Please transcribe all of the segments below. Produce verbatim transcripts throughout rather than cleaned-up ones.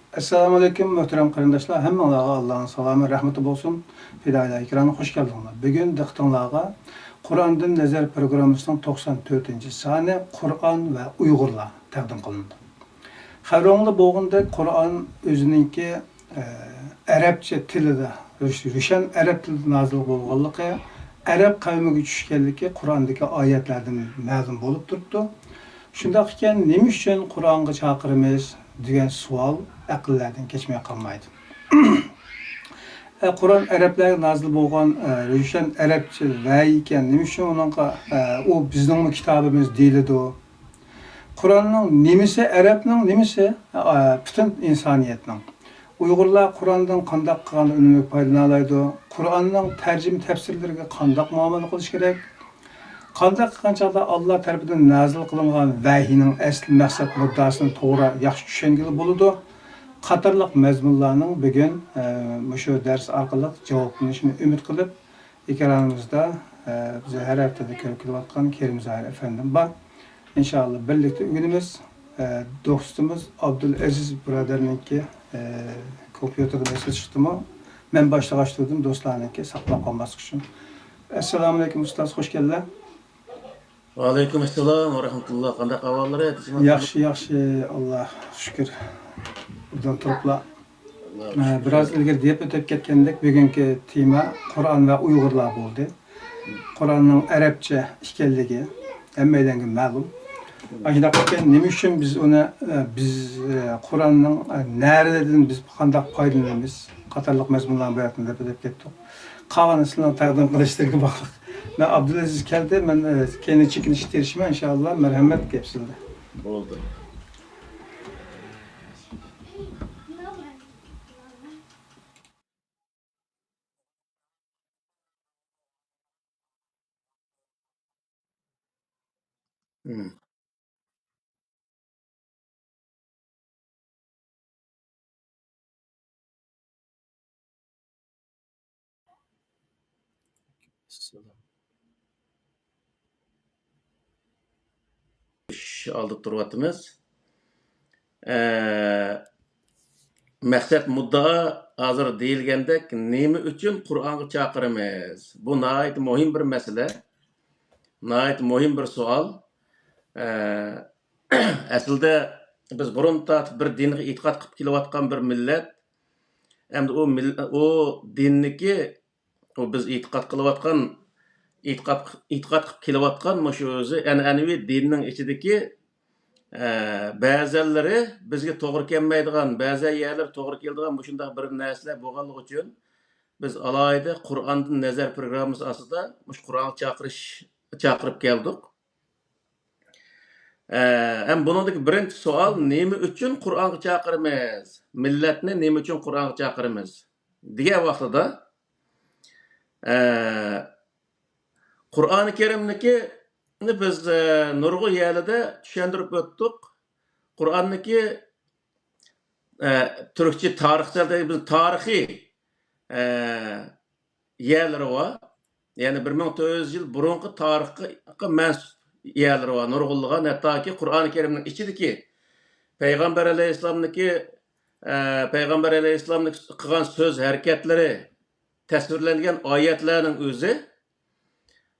ئەسسالامۇئەلەيكۇم، مۆھتەرەم قېرىنداشلار، ھەممىڭلارغا ئاللانىڭ سالامى، رەھمىتى بولسۇن. پىدائىيلار ئېكرانىغا خوش كەلدىڭلار. بۈگۈن دىققىتىڭلارغا قۇرئاندىن نەزەر پروگراممىسىنىڭ توقسان تۆتىنچى سانى، قۇرئان ۋە ئۇيغۇرلار تەقدىم قىلىنىدۇ. خەۋىرىڭلاردا بولغىنىدەك، قۇرئان ئۆزىنىڭكى، ئە، ئەرەبچە تىلىدا، روش-، روشەن ئەرەب تىلىدا نازىل بولغانلىقى، ئەرەب قەۋمىگە چۈشكەنلىكى قۇرئاندىكى ئايەتلەردىن مەلۇم بولۇپ تۇرۇپتۇ. شۇنداق ئىكەن، نېمە ئۈچۈن قۇرئانغا چاقىرىمىز دېگەن سوئال ئەقىللەردىن كەچمەي قالمايدۇ. ئە، قۇرئان ئەرەبلەرگە نازىل بولغان، ئە، روشەن ئەرەبچە ۋەھىي ئىكەن، نېمە ئۈچۈن ئۇنىڭغا، ئە، ئۇ بىزنىڭمۇ كىتابىمىز دېيىلىدۇ؟ قۇرئاننىڭ نېمىسى ئەرەبنىڭ، نېمىسى، ئە، پۈتۈن ئىنسانىيەتنىڭ؟ ئۇيغۇرلار قۇرئاندىن قانداق قىلغاندا ئۈنۈملۈك پايدىلانا ئالىدۇ؟ قۇرئاننىڭ تەرجىمە تەپسىرلىرىگە قانداق مۇئامىلە قىلىش كېرەك؟ قانداق قىلغان چاغدا ئاللا تەرىپىدىن نازىل قىلىنغان ۋەھىينىڭ ئەسلى مەقسەت مۇددىئاسىنى توغرا ياخشى چۈشەنگىلى بولىدۇ؟ قاتارلىق مەزمۇنلارنىڭ بۈگۈن، ئە، مۇشۇ دەرس ئارقىلىق جاۋابلىنىشىنى ئۈمىد قىلىپ، ئېكرانىمىزدا، ئە، بىز ھەر ھەپتىدە كۆرۈپ كېلىۋاتقان كېرىم زاھىر ئەپەندىم بار. ئىنشائاللا بىرلىكتە ئۆگىنىمىز. ئە، دوستىمىز ئابدۇلئەزىز بۇرادەرنىڭكى، ئە، كومپيۇتېردا مەسىلە چىقتىمۇ، مەن باشلىغاچ تۇردۇم، دوستلارنىڭكى ساقلاپ قالماسلىقى ئۈچۈن. ئەسسالامۇئەلەيكۇم ئۇستاز، خوش كەلدىلەر. ۋەئەلەيكۇم ئەسسالام ۋە رەھمەتۇللا. قانداق ئەھۋاللىرى؟ ياخشى، ياخشى، ئاللا شۈكۈر. ئوبدان تۇرۇپلا. ئە، بىراز ئىلگىرى دەپ ئۆتۈپ كەتكەندەك، بۈگۈنكى تېما قۇرئان ۋە ئۇيغۇرلار بولدى. قۇرئاننىڭ ئەرەبچە ئىكەنلىكى ھەممەيلەنگە مەلۇم. ئاشۇنداق ئىكەن، نېمە ئۈچۈن بىز ئۇنى، ئە، بىز، ئە، قۇرئاننىڭ، ئە، نەرىلىرىدىن بىز قانداق پايدىلىنىمىز قاتارلىق مەزمۇنلارنى بۇ يەردىن دەپ ئۆتۈپ كەتتۇق. قالغىنى سىلەرنىڭ تەقدىم قىلىشلىرىغا باغلىق. مەن ئابدۇلئەزىز كەلدى، مەن، ئە، كەينىگە چېكىنىشكە تىرىشىمەن، ئىنشائاللا. مەرھەمەت، گەپ سىزدە. بولدى. مم. ئىش ئالدىدا تۇرۇۋاتىمىز. ئە، مەقسەت مۇددىئا ھازىر دېيىلگەندەك، نېمە ئۈچۈن قۇرئانغا چاقىرىمىز؟ بۇ ناھايىتى مۇھىم بىر مەسىلە، ناھايىتى مۇھىم بىر سوئال. ئە، ئەسلىدە بىز بۇرۇن تارتىپ بىر دىنغا ئېتىقاد قىلىپ كېلىۋاتقان بىر مىللەت. ئەمدى ئۇ مىل-، ئۇ دىننىكى ئۇ بىز ئېتىقاد قىلىۋاتقان، ئېتىقاد، ئېتىقاد قىلىپ كېلىۋاتقان مۇشۇ ئۆزى ئەنئەنىۋى دىننىڭ ئىچىدىكى، ئە، بەزەنلىرى بىزگە توغرا كەلمەيدىغان، بەزەن يەرلىرى توغرا كېلىدىغان مۇشۇنداق بىر نەرسىلەر بولغانلىقى ئۈچۈن، بىز ئالاھىدە قۇرئاندىن نەزەر پروگراممىسى ئاستىدا مۇشۇ قۇرئانغا چاقىرىش، چاقىرىپ كەلدۇق. ئە، ھەم بۇنىڭدىكى بىرىنچى سوئال، نېمە ئۈچۈن قۇرئانغا چاقىرىمىز؟ مىللەتنى نېمە ئۈچۈن قۇرئانغا چاقىرىمىز؟ دېگەن ۋاقتىدا، ئە، قۇرئانى كەرىمنىكى بىز، ئە، نۇرغۇن يەرلىدە چۈشەندۈرۈپ ئۆتتۇق. قۇرئاننىكى، ئە، تۈركچە تارىخچە بىز تارىخىي، ئە، يەرلىرى بار. يەنى بىر مىڭ تۆت يۈز يىل بۇرۇنقى تارىخقا مەنسۇپ يەرلىرى بار، نۇرغۇنلىغان. ھەتتاكى قۇرئانى كەرىمنىڭ ئىچىدىكى پەيغەمبەر ئەلەيھىسسالامنىڭكى، ئە، پەيغەمبەر ئەلەيھىسسالامنىڭ قىلغان سۆز ھەرىكەتلىرى تەسۋىرلەنگەن ئايەتلەرنىڭ ئۆزى،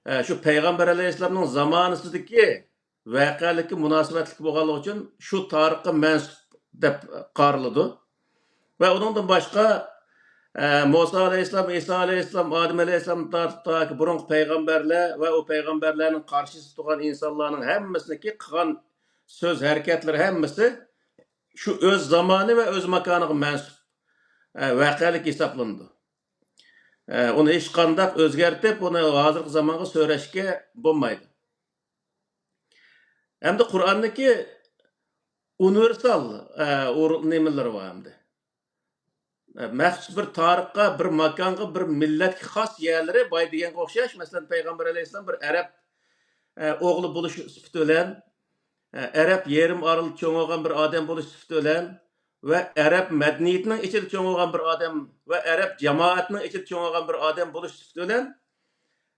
ئە، شۇ پەيغەمبەر ئەلەيھىسسالامنىڭ زامانىسىدىكى ۋەقەلىككە مۇناسىۋەتلىك بولغانلىقى ئۈچۈن شۇ تارىخقا مەنسۇپ دەپ قارىلىدۇ. ۋە ئۇنىڭدىن باشقا، ئە، مۇسا ئەلەيھىسسالام، ئىسا ئەلەيھىسسالام، ئادەم ئەلەيھىسسالامدىن تارتىپ تاكى بۇرۇنقى پەيغەمبەرلەر ۋە ئۇ پەيغەمبەرلەرنىڭ قارشىسىدا تۇرغان ئىنسانلارنىڭ ھەممىسىنىڭكى قىلغان سۆز ھەرىكەتلىرى ھەممىسى شۇ ئۆز زامانى ۋە ئۆز ماكانىغا مەنسۇپ، ئە، ۋەقەلىك ھېسابلىنىدۇ. ئە، ئۇنى ھېچقانداق ئۆزگەرتىپ، ئۇنى ھازىرقى زامانغا سۆرەشكە بولمايدۇ. ئەمدى قۇرئاننىڭكى ئۇنىۋېرسال، ئە، ئۇر-، نېمىلىرى بار ئەمدى. ئە، مەخسۇس بىر تارىخقا، بىر ماكانغا، بىر مىللەتكە خاس يەرلىرى بار دېگەنگە ئوخشاش. مەسىلەن، پەيغەمبەر ئەلەيھىسسالام بىر ئەرەب، ئە، ئوغلى بولۇش سۈپىتى بىلەن، ئە، ئەرەب يېرىم ئارىلىدا چوڭ بولغان بىر ئادەم بولۇش سۈپىتى بىلەن ۋە ئەرەب مەدەنىيىتىنىڭ ئىچىدە چوڭ بولغان بىر ئادەم ۋە ئەرەب جامائەتنىڭ ئىچىدە چوڭ بولغان بىر ئادەم بولۇش سۈپىتى بىلەن،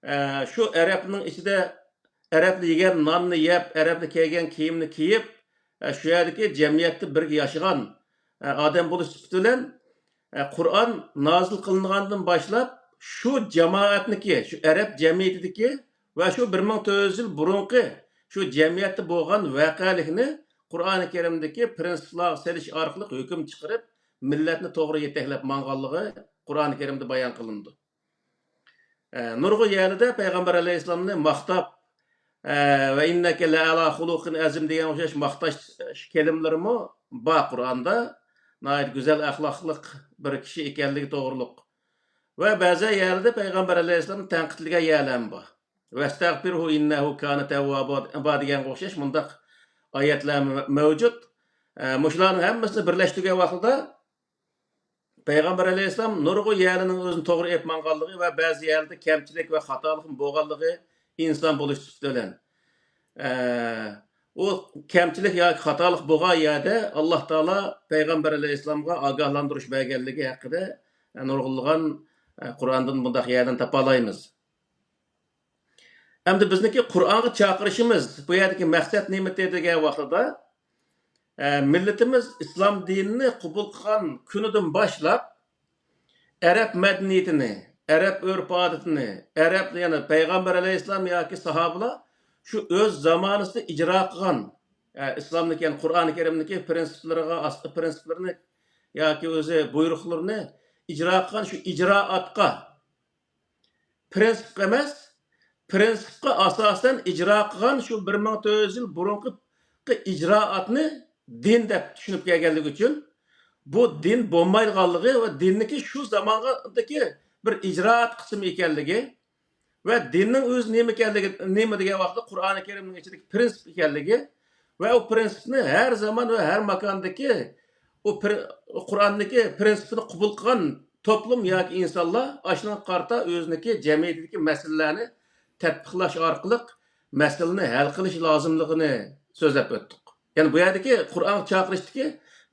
ئە، شۇ ئەرەبنىڭ ئىچىدە ئەرەبلەر يېگەن ناننى يەپ، ئەرەبلەر كىيگەن كىيىمنى كىيىپ، ئە، شۇ يەردىكى جەمئىيەتتە بىرگە ياشىغان، ئە، ئادەم بولۇش سۈپىتى بىلەن، ئە، قۇرئان نازىل قىلىنغاندىن باشلاپ شۇ جامائەتنىكى، شۇ ئەرەب جەمئىيىتىدىكى ۋە شۇ بىر مىڭ تۆت يۈز يىل بۇرۇنقى شۇ جەمئىيەتتە بولغان ۋەقەلىكنى قۇرئانى كەرىمدىكى پىرىنسىپلارغا سېلىش ئارقىلىق ھۆكۈم چىقىرىپ، مىللەتنى توغرا يېتەكلەپ ماڭغانلىقى قۇرئانى كەرىمدە بايان قىلىنىدۇ. ئە، نۇرغۇن يەرلىدە پەيغەمبەر ئەلەيھىسسالامنى ماختاپ، ئە، «ۋە ئىننەكە لەئەلا خۇلۇقىن ئەزىم» دېگەن ئوخشاش ماختاش كەلىمىلىرىمۇ بار قۇرئاندا. ناھايىتى گۈزەل ئەخلاقلىق بىر كىشى ئىكەنلىكى توغرۇلۇق. ۋە بەزى يەرلىدە پەيغەمبەر ئەلەيھىسسالامنى تەنقىدلىگەن يەرلەرمۇ بار. «ۋەستەغفىرھۇ ئىننەھۇ كانە تەۋۋابا» دېگەنگە ئوخشاش مۇنداق ئايەتلەر مەۋجۇت. ئە، مۇشۇلارنىڭ ھەممىسىنى بىرلەشتۈرگەن ۋاقتىدا پەيغەمبەر ئەلەيھىسسالام نۇرغۇن يەرلىنىڭ ئۆزىنى توغرا ئېلىپ ماڭغانلىقى ۋە بەزى يەرلىدە كەمچىلىك ۋە خاتالىقمۇ بولغانلىقى ئىنسان بولۇش سۈپىتى بىلەن. ئە، ئۇ كەمچىلىك ياكى خاتالىق بولغان يەردە ئاللا تائالا پەيغەمبەر ئەلەيھىسسالامغا ئاگاھلاندۇرۇش بەرگەنلىكى ھەققىدە نۇرغۇنلىغان، ئە، قۇرئاندىن بۇنداق يەردىن تاپالايمىز. ئەمدى بىزنىڭكى قۇرئانغا چاقىرىشىمىز بۇ يەردىكى مەقسەت نېمىتى دېگەن ۋاقتىدا، ئە، مىللىتىمىز ئىسلام دىنىنى قوبۇل قىلغان كۈنىدىن باشلاپ، ئەرەب مەدەنىيىتىنى، ئەرەب ئۆرپ-ئادىتىنى، ئەرەب، يەنى پەيغەمبەر ئەلەيھىسسالام ياكى ساھابىلار شۇ ئۆز زامانىسىدا ئىجرا قىلغان، ئە، ئىسلامنىڭكى، يەنى قۇرئانى كەرىمنىڭكى پىرىنسىپلىرىغا، ئاساسلىق پىرىنسىپلىرىنى ياكى ئۆزى بۇيرۇقلىرىنى ئىجرا قىلغان شۇ ئىجرائاتقا، پىرىنسىپقا ئەمەس، پىرىنسىپقا ئاساسەن ئىجرا قىلغان شۇ بىر مىڭ تۆت يۈز يىل بۇرۇنقى ئىجرائاتنى دىن دەپ چۈشىنىپ كەلگەنلىكى ئۈچۈن، بۇ دىن بولمايدىغانلىقى ۋە دىننىكى شۇ زاماندىكى بىر ئىجرائات قىسمى ئىكەنلىكى ۋە دىننىڭ ئۆزى نېمە ئىكەنلىكى، نېمە دېگەن ۋاقىتتا قۇرئانى كەرىمنىڭ ئىچىدىكى پىرىنسىپ ئىكەنلىكى ۋە ئۇ پىرىنسىپنى ھەر زامان ۋە ھەر ماكاندىكى ئۇ پىر-، قۇرئاندىكى پىرىنسىپنى قوبۇل قىلغان توپلۇم ياكى ئىنسانلار ئاشۇنىڭغا قارىتا ئۆزىنىڭكى جەمئىيىتىدىكى مەسىلىلەرنى تەتبىقلاش ئارقىلىق مەسىلىنى ھەل قىلىش لازىملىقىنى سۆزلەپ ئۆتتۇق. يەنى بۇ يەردىكى قۇرئانغا چاقىرىشتىكى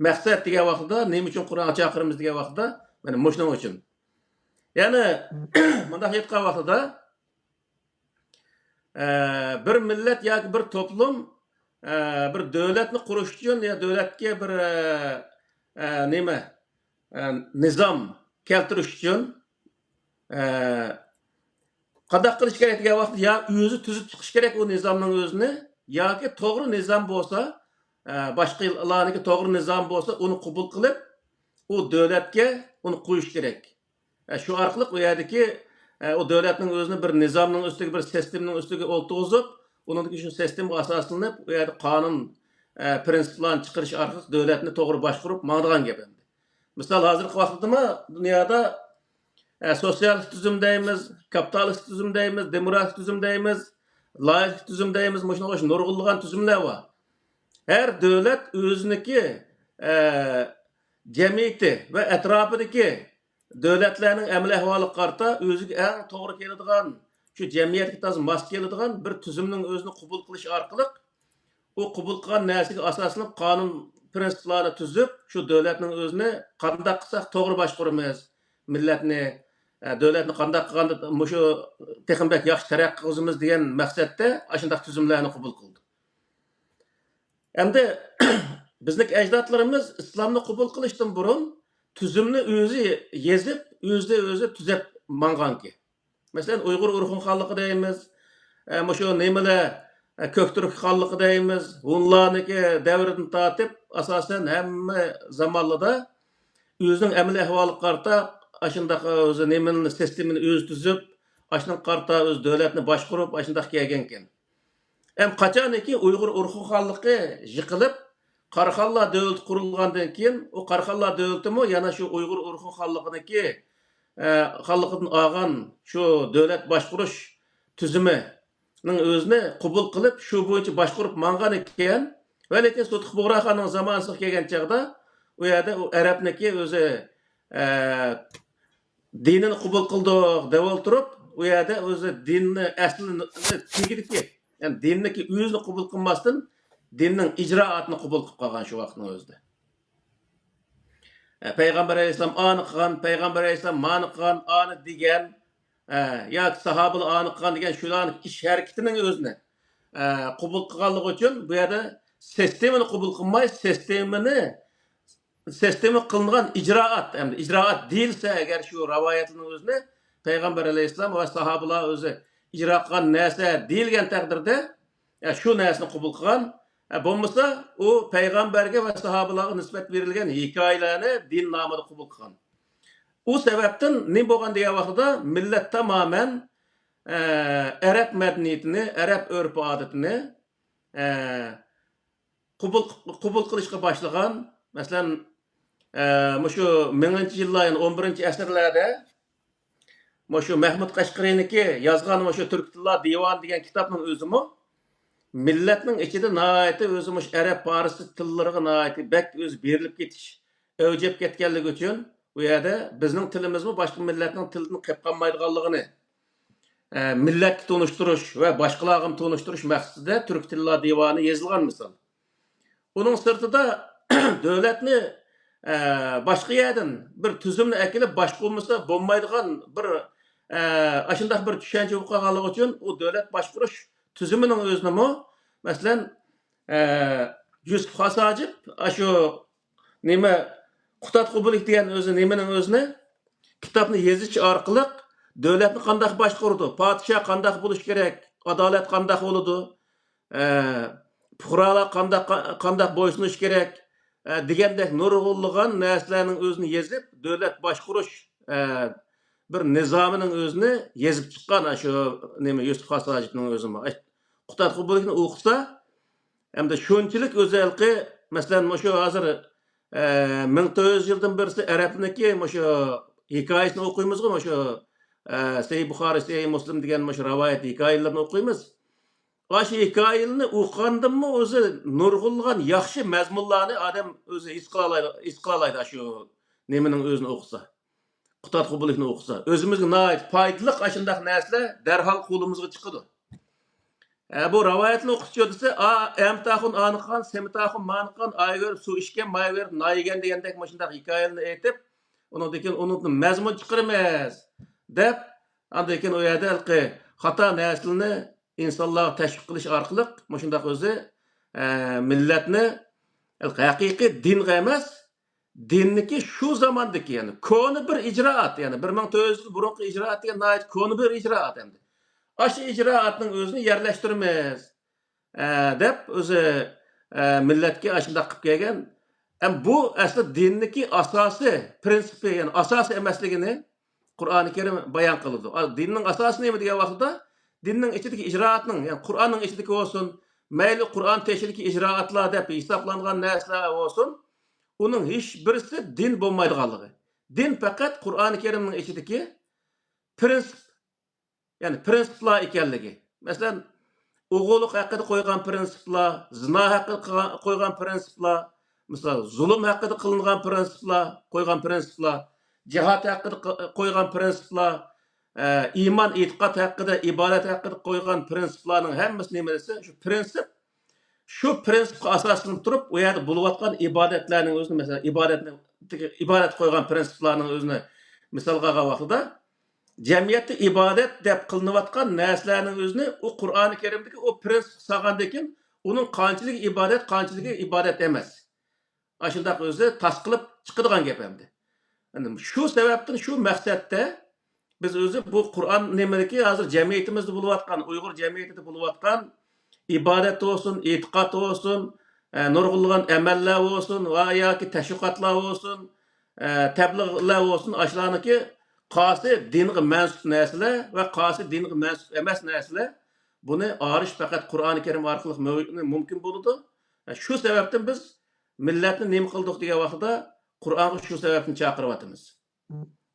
مەقسەت دېگەن ۋاقتىدا، نېمە ئۈچۈن قۇرئانغا چاقىرىمىز دېگەن ۋاقتىدا، مانا مۇشۇنىڭ ئۈچۈن. يەنى مۇنداق ئېيتقان ۋاقتىدا، ئە، بىر مىللەت ياكى بىر توپلۇم، ئە، بىر دۆلەتنى قۇرۇش ئۈچۈن يا دۆلەتكە بىر، ئە، ئە، نېمە، ئە، نىزام كەلتۈرۈش ئۈچۈن، ئە، قانداق قىلىش كېرەك دېگەن ۋاقىتتا، يا ئۆزى تۈزۈپ چىقىش كېرەك ئۇ نىزامنىڭ ئۆزىنى، ياكى توغرا نىزام بولسا، ئە، باشقىلارنىڭكى توغرا نىزام بولسا، ئۇنى قوبۇل قىلىپ، ئۇ دۆلەتكە ئۇنى قويۇش كېرەك. ئە، شۇ ئارقىلىق ئۇ يەردىكى، ئە، ئۇ دۆلەتنىڭ ئۆزىنى بىر نىزامنىڭ ئۈستىگە، بىر سىستېمىنىڭ ئۈستىگە ئولتۇرغۇزۇپ، ئۇنىڭدىكى شۇ سىستېمىغا ئاساسلىنىپ، ئۇ يەردە قانۇن، ئە، پىرىنسىپلارنى چىقىرىش ئارقىلىق دۆلەتنى توغرا باشقۇرۇپ ماڭىدىغان گەپ ئەمدى. مىسال، ھازىرقى ۋاقىتتىمۇ دۇنيادا، ئە، سوتسىيالىستىك تۈزۈم دەيمىز، كاپىتالىستىك تۈزۈم دەيمىز، دېموكراتىك تۈزۈم دەيمىز، لايىھىلىك تۈزۈم دەيمىز، مۇشۇنىڭغا ئوخشاش نۇرغۇنلىغان تۈزۈملەر بار. ھەر دۆلەت ئۆزىنىڭكى، ئە، جەمئىيىتى ۋە ئەتراپىدىكى دۆلەتلەرنىڭ ئەمەلىي ئەھۋالىغا قارىتا ئۆزىگە ئەڭ توغرا كېلىدىغان، شۇ جەمئىيەتكە تازا ماس كېلىدىغان بىر تۈزۈمنىڭ ئۆزىنى قوبۇل قىلىش ئارقىلىق، ئۇ قوبۇل قىلغان نەرسىگە ئاساسلىنىپ قانۇن پىرىنسىپلارنى تۈزۈپ، شۇ دۆلەتنىڭ ئۆزىنى قانداق قىلساق توغرا باشقۇرىمىز، مىللەتنى، ئە، دۆلەتنى قانداق قىلغاندا مۇشۇ تېخىمۇ بەك ياخشى تەرەققىي قىلغۇزىمىز دېگەن مەقسەتتە ئاشۇنداق تۈزۈملەرنى قوبۇل قىلدى. ئەمدى بىزنىڭ ئەجدادلىرىمىز ئىسلامنى قوبۇل قىلىشتىن بۇرۇن تۈزۈمنى ئۆزى يېزىپ، ئۆزى، ئۆزى تۈزەپ ماڭغانكەن. مەسىلەن، ئۇيغۇر ئورخۇن خانلىقى دەيمىز، ئە، مۇشۇ نېمىلەر، ئە، كۆكتۈرك خانلىقى دەيمىز، ھونلارنىڭكى دەۋرىدىن تارتىپ، ئاساسەن ھەممە زامانلىدا ئۆزىنىڭ ئەمەلىي ئەھۋالىغا قارىتا ئاشۇنداق ئۆزى نېمىنى، سىستېمىنى ئۆزى تۈزۈپ، ئاشۇنىڭغا قارىتا ئۆز دۆلەتنى باشقۇرۇپ، ئاشۇنداق كەلگەنكەن. ئەم، قاچانكى ئۇيغۇر ئورخۇن خانلىقى يىقىلىپ، قاراخانلار دۆلىتى قۇرۇلغاندىن كېيىن، ئۇ قاراخانلار دۆلىتىمۇ يەنە شۇ ئۇيغۇر ئورخۇن خانلىقىنىڭكى، ئە، خانلىقىدىن ئالغان شۇ دۆلەت باشقۇرۇش تۈزۈمىنىڭ ئۆزىنى قوبۇل قىلىپ، شۇ بويىچە باشقۇرۇپ ماڭغان ئىكەن. ۋە لېكىن سۇتۇق بۇغراخاننىڭ زامانىسىغا كەلگەن چاغدا، ئۇ يەردە ئۇ ئەرەبنىڭكى ئۆزى، ئە، دىنىنى قوبۇل قىلدۇق دەپ ئولتۇرۇپ، ئۇ يەردە ئۆزى دىننى ئەسلىنى تېگىدىكى، يەنى دىننىكى ئۆزىنى قوبۇل قىلماستىن، دىننىڭ ئىجرائاتىنى قوبۇل قىلىپ قالغان شۇ ۋاقىتنىڭ ئۆزىدە. ئە، پەيغەمبەر ئەلەيھىسسالام ئانى قىلغان، پەيغەمبەر ئەلەيھىسسالام مانى قىلغان، ئانى دېگەن، ئە، ياكى ساھابىلەر ئانى قىلغان دېگەن شۇلارنىڭ ئىش ھەرىكىتىنىڭ ئۆزىنى، ئە، قوبۇل قىلغانلىقى ئۈچۈن بۇ يەردە سىستېمىنى قوبۇل قىلماي، سىستېمىنى سىستېما قىلىنغان ئىجرائات، ئەمدى ئىجرائات دېيىلسە ئەگەر شۇ رىۋايەتلەرنىڭ ئۆزىنى پەيغەمبەر ئەلەيھىسسالام ۋە ساھابىلار ئۆزى ئىجرا قىلغان نەرسە دېيىلگەن تەقدىردە، يا شۇ نەرسىنى قوبۇل قىلغان، يا بولمىسا ئۇ پەيغەمبەرگە ۋە ساھابىلارغا نىسبەت بېرىلگەن ھېكايىلەرنى دىن نامىدا قوبۇل قىلغان. ئۇ سەۋەبتىن نېمە بولغان دېگەن ۋاقتىدا مىللەت تامامەن، ئە، ئەرەب مەدەنىيىتىنى، ئەرەب ئۆرپ-ئادىتىنى، ئە، قوبۇل، قوبۇل قىلىشقا باشلىغان. مەسىلەن، ئە، مۇشۇ مىڭىنچى يىللار، يەنى ئون بىرىنچى ئەسىرلەردە مۇشۇ مەھمۇد قەشقىرىنىڭكى يازغان مۇشۇ تۈركىي تىللار دىۋانى دېگەن كىتابنىڭ ئۆزىمۇ مىللەتنىڭ ئىچىدە ناھايىتى ئۆزى مۇشۇ ئەرەب، پارس تىللىرىغا ناھايىتى بەك ئۆزى بېرىلىپ كېتىش، ئەۋج ئېلىپ كەتكەنلىكى ئۈچۈن، ئۇ يەردە بىزنىڭ تىلىمىزمۇ باشقا مىللەتنىڭ تىلىدىن قېلىپ قالمايدىغانلىقىنى، ئە، مىللەتكە تونۇشتۇرۇش ۋە باشقىلارغىمۇ تونۇشتۇرۇش مەقسىتىدە تۈركىي تىللار دىۋانى يېزىلغان مىسال. ئۇنىڭ سىرتىدا دۆلەتنى، ئە، باشقا يەردىن بىر تۈزۈمنى ئەكېلىپ باشقۇرمىسا بولمايدىغان بىر، ئە، ئاشۇنداق بىر چۈشەنچە بولۇپ قالغانلىقى ئۈچۈن ئۇ دۆلەت باشقۇرۇش تۈزۈمىنىڭ ئۆزىنىمۇ، مەسىلەن، ئە، يۈسۈپ خاس ھاجىپ ئاشۇ نېمە، قۇتادغۇ بولۇش دېگەن ئۆزى نېمىنىڭ ئۆزىنى، كىتابنى يېزىش ئارقىلىق دۆلەتنى قانداق باشقۇرىدۇ، پادىشاھ قانداق بولۇش كېرەك، ئادالەت قانداق بولىدۇ، ئە، پۇقرالار قانداق، قانداق بويسۇنۇش كېرەك، ئە، دېگەندەك نۇرغۇنلىغان نەرسىلەرنىڭ ئۆزىنى يېزىپ، دۆلەت باشقۇرۇش، ئە، بىر نىزامىنىڭ ئۆزىنى يېزىپ چىققان، شۇ نېمە، يۈسۈپ خاس ھاجىپنىڭ ئۆزىمۇ. ئۇ قۇتادغۇ بولۇشنى ئوقۇسا، ئەمدى شۇنچىلىك ئۆزى ھېلىقى، مەسىلەن، مۇشۇ ھازىر، ئە، مىڭ تۆت يۈز يىلدىن بېرىسى ئەرەبنىڭكى مۇشۇ ھېكايىسىنى ئوقۇيمىزغۇ، مۇشۇ، ئە، سەھىھ بۇخارى، سەھىھ مۇسلىم دېگەن مۇشۇ رىۋايەت ھېكايىلىرىنى ئوقۇيمىز. ئاشۇ ھېكايىلىرىنى ئوقۇغاندىنمۇ ئۆزى نۇرغۇنلىغان ياخشى مەزمۇنلارنى ئادەم ئۆزى ھېس قىلالايدۇ، ھېس قىلالايدۇ ئاشۇ نېمىنىڭ ئۆزىنى ئوقۇسا. قۇتادغۇ بولۇشنى ئوقۇسا، ئۆزىمىزگە ناھايىتى پايدىلىق ئاشۇنداق نەرسىلەر دەرھال قولىمىزغا چىقىدۇ. ئە، بۇ رىۋايەتنى ئوقۇتقۇچى دېسە، ئا، ئەمتاخۇن ئانىقان، سېمىتاخۇن مانىقان، ئايغا بېرىپ سۇ ئىچكەن، مايغا بېرىپ نان يېگەن دېگەندەك مۇشۇنداق ھېكايىلەرنى ئېيتىپ، ئۇنىڭدىن كېيىن ئۇنىڭدىن مەزمۇن چىقىرىمىز دەپ، ئاندىن كېيىن ئۇ يەردە ھېلىقى خاتا نەرسىلەرنى ئىنسانلارغا تەشۋىق قىلىش ئارقىلىق مۇشۇنداق ئۆزى، ئە، مىللەتنى ھېلىقى ھەقىقىي دىنغا ئەمەس، دىننىكى شۇ زاماندىكى، يەنى كونا بىر ئىجرائات، يەنى بىر مىڭ تۆت يۈز يىل بۇرۇنقى ئىجرائات دېگەن ناھايىتى كونا بىر ئىجرائات ئەمدى. ئاشۇ ئىجرائاتنىڭ ئۆزىنى يەرلەشتۈرىمىز، ئە، دەپ ئۆزى، ئە، مىللەتكە ئاشۇنداق قىلىپ كەلگەن. ئەم، بۇ ئەسلى دىننىكى ئاساسىي پىرىنسىپى، يەنى ئاساسىي ئەمەسلىكىنى قۇرئانى كەرىم بايان قىلىدۇ. ئا، دىننىڭ ئاساسى نېمە دېگەن ۋاقىتتا، دىننىڭ ئىچىدىكى ئىجرائاتنىڭ، يەنى قۇرئاننىڭ ئىچىدىكى بولسۇن، مەيلى قۇرئان تېشىدىكى ئىجرائاتلار دەپ ھېسابلانغان نەرسىلەر بولسۇن، ئۇنىڭ ھېچ بىرسى دىن بولمايدىغانلىقى. دىن پەقەت قۇرئانى كەرىمنىڭ ئىچىدىكى پىرىنسىپ، يەنى پىرىنسىپلار ئىكەنلىكى. مەسىلەن، ئوغۇللۇق ھەققىدە قويغان پىرىنسىپلار، زىنا ھەققىدە قىلغان، قويغان پىرىنسىپلار، مىسال، زۇلۇم ھەققىدە قىلىنغان پىرىنسىپلار، قويغان پىرىنسىپلار، جىھاد ھەققىدە ق-، قويغان پىرىنسىپلار، ئە، ئىمان، ئېتىقاد ھەققىدە، ئىبادەت ھەققىدە قويغان پىرىنسىپلارنىڭ ھەممىسى نېمە دېسە، شۇ پىرىنسىپ، شۇ پىرىنسىپقا ئاساسلىنىپ تۇرۇپ، ئۇ يەردە بولۇۋاتقان ئىبادەتلەرنىڭ ئۆزىنى، مەسىلەن، ئىبادەتنى، ئىبادەت قويغان پىرىنسىپلارنىڭ ئۆزىنى مىسالغا ئالغان ۋاقتىدا، جەمئىيەتتە ئىبادەت دەپ قىلىنىۋاتقان نەرسىلەرنىڭ ئۆزىنى ئۇ قۇرئانى كەرىمدىكى ئۇ پىرىنسىپ سالغاندىن كېيىن، ئۇنىڭ قانچىلىكى ئىبادەت، قانچىلىكى ئىبادەت ئەمەس. ئاشۇنداق ئۆزى تاس قىلىپ چىقىدىغان گەپ ئەمدى. ئەنە شۇ سەۋەبتىن، شۇ مەقسەتتە بىز ئۆزى بۇ قۇرئان نېمىدىكى ھازىر جەمئىيىتىمىزدە بولۇۋاتقان، ئۇيغۇر جەمئىيىتىدە بولۇۋاتقان ئىبادەت بولسۇن، ئېتىقاد بولسۇن، ئە، نۇرغۇنلىغان ئەمەللەر بولسۇن ۋە ياكى تەشۋىقاتلار بولسۇن، ئە، تەبلىغلار بولسۇن، ئاشۇلارنىڭكى قايسى دىنغا مەنسۇپ نەرسىلەر ۋە قايسى دىنغا مەنسۇپ ئەمەس نەرسىلەر، بۇنى ئارىش پەقەت قۇرئانى كەرىم ئارقىلىق مۇ-، مۇمكىن بولىدۇ. ئە، شۇ سەۋەبتىن بىز مىللەتنى نېمە قىلدۇق دېگەن ۋاقتىدا، قۇرئانغا شۇ سەۋەبتىن چاقىرىۋاتىمىز.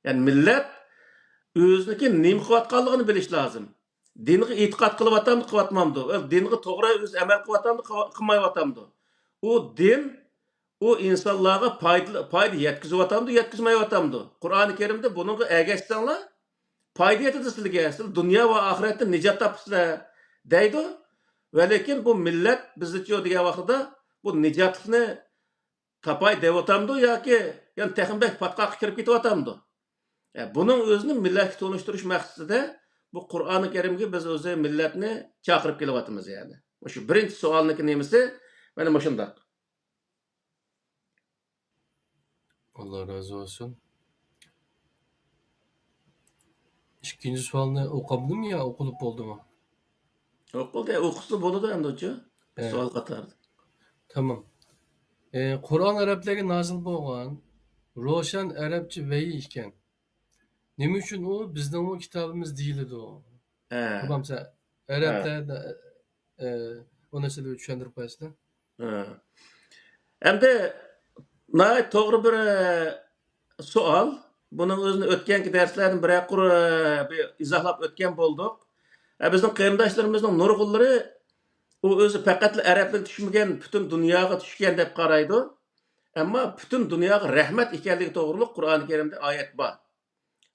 يەنى مىللەت ئۆزىنىڭكى نېمە قىلىۋاتقانلىقىنى بىلىش لازىم. دىنغا ئېتىقاد قىلىۋاتامدۇ، قىلىۋاتمامدۇ؟ دىنغا توغرا ئۆزى ئەمەل قىلىۋاتامدۇ، قىلىۋ-، قىلمايۋاتامدۇ؟ ئۇ دىن، ئۇ ئىنسانلارغا پايدا، پايدا يەتكۈزۈۋاتامدۇ، يەتكۈزمەيۋاتامدۇ؟ قۇرئانى كەرىمدە بۇنىڭغا ئەگەشسەڭلار، پايدا يېتىدۇ سىلىگە، سىلەر دۇنيا ۋە ئاخىرەتتە نىجات تاپىسىلەر، دەيدۇ. ۋەلىكىن بۇ مىللەت بىزچۇ دېگەن ۋاقتىدا بۇ نىجاتلىقنى تاپاي دەۋاتامدۇ ياكى يەنە تېخىمۇ بەك پاتقاققا كىرىپ كېتىۋاتامدۇ؟ ئە، بۇنىڭ ئۆزىنى مىللەتكە تونۇشتۇرۇش مەقسىتىدە بۇ قۇرئانى كەرىمگە بىز ئۆزى مىللەتنى چاقىرىپ كېلىۋاتىمىز يەنى. مۇشۇ بىرىنچى سوئالنىڭكى نېمىسى مانا مۇشۇنداق. ئاللا رازى بولسۇن. ئىككىنچى سوئالنى ئوقۇمدىمۇ يا ئوقۇلۇپ بولدىمۇ؟ ئوقۇلدى، ئوقۇسا بولىدۇ ئەمدىچۇ. ھە. سوئال قاتارىدا. تامام. ئى، قۇرئان ئەرەبلەرگە نازىل بولغان روشەن ئەرەبچە ۋەھىي ئىكەن. نېمە ئۈچۈن ئۇ بىزنىڭمۇ كىتابىمىز دېيىلىدۇ؟ ھە. بولمىسا ئەرەبلەردە ئى، ئۇ نەرسىلەرنى چۈشەندۈرۈپ قوياسىلەر. ھە. ئەمدى ناھايىتى توغرا بىر ئە، سوئال. بۇنىڭ ئۆزىنى ئۆتكەنكى دەرسلەردىن بىرەر قۇر ئە، بىر ئىزاھلاپ ئۆتكەن بولدۇق. ئە، بىزنىڭ قېرىنداشلىرىمىزنىڭ نۇرغۇنلىرى ئۇ ئۆزى پەقەتلا ئەرەبلەرگە چۈشمىگەن، پۈتۈن دۇنياغا چۈشكەن دەپ قارايدۇ. ئەمما پۈتۈن دۇنياغا رەھمەت ئىكەنلىكى توغرۇلۇق قۇرئانى كەرىمدە ئايەت بار.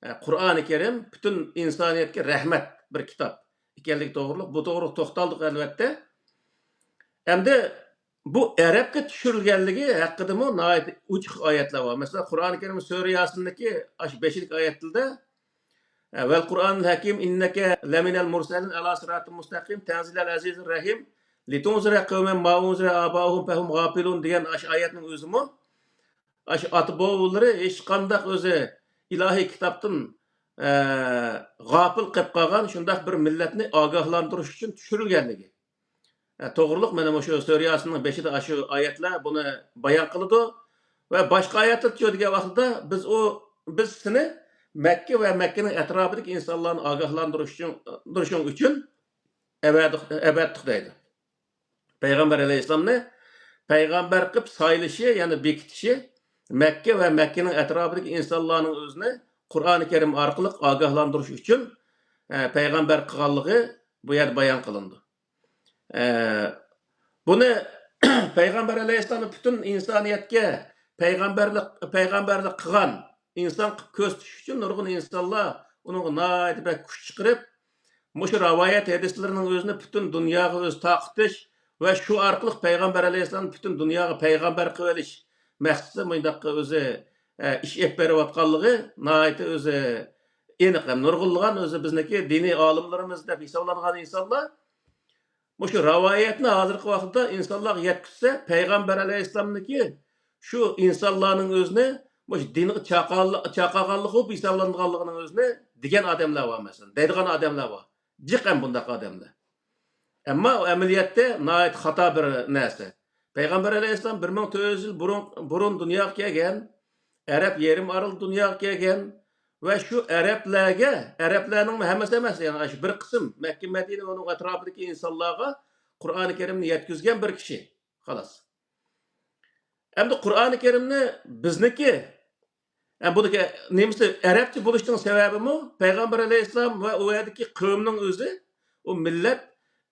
ئە، قۇرئانى كەرىم پۈتۈن ئىنسانىيەتكە رەھمەت بىر كىتاب ئىكەنلىكى توغرۇلۇق، بۇ توغرۇلۇق توختالدۇق ئەلۋەتتە. ئەمدى بۇ ئەرەبكە چۈشۈرۈلگەنلىكى ھەققىدىمۇ ناھايىتى ئوچۇق ئايەتلەر بار. مەسىلەن، قۇرئانى كەرىم سۈرە ياسىندىكى ئاشۇ بەشىنچى ئايەتتە، ۋەل قۇرئانىل ھەكىم ئىننەكە لەمىنەل مۇرسەلىن ئەلا سىراتىن مۇستەقىم تەنزىلەل ئەزىزىر رەھىم لىتۇنزىرە قەۋمەن ما ئۇنزىرە ئاباؤھۇم فەھۇم غاپىلۇن دېگەن ئاشۇ ئايەتنىڭ ئۆزىمۇ ئاشۇ ئاتا بوۋىلىرى ھېچقانداق ئۆزى ئىلاھىي كىتابتىن ئە، غاپىل قېلىپ قالغان شۇنداق بىر مىللەتنى ئاگاھلاندۇرۇش ئۈچۈن چۈشۈرۈلگەنلىكى ئە، توغرۇلۇق. مانا مۇشۇ سۈرە ياسىننىڭ بېشىدا ئاشۇ ئايەتلەر بۇنى بايان قىلىدۇ. ۋە باشقا ئايەتلەردە دېگەن ۋاقتىدا بىز ئۇ بىز سېنى مەككە ۋە مەككىنىڭ ئەتراپىدىكى ئىنسانلارنى ئاگاھلاندۇرۇش ئۈچۈن ئەۋەتتۇق دەيدۇ. پەيغەمبەر ئەلەيھىسسالامنى پەيغەمبەر قىلىپ سايلىشى، يەنى بېكىتىشى، مەككە ۋە مەككىنىڭ ئەتراپىدىكى ئىنسانلارنىڭ ئۆزىنى قۇرئانى كەرىم ئارقىلىق ئاگاھلاندۇرۇش ئۈچۈن، ئە، پەيغەمبەر قىلغانلىقى بۇ يەردە بايان قىلىنىدۇ. ئە، بۇنى پەيغەمبەر ئەلەيھىسسالامنى پۈتۈن ئىنسانىيەتكە پەيغەمبەرلىك، پەيغەمبەرلىك قىلغان ئىنسان قىلىپ كۆرسىتىش ئۈچۈن نۇرغۇن ئىنسانلار ئۇنىڭغا ناھايىتى بەك كۈچ چىقىرىپ، مۇشۇ رىۋايەت ھەدىسلىرىنىڭ ئۆزىنى پۈتۈن دۇنياغا ئۆزى تارقىتىش ۋە شۇ ئارقىلىق پەيغەمبەر ئەلەيھىسسالامنى پۈتۈن دۇنياغا پەيغەمبەر قىلىۋېلىش مەقسىتىدە مۇنداق ئۆزى، ئە، ئىش ئېلىپ بېرىۋاتقانلىقى ناھايىتى ئۆزى ئېنىق. ھەم نۇرغۇنلىغان ئۆزى بىزنىڭكى دىنىي ئالىملىرىمىز دەپ ھېسابلانغان ئىنسانلار مۇشۇ رىۋايەتنى ھازىرقى ۋاقىتتا ئىنسانلارغا يەتكۈزسە، پەيغەمبەر ئەلەيھىسسالامنىڭكى شۇ ئىنسانلارنىڭ ئۆزىنى مۇشۇ دىنغا چاقال-، چاقالغانلىقى بولۇپ ھېسابلانغانلىقىنىڭ ئۆزىنى دېگەن ئادەملەر بار، مەسىلەن، دەيدىغان ئادەملەر بار. جىق ھەم بۇنداق ئادەملەر. ئەمما ئۇ ئەمەلىيەتتە ناھايىتى خاتا بىر نەرسە. پەيغەمبەر ئەلەيھىسسالام بىر مىڭ تۆت يۈز يىل بۇرۇن، بۇرۇن دۇنياغا كەلگەن، ئەرەب يېرىم ئارىلىدا دۇنياغا كەلگەن ۋە شۇ ئەرەبلەرگە، ئەرەبلەرنىڭ ھەممىسى ئەمەس، يەنى شۇ بىر قىسىم مەككە، مەدىنە ۋە ئۇنىڭ ئەتراپىدىكى ئىنسانلارغا قۇرئانى كەرىمنى يەتكۈزگەن بىر كىشى. خالاس. ئەمدى قۇرئانى كەرىمنى بىزنىكى، ئە، بۇنىڭكى نېمىسى، ئەرەبچە بولۇشنىڭ سەۋەبىمۇ پەيغەمبەر ئەلەيھىسسالام ۋە ئۇ يەردىكى قەۋمنىڭ ئۆزى، ئۇ مىللەت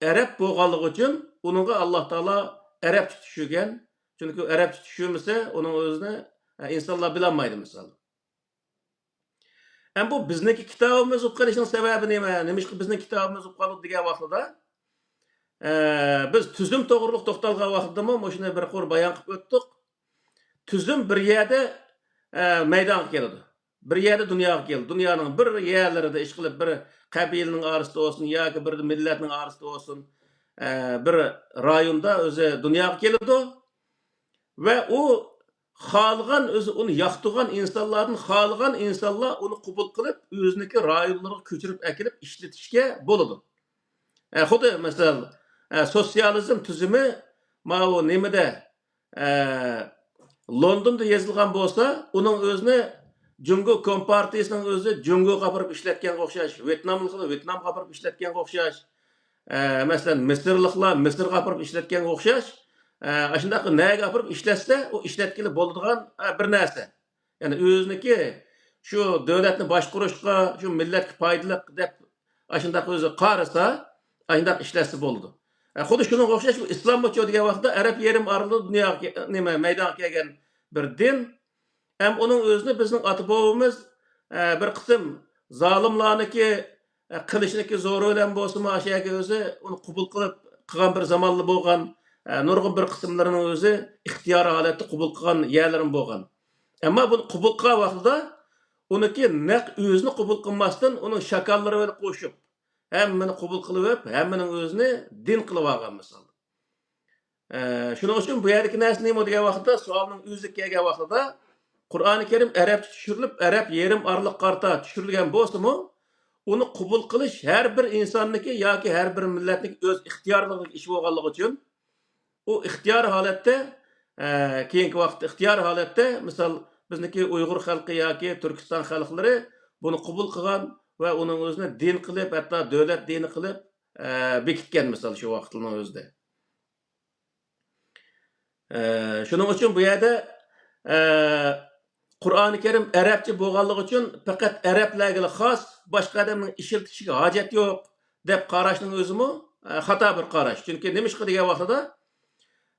ئەرەب بولغانلىقى ئۈچۈن ئۇنىڭغا ئاللا تائالا ئەرەبچە چۈشۈرگەن. چۈنكى ئەرەبچە چۈشۈرمىسە، ئۇنىڭ ئۆزىنى، ئە، ئىنسانلار بىلەلمەيدۇ، مىسال. ئەمما بۇ بىزنىڭكى كىتابىمىز بولۇپ قېلىشنىڭ سەۋەبى نېمە؟ نېمىشقا بىزنىڭ كىتابىمىز بولۇپ قالدى دېگەن ۋاقتىدا، ئە، بىز تۈزۈم توغرۇلۇق توختالغان ۋاقتىدىمۇ مۇشۇنى بىر قۇر بايان قىلىپ ئۆتتۇق. تۈزۈم بىر يەردە، ئە، مەيدانغا كېلىدۇ. بىر يەردە دۇنياغا كېلىدۇ. دۇنيانىڭ بىر يەرلىرىدە، ئىشقىلىپ، بىر قەبىلىنىڭ ئارىسىدا بولسۇن ياكى بىر مىللەتنىڭ ئارىسىدا بولسۇن، ئە، بىر رايوندا ئۆزى دۇنياغا كېلىدۇ. ۋە ئۇ خالىغان، ئۆزى ئۇنى ياقتۇرغان ئىنسانلاردىن خالىغان ئىنسانلار ئۇنى قوبۇل قىلىپ، ئۆزىنىڭكى رايونلىرىغا كۆچۈرۈپ ئەكېلىپ ئىشلىتىشكە بولىدۇ. ئە، خۇددى مەسىلەن، ئە، سوتسىيالىزم تۈزۈمى ماۋۇ نېمىدە، ئە، لوندوندا يېزىلغان بولسا، ئۇنىڭ ئۆزىنى جۇڭگو كومپارتىيىسىنىڭ ئۆزى جۇڭگوغا ئاپىرىپ ئىشلەتكەنگە ئوخشاش، ۋيېتناملىقلار ۋيېتنامغا ئاپىرىپ ئىشلەتكەنگە ئوخشاش، ئە، مەسىلەن، مىسىرلىقلار مىسىرغا ئاپىرىپ ئىشلەتكەنگە ئوخشاش، ئە، ئاشۇنداق نەگە ئاپىرىپ ئىشلەتسە، ئۇ ئىشلەتكىلى بولىدىغان، ئە، بىر نەرسە. يەنى ئۆزىنىڭكى شۇ دۆلەتنى باشقۇرۇشقا، شۇ مىللەتكە پايدىلىق دەپ ئاشۇنداق ئۆزى قارىسا، ئاشۇنداق ئىشلەتسە بولىدۇ. ئە، خۇددى شۇنىڭغا ئوخشاش بۇ ئىسلاممۇچۇ دېگەن ۋاقىتتا ئەرەب يېرىم ئارىلىدا دۇنياغا كە-، نېمە، مەيدانغا كەلگەن بىر دىن. ھەم ئۇنىڭ ئۆزىنى بىزنىڭ ئاتا بوۋىمىز، ئە، بىر قىسىم زالىملارنىڭكى، ئە، قىلىچنىڭكى زورى بىلەن بولسىمۇ، ئاشۇ يەرگە ئۆزى ئۇنى قوبۇل قىلىپ قىلغان بىر زامانلا بولغان، ئە، نۇرغۇن بىر قىسىملىرىنىڭ ئۆزى ئىختىيارىي ھالەتتە قوبۇل قىلغان يەرلىرىمۇ بولغان. ئەمما بۇنى قوبۇل قىلغان ۋاقتىدا ئۇنىڭكى نەق ئۆزىنى قوبۇل قىلماستىن، ئۇنىڭ شاكاللىرى بىلەن قوشۇپ، ھەممىنى قوبۇل قىلىۋېلىپ، ھەممىنىڭ ئۆزىنى دىن قىلىۋالغان مىسال. ئە، شۇنىڭ ئۈچۈن بۇ يەردىكى نەرسە نېمە دېگەن ۋاقىتتا، سوئالنىڭ ئۆزى كەلگەن ۋاقتىدا، قۇرئانى كەرىم ئەرەبچە چۈشۈرۈلۈپ، ئەرەب يېرىم ئارىلىققا قارىتا چۈشۈرۈلگەن بولسىمۇ، ئۇنى قوبۇل قىلىش ھەر بىر ئىنساننىڭكى ياكى ھەر بىر مىللەتنىڭكى ئۆز ئىختىيارلىقىدىكى ئىش بولغانلىقى ئۈچۈن، ئۇ ئىختىيارىي ھالەتتە، ئە، كېيىنكى ۋاقىتتا ئىختىيارىي ھالەتتە، مىسال، بىزنىڭكى ئۇيغۇر خەلقى ياكى تۈركىستان خەلقلىرى بۇنى قوبۇل قىلغان ۋە ئۇنىڭ ئۆزىنى دىن قىلىپ، ھەتتا دۆلەت دىنى قىلىپ، ئە، بېكىتكەن، مىسال، شۇ ۋاقىتنىڭ ئۆزىدە. ئە، شۇنىڭ ئۈچۈن بۇ يەردە، ئە، قۇرئانى كەرىم ئەرەبچە بولغانلىقى ئۈچۈن پەقەت ئەرەبلەرگىلا خاس، باشقا ئادەمنىڭ ئىشلىتىشىگە ھاجەت يوق، دەپ قاراشنىڭ ئۆزىمۇ، ئە، خاتا بىر قاراش. چۈنكى نېمىشقا دېگەن ۋاقتىدا،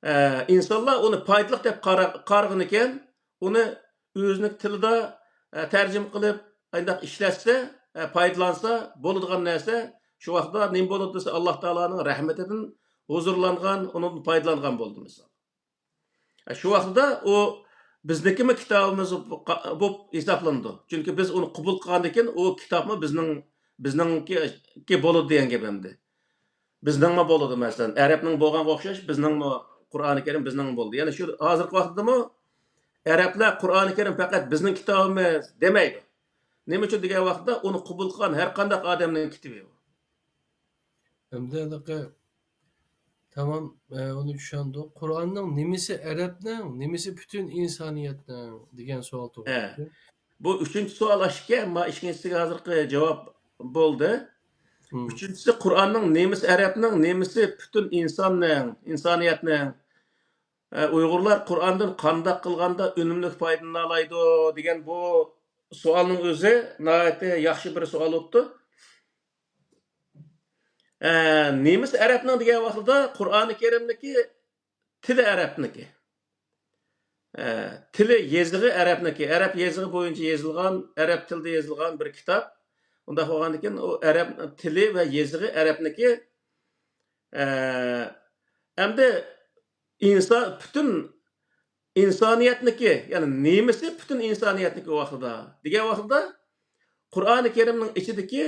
ئە، ئىنسانلار ئۇنى پايدىلىق دەپ قارا-، قارىغىنىكەن، ئۇنى ئۆزىنىڭ تىلىدا، ئە، تەرجىمە قىلىپ، ئانداق ئىشلەتسە، ئە، پايدىلانسا بولىدىغان نەرسە، شۇ ۋاقىتتا نېمە بولىدۇ دېسە، ئاللا تائالانىڭ رەھمىتىدىن ھۇزۇرلانغان، ئۇنىڭدىن پايدىلانغان بولدى، مىسال. ئە، شۇ ۋاقتىدا ئۇ بىزنىڭكىمۇ كىتابىمىز بولۇپ ھېسابلىنىدۇ. چۈنكى بىز ئۇنى قوبۇل قىلغاندىن كېيىن ئۇ كىتابمۇ بىزنىڭ، بىزنىڭكى بولىدۇ دېگەن گەپ ئەمدى. بىزنىڭمۇ بولىدۇ، مەسىلەن، ئەرەبنىڭ بولغانغا ئوخشاش، بىزنىڭمۇ قۇرئانى كەرىم بىزنىڭمۇ بولدى. يەنى شۇ ھازىرقى ۋاقىتتىمۇ ئەرەبلەر قۇرئانى كەرىم پەقەت بىزنىڭ كىتابىمىز دېمەيدۇ. نېمە ئۈچۈن دېگەن ۋاقىتتا ئۇنى قوبۇل قىلغان ھەر قانداق ئادەمنىڭ كىتابى ئۇ. ئەمدى ھېلىقى تامام، ئە، ئۇنى چۈشەندۇق. قۇرئاننىڭ نېمىسى ئەرەبنىڭ، نېمىسى پۈتۈن ئىنسانىيەتنىڭ دېگەن سوئال ھە. تۇغۇلدى. بۇ ئۈچىنچى سوئال ئاشكەن، ئەمما ئىككىنچىسىگە ھازىرقى جاۋاب بولدى. مم. ئۈچىنچىسى، قۇرئاننىڭ نېمىسى ئەرەبنىڭ، نېمىسى پۈتۈن ئىنساننىڭ، ئىنسانىيەتنىڭ، ئە، ئۇيغۇرلار قۇرئاندىن قانداق قىلغاندا ئۈنۈملۈك پايدىلىنالايدۇ دېگەن بۇ سوئالنىڭ ئۆزى ناھايىتى ياخشى بىر سوئال بوپتۇ. ئە، نېمىسى ئەرەبنىڭ دېگەن ۋاقتىدا قۇرئانى كەرىمنىكى تىلى ئەرەبنىكى. ئە، تىلى، يېزىقى ئەرەبنىكى. ئەرەب يېزىقى بويىچە يېزىلغان، ئەرەب تىلىدا يېزىلغان بىر كىتاب. ئۇنداق بولغاندىكىن ئۇ ئەرەب تىلى ۋە يېزىقى ئەرەبنىكى. ئە، ئەمدى ئىنسان، پۈتۈن ئىنسانىيەتنىكى، يەنى نېمىسى پۈتۈن ئىنسانىيەتنىكى ۋاقتىدا دېگەن ۋاقتىدا، قۇرئانى كەرىمنىڭ ئىچىدىكى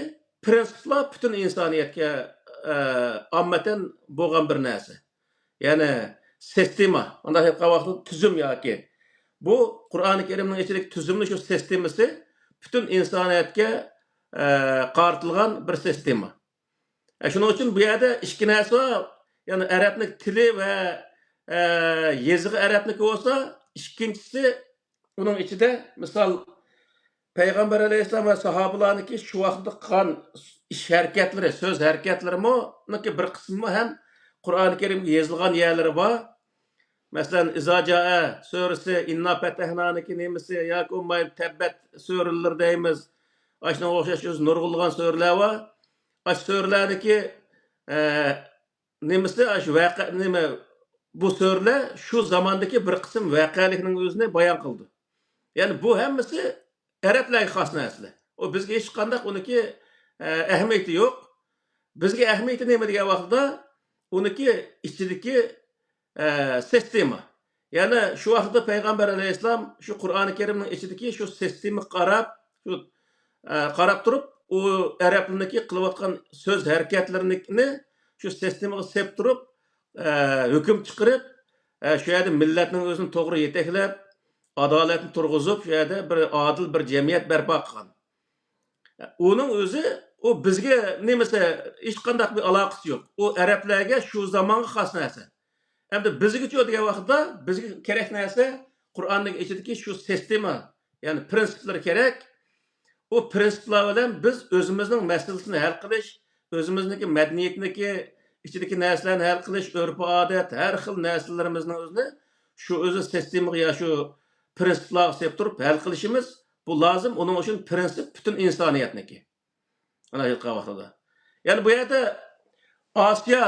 پىرىنسىپلار پۈتۈن ئىنسانىيەتكە، ئە، ئاممىتەن بولغان بىر نەرسە. يەنى سىستېما، ئۇنداق ئېيتقان ۋاقتىدا تۈزۈم ياكى. بۇ قۇرئانى كەرىمنىڭ ئىچىدىكى تۈزۈمنىڭ شۇ سىستېمىسى پۈتۈن ئىنسانىيەتكە، ئە، قارىتىلغان بىر سىستېما. ئە، شۇنىڭ ئۈچۈن بۇ يەردە ئىككى نەرسە بار. يەنى ئەرەبنىڭ تىلى ۋە، ئە، يېزىقى ئەرەبنىكى بولسا، ئىككىنچىسى ئۇنىڭ ئىچىدە، مىسال، پەيغەمبەر ئەلەيھىسسالام ۋە ساھابىلارنىڭكى شۇ ۋاقىتتا قىلغان ئىش ھەرىكەتلىرى، سۆز ھەرىكەتلىرىمۇ، بىر قىسمىمۇ ھەم قۇرئانى كەرىمگە يېزىلغان يەرلىرى بار. مەسىلەن، ئىزا جائە سۈرىسى، ئىننا پەتەھنانىكى نېمىسى ياكى بولمايدۇ تەببەت سۈرىلىرى دەيمىز. ئاشۇنىڭغا ئوخشاش ئۆزى نۇرغۇنلىغان سۈرىلەر بار. ئاشۇ سۈرىلەردىكى، ئە، نېمىسى، ئاشۇ ۋەقە، نېمە، بۇ سۈرىلەر شۇ زاماندىكى بىر قىسىم ۋەقەلىكنىڭ ئۆزىنى بايان قىلىدۇ. يەنى بۇ ھەممىسى ئەرەبلەرگە خاس نەرسىلەر. ئۇ بىزگە ھېچقانداق ئۇنىڭكى، ئە، ئەھمىيىتى يوق. بىزگە ئەھمىيىتى نېمە دېگەن ۋاقتىدا، ئۇنىڭكى ئىچىدىكى، ئە، سىستېما. يەنى شۇ ۋاقىتتا پەيغەمبەر ئەلەيھىسسالام شۇ قۇرئانى كەرىمنىڭ ئىچىدىكى شۇ سىستېمىغا قاراپ، شۇ، ئە، قاراپ تۇرۇپ، ئۇ ئەرەبلەرنىڭكى قىلىۋاتقان سۆز ھەرىكەتلىرىنى شۇ سىستېمىغا سېلىپ تۇرۇپ، ئە، ھۆكۈم چىقىرىپ، ئە، شۇ يەردە مىللەتنىڭ ئۆزىنى توغرا يېتەكلەپ، ئادالەتنى تۇرغۇزۇپ، شۇ يەردە بىر ئادىل بىر جەمئىيەت بەرپا قىلغان. ئۇنىڭ ئۆزى، ئۇ بىزگە نېمىسى، ھېچقانداق بىر ئالاقىسى يوق. ئۇ ئەرەبلەرگە شۇ زامانغا خاس نەرسە. ئەمدى بىزگىچۇ دېگەن ۋاقىتتا، بىزگە كېرەك نەرسە قۇرئاننىڭ ئىچىدىكى شۇ سىستېما، يەنى پىرىنسىپلىرى كېرەك. ئۇ پىرىنسىپلار بىلەن بىز ئۆزىمىزنىڭ مەسىلىسىنى ھەل قىلىش، ئۆزىمىزنىڭكى مەدەنىيىتىنىڭكى ئىچىدىكى نەرسىلەرنى ھەل قىلىش، ئۆرپ-ئادەت، ھەر خىل نەرسىلىرىمىزنىڭ ئۆزىنى شۇ ئۆزى سىستېمىغا يا شۇ پىرىنسىپلارغا سېلىپ تۇرۇپ ھەل قىلىشىمىز، بۇ لازىم. ئۇنىڭ ئۈچۈن پىرىنسىپ پۈتۈن ئىنسانىيەتنىڭكى. ئانا ئېيتقان ۋاقتىدا. يەنى بۇ يەردە ئاسىيا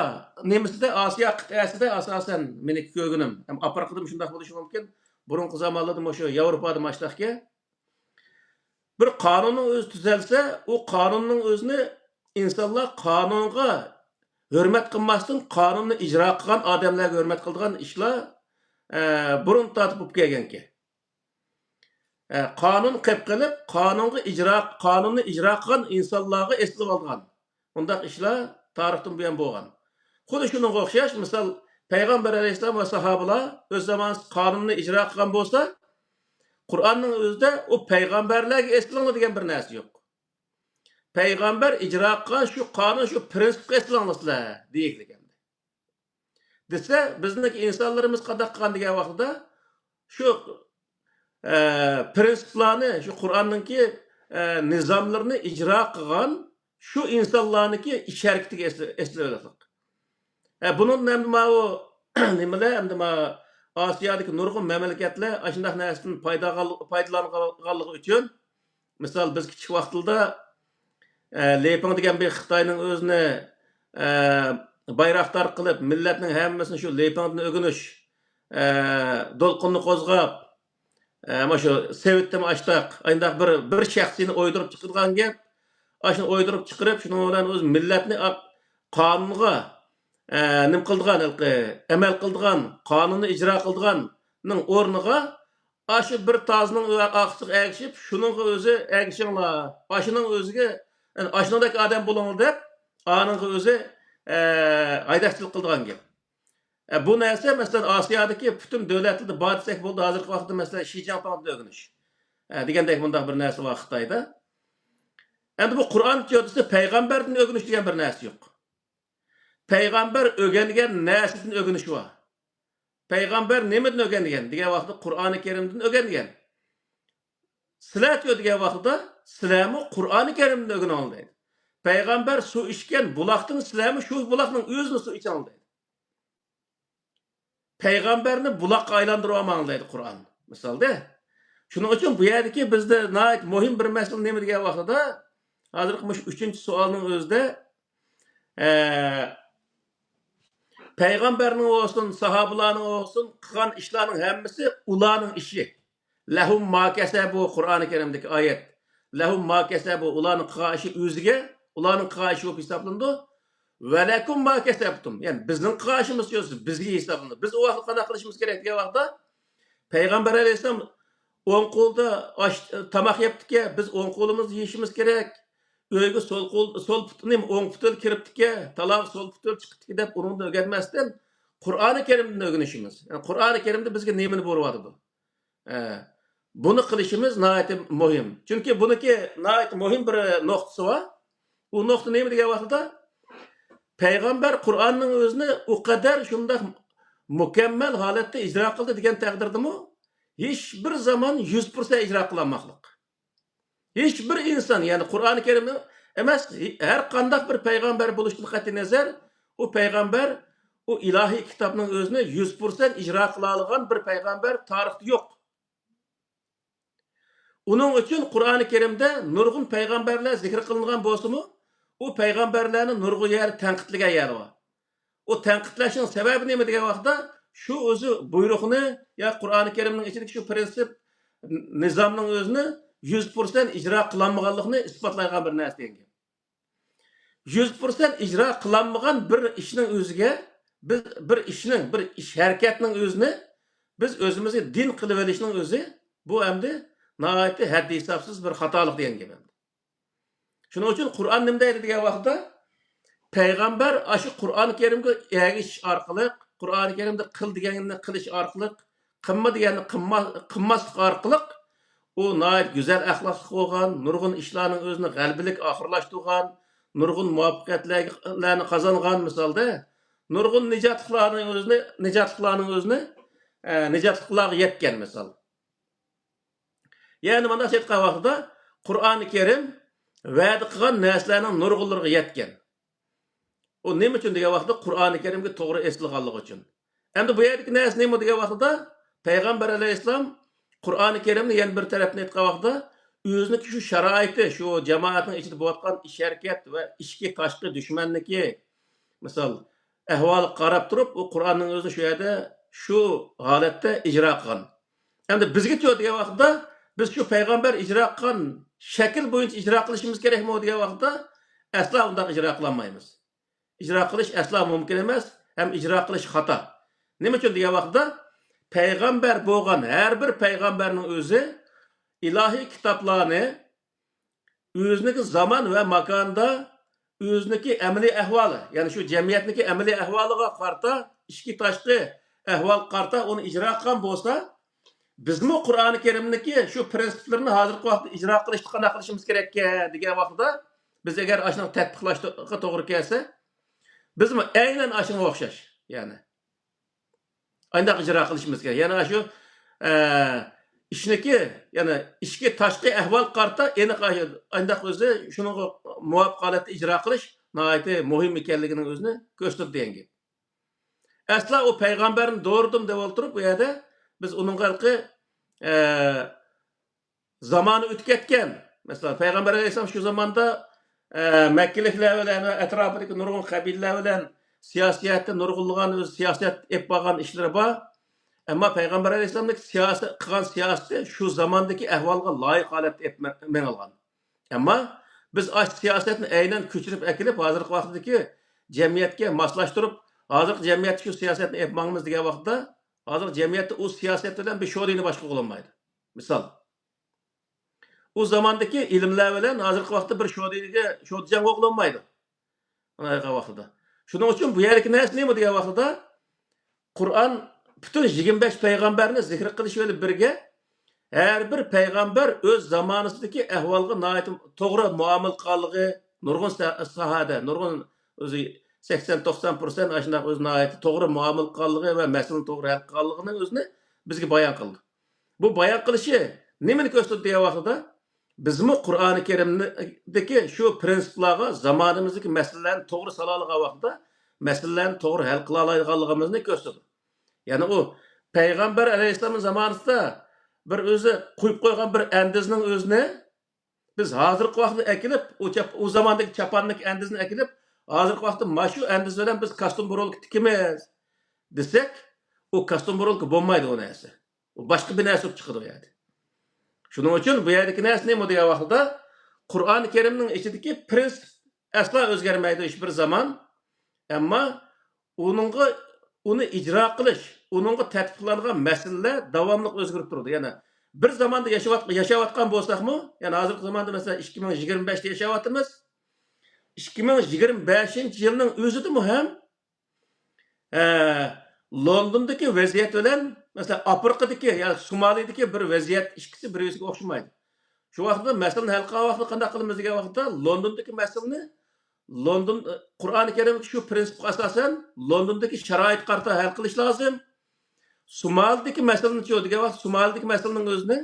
نېمىسىدە، ئاسىيا قىتئەسىدە ئاساسەن مېنىڭكى كۆرگىنىم، ھەم ئافرىقىدىمۇ شۇنداق بولۇشى مۇمكىن. بۇرۇنقى زامانلاردا مۇشۇ ياۋروپادا ماشۇنداقكەن. بىر قانۇننىڭ ئۆزى تۈزەلسە، ئۇ قانۇننىڭ ئۆزىنى ئىنسانلار قانۇنغا ھۆرمەت قىلماستىن، قانۇننى ئىجرا قىلغان ئادەملەرگە ھۆرمەت قىلىدىغان ئىشلار، ئە، بۇرۇن تارتىپ بولۇپ كەلگەنكەن. ئە، قانۇن قېلىپ قېلىپ، قانۇنغا ئىجرا، قانۇننى ئىجرا قىلغان ئىنسانلارغا ئېسىلىۋالغان. ئۇنداق ئىشلار تارىختىن بۇيان بولغان. خۇددى شۇنىڭغا ئوخشاش، مىسال، پەيغەمبەر ئەلەيھىسسالام ۋە ساھابىلار ئۆز زامانىسىدا قانۇننى ئىجرا قىلغان بولسا، قۇرئاننىڭ ئۆزىدە ئۇ پەيغەمبەرلەرگە ئېسىلىڭلار دېگەن بىر نەرسە يوق. پەيغەمبەر ئىجرا قىلغان شۇ قانۇن، شۇ پرىنسىپقا ئېسىلىڭلار سىلەر دېگىلى كەلدى. دېسە، بىزنىڭكى ئىنسانلىرىمىز قانداق قىلغان دېگەن ۋاقتىدا، شۇ، ئە، پرىنسىپلارنى، شۇ قۇرئاننىڭكى، ئە، نىزاملىرىنى ئىجرا قىلغان شۇ ئىنسانلارنىڭكى ئىش ھەرىكىتىگە ئېسىل-، ئېسىلىۋېلىدۇق. ئە، بۇنىڭدىن ئەمدى ماۋۇ نېمىلەر، ئەمدى ما ئاسىيادىكى نۇرغۇن مەملىكەتلەر ئاشۇنداق نەرسىدىن پايدا-، پايدىلانغانلىقى ئۈچۈن، مىسال، بىز كىچىك ۋاقتىدا، ئە، لېپىڭ دېگەن بىر خىتاينىڭ ئۆزىنى، ئە، بايراقدار قىلىپ، مىللەتنىڭ ھەممىسىنى شۇ لېپىڭدىن ئۆگىنىش، ئە، دولقۇننى قوزغاپ، ئە، مانا شۇ سېۋىتتىمۇ ئاشتاق، ئاينداق بىر، بىر شەخسىينى ئويدۇرۇپ چىقىدىغان گەپ. ئاشۇنى ئويدۇرۇپ چىقىرىپ، شۇنىڭ بىلەن ئۆز مىللەتنى ئاق-، قانۇنغا، ئە، نېمە قىلىدىغان، ھېلىقى ئەمەل قىلىدىغان، قانۇننى ئىجرا قىلىدىغاننىڭ ئورنىغا ئاشۇ بىر تازىنىڭ ئارقىسىغا ئەگىشىپ، شۇنىڭغا ئۆزى ئەگىشىڭلار، ئاشۇنىڭ ئۆزىگە، يەنى ئاشۇنىڭدەك ئادەم بولۇڭلار دەپ، ئانىڭغا ئۆزى، ئە، ھەيدەكچىلىك قىلىدىغان گەپ. ئە، بۇ نەرسە، مەسىلەن، ئاسىيادىكى پۈتۈن دۆلەتلەردە بار دېسەك بولىدۇ. ھازىرقى ۋاقىتتا، مەسىلەن، شى جياڭپىڭدىن ئۆگىنىش، ئە، دېگەندەك مۇنداق بىر نەرسە بار خىتايدا. ئەمدى بۇ قۇرئان تېئورىيىسى پەيغەمبەردىن ئۆگىنىش دېگەن بىر نەرسە يوق. پەيغەمبەر ئۆگەنگەن نەرسىدىن ئۆگىنىش بار. پەيغەمبەر نېمىدىن ئۆگەنگەن دېگەن ۋاقىتتا، قۇرئانى كەرىمدىن ئۆگەنگەن. سىلەرچۇ دېگەن ۋاقتىدا، سىلەرمۇ قۇرئانى كەرىمدىن ئۆگىنىڭلار دەيدۇ. پەيغەمبەر سۇ ئىچكەن بۇلاقتىن سىلەرمۇ شۇ بۇلاقنىڭ ئۆزىدىن سۇ ئىچىڭلار دەيدۇ. پەيغەمبەرنى بۇلاققا ئايلاندۇرۇۋالماڭلار دەيدۇ قۇرئان. مىسالدا. شۇنىڭ ئۈچۈن بۇ يەردىكى بىزدە ناھايىتى مۇھىم بىر مەسىلە نېمە دېگەن ۋاقتىدا، ھازىرقى مۇشۇ ئۈچىنچى سوئالنىڭ ئۆزىدە، ئە، پەيغەمبەرنىڭ بولسۇن، ساھابىلارنىڭ بولسۇن، قىلغان ئىشلارنىڭ ھەممىسى ئۇلارنىڭ ئىشى. لەھۇم ما كەسەبۇ، قۇرئانى كەرىمدىكى ئايەت. لەھۇم ما كەسەبۇ، ئۇلارنىڭ قىلغان ئىشى ئۆزىگە، ئۇلارنىڭ قىلغان ئىشى بولۇپ ھېسابلىنىدۇ. ۋە لەكۇم ما كەسەبتۇم، يەنى بىزنىڭ قىلغان ئىشىمىز شۇ، بىزگە ھېسابلىنىدۇ. بىز ئۇ ۋاقىتتا قانداق قىلىشىمىز كېرەك دېگەن ۋاقىتتا، پەيغەمبەر ئەلەيھىسسالام ئوڭ قولدا ئاش، تاماق يەپتىكەن، بىز ئوڭ قولىمىزدا يېيىشىمىز كېرەك. ئۆيگە سول قول، سول پۇتىنى ئوڭ پۇتى بىلەن كىرىپتىكەن، تالاغا سول پۇتى بىلەن چىقىپتىكەن دەپ ئۇنىڭدىن ئۆگەنمەستىن، قۇرئانى كەرىمدىن ئۆگىنىشىمىز. يەنى قۇرئانى كەرىمدە بىزگە نېمىنى بۇيرۇۋاتىدۇ؟ ئە، بۇنى قىلىشىمىز ناھايىتى مۇھىم. چۈنكى بۇنىڭكى ناھايىتى مۇھىم بىر نۇقتىسى بار. ئۇ نۇقتا نېمە دېگەن ۋاقتىدا، پەيغەمبەر قۇرئاننىڭ ئۆزىنى ئۇ قەدەر شۇنداق مۇكەممەل ھالەتتە ئىجرا قىلدى دېگەن تەقدىردىمۇ، ھېچ بىر زامان يۈز پىرسەنت ئىجرا قىلالماقلىق. ھېچ بىر ئىنسان، يەنى قۇرئانى كەرىم ئەمەس، ھەر قانداق بىر پەيغەمبەر بولۇشتىن قەتئىينەزەر، ئۇ پەيغەمبەر ئۇ ئىلاھىي كىتابنىڭ ئۆزىنى يۈز پىرسەنت ئىجرا قىلالىغان بىر پەيغەمبەر تارىختا يوق. ئۇنىڭ ئۈچۈن قۇرئانى كەرىمدە نۇرغۇن پەيغەمبەرلەر زىكىر قىلىنغان بولسىمۇ، ئۇ پەيغەمبەرلەرنى نۇرغۇن يەردە تەنقىدلىگەن يەر بار. ئۇ تەنقىدلەشنىڭ سەۋەبى نېمە دېگەن ۋاقىتتا، شۇ ئۆزى بۇيرۇقنى يا قۇرئانى كەرىمنىڭ ئىچىدىكى شۇ پرىنسىپ، نىزامنىڭ ئۆزىنى يۈز پىرسەنت ئىجرا قىلالمىغانلىقىنى ئىسپاتلايدىغان بىر نەرسە دېگەن گەپ. يۈز پىرسەنت ئىجرا قىلالمىغان بىر ئىشنىڭ ئۆزىگە، بىز بىر ئىشنىڭ، بىر ئىش ھەرىكەتنىڭ ئۆزىنى بىز ئۆزىمىزگە دىن قىلىۋېلىشنىڭ ئۆزى، بۇ ئەمدى ناھايىتى ھەددى ھېسابسىز بىر خاتالىق دېگەن گەپ ئەمدى. شۇنىڭ ئۈچۈن قۇرئان نېمە دەيدۇ دېگەن ۋاقىتتا، پەيغەمبەر ئاشۇ قۇرئان كەرىمگە ئەگىشىش ئارقىلىق، قۇرئان كەرىمدە قىل دېگەننى قىلىش ئارقىلىق، قىلما دېگەننى قىلما-، قىلماسلىق ئارقىلىق، ئۇ ناھايىتى گۈزەل ئەخلاقلىق بولغان، نۇرغۇن ئىشلارنىڭ ئۆزىنى غەلىبىلىك ئاخىرلاشتۇرغان، نۇرغۇن مۇۋەپپەقىيەتلەرنى قازانغان مىسالدا، نۇرغۇن نىجاتلىقلارنىڭ ئۆزىنى، نىجاتلىقلارنىڭ ئۆزىنى، ئە، نىجاتلىقلارغا يەتكەن مىسال. يەنى مانا شۇ ئېيتقان ۋاقتىدا قۇرئانى كەرىم ۋەدە قىلغان نەرسىلەرنىڭ نۇرغۇنلىرىغا يەتكەن. ئۇ نېمە ئۈچۈن دېگەن ۋاقىتتا قۇرئانى كەرىمگە توغرا ئېسىلغانلىقى ئۈچۈن. ئەمدى بۇ يەردىكى نەرسە نېمە دېگەن ۋاقتىدا پەيغەمبەر ئەلەيھىسسالام قۇرئانى كەرىمنى يەنە بىر تەرەپتىن ئېيتقان ۋاقتىدا ئۆزىنىڭكى شۇ شارائىتى، شۇ جامائەتنىڭ ئىچىدە بولۇۋاتقان ئىش ھەرىكەت ۋە ئىچكى تاشقى دۈشمەننىكى مىسال، ئەھۋالىغا قاراپ تۇرۇپ، ئۇ قۇرئاننىڭ ئۆزىنى شۇ يەردە، شۇ ھالەتتە ئىجرا قىلغان. ئەمدى بىزگىچۇ دېگەن ۋاقىتتا، بىز شۇ پەيغەمبەر ئىجرا قىلغان شەكىل بويىچە ئىجرا قىلىشىمىز كېرەكمۇ دېگەن ۋاقىتتا، ئەسلا ئۇنداق ئىجرا قىلالمايمىز. ئىجرا قىلىش ئەسلا مۇمكىن ئەمەس، ھەم ئىجرا قىلىش خاتا. نېمە ئۈچۈن دېگەن ۋاقىتتا، پەيغەمبەر بولغان ھەر بىر پەيغەمبەرنىڭ ئۆزى ئىلاھىي كىتابلارنى ئۆزىنىڭكى زامان ۋە ماكاندا ئۆزىنىڭكى ئەمەلىي ئەھۋالى، يەنى شۇ جەمئىيەتنىڭكى ئەمەلىي ئەھۋالىغا قارىتا، ئىچكى تاشقى ئەھۋالغا قارىتا ئۇنى ئىجرا قىلغان بولسا، بىزمۇ قۇرئانى كەرىمدىكى شۇ پرىنسىپلىرىنى ھازىرقى ۋاقىتتا ئىجرا قىلىشتا قانداق قىلىشىمىز كېرەككەن دېگەن ۋاقتىدا، بىز ئەگەر ئاشۇنى تەتبىقلاشقا توغرا كەلسە، بىزمۇ ئەينەن ئاشۇنىڭغا ئوخشاش، يەنى ئانداق ئىجرا قىلىشىمىز كېرەك. يەنى شۇ، ئە، ئىشنىكى، يەنى ئىچكى تاشقى ئەھۋالغا قارىتا ئېنىق ئانداق ئۆزى شۇنىڭغا مۇۋاپىق ھالەتتە ئىجرا قىلىش ناھايىتى مۇھىم ئىكەنلىكىنىڭ ئۆزىنى كۆرسىتىدۇ دېگەن گەپ. ئەسلا ئۇ پەيغەمبەرنى دورىدىم دەپ ئولتۇرۇپ، بۇ يەردە بىز ئۇنىڭغا ھېلىقى، ئە، زامانى ئۆتۈپ كەتكەن. مەسىلەن، پەيغەمبەر ئەلەيھىسسالام شۇ زاماندا، ئە، مەككىلىكلەر بىلەن ۋە ئەتراپىدىكى نۇرغۇن قەبىلىلەر بىلەن سىياسىي جەھەتتە نۇرغۇنلىغان ئۆزى سىياسەت ئېلىپ بارغان ئىشلىرى بار. ئەمما پەيغەمبەر ئەلەيھىسسالامنىڭ سىياسەت، قىلغان سىياسىتى شۇ زاماندىكى ئەھۋالغا لايىق ھالەتتە ئېلىپ مە-، مېڭىلغان. ئەمما بىز ئاشۇ سىياسەتنى ئەينەن كۆچۈرۈپ ئەكېلىپ، ھازىرقى ۋاقىتتىكى جەمئىيەتكە ماسلاشتۇرۇپ، ھازىرقى جەمئىيەتتە شۇ سىياسەتنى ئېلىپ ماڭىمىز دېگەن ۋاقىتتا، ھازىرقى جەمئىيەتتە ئۇ سىياسەت بىلەن بىر شودىنى باشقا قىلالمايدۇ. مىسال، ئۇ زاماندىكى ئىلىملەر بىلەن ھازىرقى ۋاقىتتا بىر شودىگە، شودىجاڭ بولالمايدۇ. ھازىرقى ۋاقتىدا. شۇنىڭ ئۈچۈن بۇ يەردىكى نەرسە نېمە دېگەن ۋاقتىدا، قۇرئان پۈتۈن يىگىرمە بەش پەيغەمبەرنى زىكىر قىلىش بىلەن بىرگە، ھەر بىر پەيغەمبەر ئۆز زامانىسىدىكى ئەھۋالغا ناھايىتى توغرا مۇئامىلە قىلغانلىقى، نۇرغۇن سا-، ساھەدە، نۇرغۇن ئۆزى سەكسەن توقسان پىرسەنت ئاشۇنداق ئۆزى ناھايىتى توغرا مۇئامىلە قىلغانلىقى ۋە مەسىلىنى توغرا ھەل قىلغانلىقىنى ئۆزىنى بىزگە بايان قىلدى. بۇ بايان قىلىشى نېمىنى كۆرسىتىدۇ دېگەن ۋاقتىدا، بىزمۇ قۇرئانى كەرىمدىكى شۇ پرىنسىپلارغا زامانىمىزدىكى مەسىلىلەرنى توغرا سالالىغان ۋاقتىدا، مەسىلىلەرنى توغرا ھەل قىلالايدىغانلىقىمىزنى كۆرسىتىدۇ. يەنى ئۇ پەيغەمبەر ئەلەيھىسسالامنىڭ زامانىسىدا بىر ئۆزى قويۇپ قويغان بىر ئەندىزىنىڭ ئۆزىنى بىز ھازىرقى ۋاقىتتا ئەكېلىپ، ئۇ چاپ-، ئۇ زاماندىكى چاپاننىڭ ئەندىزىنى ئەكېلىپ، ھازىرقى ۋاقىتتا مانا شۇ ئەندىز بىلەن بىز كاستيۇم بۇرۇلكا تىكىمىز دېسەك، ئۇ كاستيۇم بۇرۇلكا بولمايدۇ ئۇ نەرسە. ئۇ باشقا بىر نەرسە بولۇپ چىقىدۇ ئۇ يەردە. شۇنىڭ ئۈچۈن بۇ يەردىكى نەرسە نېمە دېگەن ۋاقتىدا، قۇرئانى كەرىمنىڭ ئىچىدىكى پرىنسىپ ئەسلا ئۆزگەرمەيدۇ ھېچبىر زامان. ئەمما ئۇنىڭغا، ئۇنى ئىجرا قىلىش، ئۇنىڭغا تەتبىقلانغان مەسىلىلەر داۋاملىق ئۆزگىرىپ تۇرىدۇ. يەنى بىر زاماندا ياشاۋات-، ياشاۋاتقان بولساقمۇ، يەنى ھازىرقى زاماندا، مەسىلەن، ئىككى مىڭ يىگىرمە بەشتە ياشاۋاتىمىز. ئىككى مىڭ يىگىرمە بەشىنچى يىلنىڭ ئۆزىدىمۇ ھەم، ئە، لوندوندىكى ۋەزىيەت بىلەن، مەسىلەن، ئافرىقىدىكى يا سومالىدىكى بىر ۋەزىيەت ئىككىسى بىر-بىرىگە ئوخشىمايدۇ. شۇ ۋاقىتتا مەسىلىنى ھەل قىلغان ۋاقىتتا قانداق قىلىمىز دېگەن ۋاقىتتا، لوندوندىكى مەسىلىنى، لوندون، قۇرئانى كەرىمدىكى شۇ پرىنسىپقا ئاساسەن، لوندوندىكى شارائىتقا قارىتا ھەل قىلىش لازىم. سومالىدىكى مەسىلىنىچۇ دېگەن ۋاقىت، سومالىدىكى مەسىلىنىڭ ئۆزىنى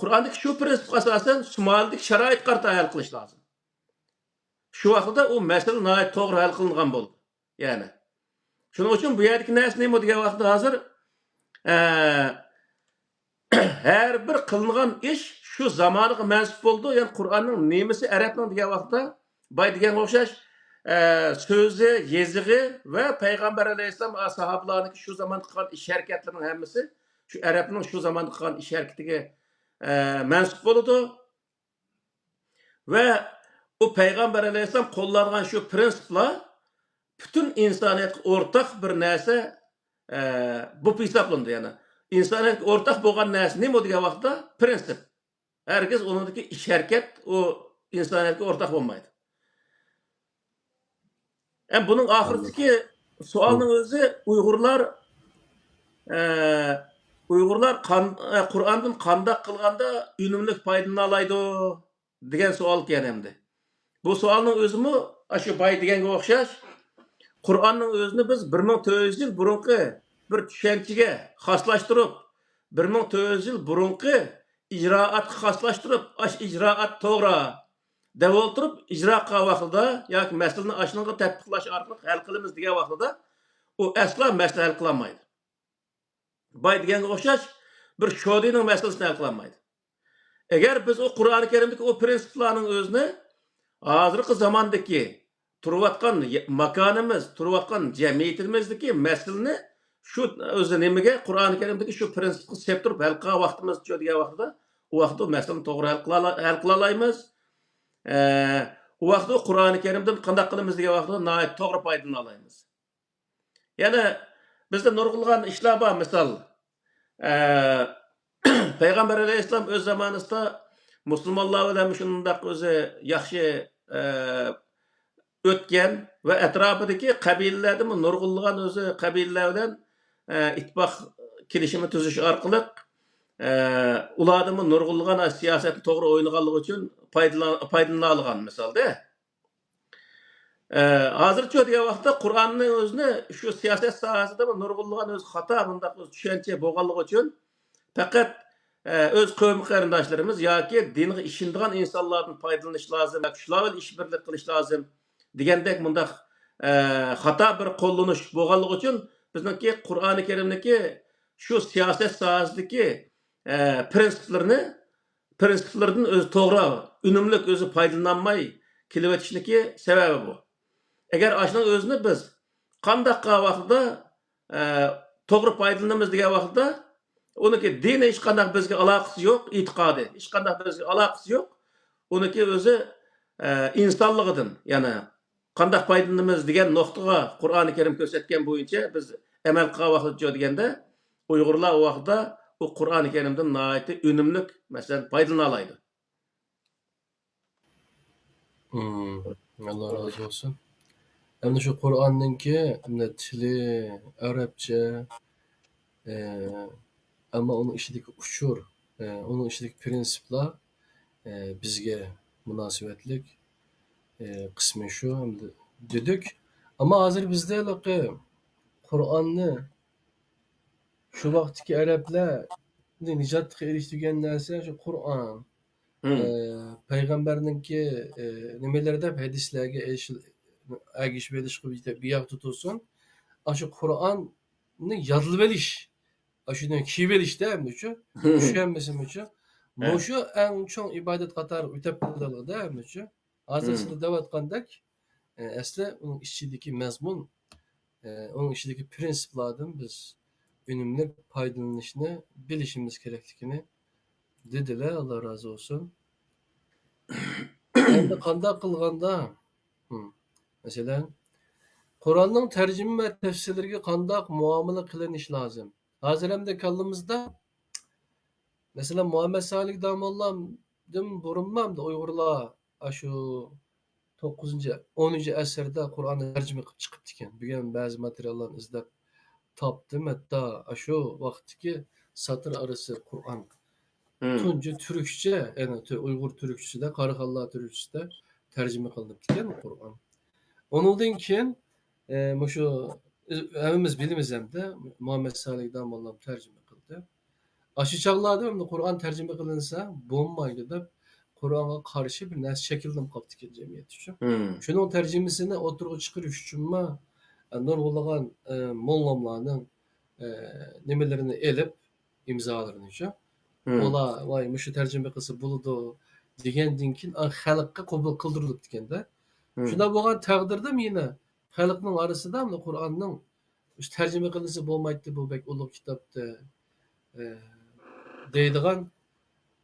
قۇرئاندىكى شۇ پرىنسىپقا ئاساسەن، سومالىدىكى شارائىتقا قارىتا ھەل قىلىش لازىم. شۇ ۋاقىتتا ئۇ مەسىلە ناھايىتى توغرا ھەل قىلىنغان بولىدۇ. يەنى. شۇنىڭ ئۈچۈن بۇ يەردىكى نەرسە نېمە دېگەن ۋاقىتتا ھازىر، ئە، ھەر بىر قىلىنغان ئىش شۇ زامانىغا مەنسۇپ بولىدۇ. يەنى قۇرئاننىڭ نېمىسى ئەرەبنىڭ دېگەن ۋاقىتتا، باي دېگەنگە ئوخشاش، ئە، سۆزى، يېزىقى ۋە پەيغەمبەر ئەلەيھىسسالام، ئە، ساھابىلارنىڭكى شۇ زامان قىلغان ئىش ھەرىكەتلىرىنىڭ ھەممىسى شۇ ئەرەبنىڭ شۇ زاماندا قىلغان ئىش ھەرىكىتىگە، ئە، مەنسۇپ بولىدۇ. ۋە ئۇ پەيغەمبەر ئەلەيھىسسالام قوللانغان شۇ پرىنسىپلار پۈتۈن ئىنسانىيەتكە ئورتاق بىر نەرسە، ئە، بولۇپ ھېسابلىنىدۇ. يەنى ئىنسانىيەتكە ئورتاق بولغان نەرسە نېمە دېگەن ۋاقىتتا؟ پرىنسىپ. ھەرگىز ئۇنىڭدىكى ئىش ھەرىكەت ئۇ ئىنسانىيەتكە ئورتاق بولمايدۇ. ئەم، بۇنىڭ ئاخىرىدىكى سوئالنىڭ ئۆزى ئۇيغۇرلار، ئە، ئۇيغۇرلار قان-، ئە، قۇرئاندىن قانداق قىلغاندا ئۈنۈملۈك پايدىلىنالايدۇ دېگەن سوئال ئىكەن ئەمدى. بۇ سوئالنىڭ ئۆزىمۇ ئاشۇ باي دېگەنگە ئوخشاش. قۇرئاننىڭ ئۆزىنى بىز بىر مىڭ تۆت يۈز يىل بۇرۇنقى بىر چۈشەنچىگە خاسلاشتۇرۇپ، بىر مىڭ تۆت يۈز يىل بۇرۇنقى ئىجرائاتقا خاسلاشتۇرۇپ، ئاشۇ ئىجرائات توغرا دەپ ئولتۇرۇپ، ئىجرا قىلغان ۋاقتىدا ياكى مەسىلىنى ئاشۇنىڭغا تەتبىقلاش ئارقىلىق ھەل قىلىمىز دېگەن ۋاقتىدا، ئۇ ئەسلا مەسىلە ھەل قىلالمايدۇ. باي دېگەنگە ئوخشاش بىر شودىنىڭ مەسىلىسىنى ھەل قىلالمايدۇ. ئەگەر بىز ئۇ قۇرئانى كەرىمدىكى ئۇ پرىنسىپلارنىڭ ئۆزىنى ھازىرقى زاماندىكى تۇرۇۋاتقان يە-، ماكانىمىز، تۇرۇۋاتقان جەمئىيىتىمىزدىكى مەسىلىنى شۇ ئۆزى نېمىگە، قۇرئانى كەرىمدىكى شۇ پرىنسىپقا سېلىپ تۇرۇپ ھەل قىلغان ۋاقتىمىزچۇ دېگەن ۋاقتىدا، ئۇ ۋاقىتتا ئۇ مەسىلىنى توغرا ھەل قىلالا-، ھەل قىلالايمىز. ئە، ئۇ ۋاقىتتا ئۇ قۇرئانى كەرىمدىن قانداق قىلىمىز دېگەن ۋاقتىدا ناھايىتى توغرا پايدىلىنالايمىز. يەنە بىزدە نۇرغۇنلىغان ئىشلار بار، مىسال، ئە، پەيغەمبەر ئەلەيھىسسالام ئۆز زامانىسىدا مۇسۇلمانلار بىلەن شۇنداق ئۆزى ياخشى، ئە، ئۆتكەن ۋە ئەتراپىدىكى قەبىلىلەردىمۇ نۇرغۇنلىغان ئۆزى قەبىلىلەر بىلەن، ئە، ئىتتىپاق كېلىشىمى تۈزۈش ئارقىلىق، ئە، ئۇلاردىنمۇ نۇرغۇنلىغان سىياسەتنى توغرا ئوينىغانلىقى ئۈچۈن پايدىلان-، پايدىلىنالىغان مىسالدا. ئە، ھازىرچۇ دېگەن ۋاقىتتا قۇرئاننى ئۆزىنى شۇ سىياسەت ساھەسىدىمۇ نۇرغۇنلىغان ئۆز خاتا بۇنداق ئۆز چۈشەنچە بولغانلىقى ئۈچۈن پەقەت، ئە، ئۆز قەۋم قېرىنداشلىرىمىز ياكى دىنغا ئىشىنىدىغان ئىنسانلاردىن پايدىلىنىش لازىم، شۇلار بىلەن ئىش بىرلىك قىلىش لازىم دېگەندەك مۇنداق، ئە، خاتا بىر قوللىنىش بولغانلىقى ئۈچۈن بىزنىڭكى قۇرئانى كەرىمدىكى شۇ سىياسەت ساھەسىدىكى، ئە، پىرىنسىپلىرىنى پىرىنسىپلىرىدىن ئۆزى توغرا، ئۈنۈملۈك ئۆزى پايدىلىنالماي كېلىۋېتىشنىكى سەۋەبى بۇ. ئەگەر ئاشۇنىڭ ئۆزىنى بىز قانداق قىلغان ۋاقتىدا، ئە، توغرا پايدىلىنىمىز دېگەن ۋاقىتتا، ئۇنىڭكى دىنى ھېچقانداق بىزگە ئالاقىسى يوق، ئېتىقادى ھېچقانداق بىزگە ئالاقىسى يوق. ئۇنىڭكى ئۆزى، ئە، ئىنسانلىقىدىن، يەنى قانداق پايدىلىنىمىز دېگەن نۇقتىغا قۇرئانى كەرىم كۆرسەتكەن بويىچە بىز ئەمەل قىلغان ۋاقىتتا دېگەندە، ئۇيغۇرلار ئۇ ۋاقىتتا ئۇ قۇرئانى كەرىمدىن ناھايىتى ئۈنۈملۈك، مەسىلەن، پايدىلىنالايدۇ. ئاللا رازى بولسۇن. ئەمدى شۇ قۇرئاننىڭكى ئەمدى تىلى ئەرەبچە، ئەمما ئۇنىڭ ئىچىدىكى ئۇچۇر، ئۇنىڭ ئىچىدىكى پىرىنسىپلار بىزگە مۇناسىۋەتلىك قىسمى شۇ ئەمدى دېدۇق. ئەمما ھازىر بىزدە ھېلىقى قۇرئاننى شۇ ۋاقىتتىكى ئەرەبلەرنى نىجاتقا ئېرىشتۈرگەن نەرسە شۇ قۇرئان. ئە، پەيغەمبەرنىڭكى، ئە، نېمىلىرى دەپ ھەدىسلەرگە ئېرىشىل-، ئەگىشىپ ئېلىشقا بىر ياقتا تۇرسۇن. ئاشۇ قۇرئاننى يادلىۋېلىش، ئاشۇنى كىيىۋېلىشتە ھەممىچۇ، چۈشەنمىسىمىچۇ. مۇشۇ ئەڭ چوڭ ئىبادەت قاتارىغا ئۆتەپ قالدىغىنىدا ھەممىچۇ. ھازىر سىلەر دەۋاتقاندەك، ئە، ئەسلى ئۇنىڭ ئىچىدىكى مەزمۇن، ئە، ئۇنىڭ ئىچىدىكى پىرىنسىپلاردىن بىز ئۈنۈملۈك پايدىلىنىشنى بىلىشىمىز كېرەكلىكىنى دېدىلە، ئاللا رازى بولسۇن. ئەمدى قانداق قىلغاندا، مەسىلەن، قۇرئاننىڭ تەرجىمە ۋە تەپسىرلىرىگە قانداق مۇئامىلە قىلىنىش لازىم؟ ھازىر ئەمدى كاللىمىزدا، مەسىلەن، مۇھەممەد سالىھ داموللادىن بۇرۇنمۇ ئەمدى ئۇيغۇرلار ئاشۇ توققۇزىنچى، ئونىنچى ئەسىردە قۇرئاننى تەرجىمە قىلىپ چىقىپتىكەن. بۈگۈن بەزى ماتېرىياللارنى ئىزدەپ تاپتىم. ھەتتا ئاشۇ ۋاقىتتىكى ساتىر ئارىسى قۇرئان تۇنجى تۈركچە، يەنى تۈ-، ئۇيغۇر تۈركچىسىدە، قاراخانلار تۈركچىسىدە تەرجىمە قىلىنىپتىكەن قۇرئان. ئۇنىڭدىن كېيىن، ئە، مۇشۇ ھەممىمىز بىلىمىز ئەمدى، مۇھەممەد سالىھ داموللام تەرجىمە قىلدى. ئاشۇ چاغلاردا ئەمدى قۇرئان تەرجىمە قىلىنسا بولمايدۇ دەپ، قۇرئانغا قارشى بىر نەرسە شەكىللىنىپ قاپتىكەن جەمئىيەتتىچۇ. شۇنىڭ تەرجىمىسىنى ئوتتۇرىغا چىقىرىش ئۈچۈنمۇ، ئە، نۇرغۇنلىغان، ئە، موللاملارنىڭ، ئە، نېمىلىرىنى ئېلىپ، ئىمزالىرىنىچۇ. ئۇلار، ۋاي، مۇشۇ تەرجىمە قىلسا بولىدۇ دېگەندىن كېيىن، ئا، خەلققە قوبۇل قىلدۇرۇلۇپتىكەن-دە. شۇنداق بولغان تەقدىردە يەنە خەلقنىڭ ئارىسىدا مۇنۇ قۇرئاننىڭ مۇشۇ تەرجىمە قىلىنسا بولمايتتى، بۇ بەك ئۇلۇغ كىتابتى، ئە، دەيدىغان،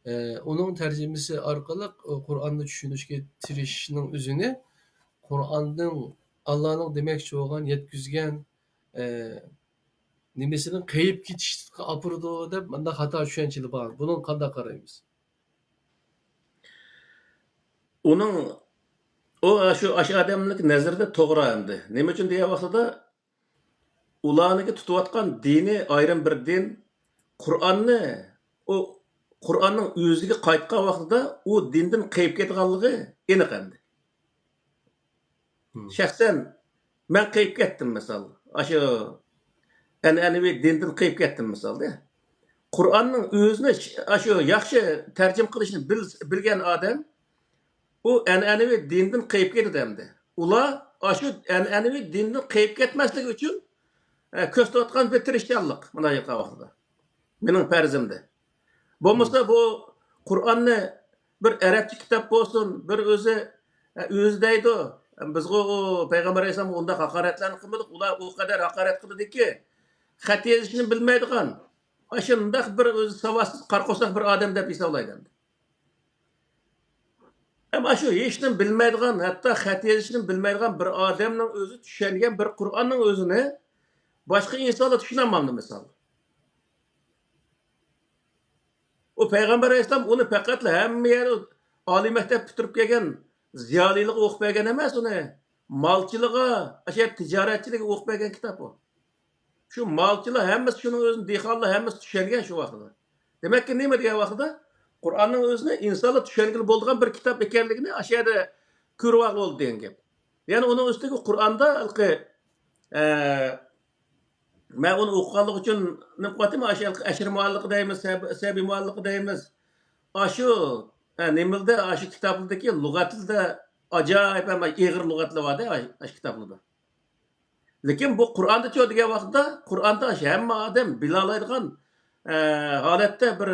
ئە، ئۇنىڭ تەرجىمىسى ئارقىلىق، ئۇ، قۇرئاننى چۈشىنىشكە تىرىشىشنىڭ ئۆزىنى قۇرئاننىڭ، ئاللانىڭ دېمەكچى بولغان، يەتكۈزگەن، ئە، نېمىسىنىڭ قېيىپ كېتىشكە ئاپىرىدۇ دەپ مۇنداق خاتا چۈشەنچىلەر بار. بۇنىڭغا قانداق قارايمىز؟ ئۇنىڭ، ئۇ، شۇ، ئاشۇ ئادەمنىڭ نەزىرىدە توغرا ئەمدى. نېمە ئۈچۈن دېگەن ۋاقتىدا، ئۇلارنىڭكى تۇتۇۋاتقان دىنى ئايرىم بىر دىن. قۇرئاننى، ئۇ، قۇرئاننىڭ ئۆزىگە قايتقان ۋاقتىدا ئۇ دىندىن قېيىپ كېتىدىغانلىقى ئېنىق ئەمدى. شەخسەن مەن قېيىپ كەتتىم، مىسال. ئاشۇ ئەنئەنىۋى دىندىن قېيىپ كەتتىم، مىسالدا. قۇرئاننىڭ ئۆزىنى ش-، ئاشۇ ياخشى تەرجىمە قىلىشنى بىل-، بىلگەن ئادەم ئۇ ئەنئەنىۋى دىندىن قېيىپ كېتىدۇ ئەمدى. ئۇلار ئاشۇ ئەنئەنىۋى دىندىن قېيىپ كەتمەسلىكى ئۈچۈن، ئە، كۆرسىتىۋاتقان بىر تىرىشچانلىق، مۇنداق قىلغان ۋاقتىدا. مېنىڭ پەرىزىمدە. بولمىسا بۇ قۇرئاننى بىر ئەرەبچە كىتاب بولسۇن، بىر ئۆزى، ئە، ئۆزى دەيدۇ. بىزغۇ ئۇ پەيغەمبەر ئەلەيھىسسالامغا ئۇنداق ھاقارەتلەرنى قىلمىدۇق. ئۇلار ئۇ قەدەر ھاقارەت قىلدىكى، خەت يېزىشنى بىلمەيدىغان، ئاشۇنداق بىر ئۆزى ساۋاتسىز، قارا قورساق بىر ئادەم دەپ ھېسابلايدۇ ئەمدى. ئەمما شۇ ھېچنېمە بىلمەيدىغان، ھەتتا خەت يېزىشنى بىلمەيدىغان بىر ئادەمنىڭ ئۆزى چۈشەنگەن بىر قۇرئاننىڭ ئۆزىنى باشقا ئىنسانلار چۈشىنەلمەمدۇ، مىسال؟ ئۇ پەيغەمبەر ئەلەيھىسسالام ئۇنى پەقەتلا ھەممە يەردە ئالىي مەكتەپ پۈتتۈرۈپ كەلگەن زىيالىيلىققا ئوقۇپ بەرگەن ئەمەس، ئۇنى مالچىلىققا، ئاشۇ تىجارەتچىلىككە ئوقۇپ بەرگەن كىتاب ئۇ. شۇ مالچىلار ھەممىسى، شۇنىڭ ئۆزىنى دېھقانلار ھەممىسى چۈشەنگەن شۇ ۋاقتىدا. دېمەككى، نېمە دېگەن ۋاقتىدا، قۇرئاننىڭ ئۆزىنى ئىنسانلار چۈشەنگىلى بولىدىغان بىر كىتاب ئىكەنلىكىنى ئاشۇ يەردە كۆرۈۋالغىلى بولدى دېگەن گەپ. يەنى ئۇنىڭ ئۈستىگە قۇرئاندا ھېلىقى، ئە، مەن ئۇنى ئوقۇغانلىقى ئۈچۈن نېمە قىلىۋاتىمەن، ئاشۇ ھېلىقى ئەشىر مۇئەللىقى دەيمىز، سەب-، سەبىي مۇئەللىقى دەيمىز. ئاشۇ، ئە، نېمىلدە، ئاشۇ كىتابلىرىدىكى لۇغەتلىدە ئاجايىپ ھەم ئېغىر لۇغەتلەر بار-دە، ئاشۇ كىتابلىردا. لېكىن بۇ قۇرئاندىچۇ دېگەن ۋاقىتتا، قۇرئاندا ھەممە ئادەم بىلالايدىغان، ئە، ھالەتتە بىر،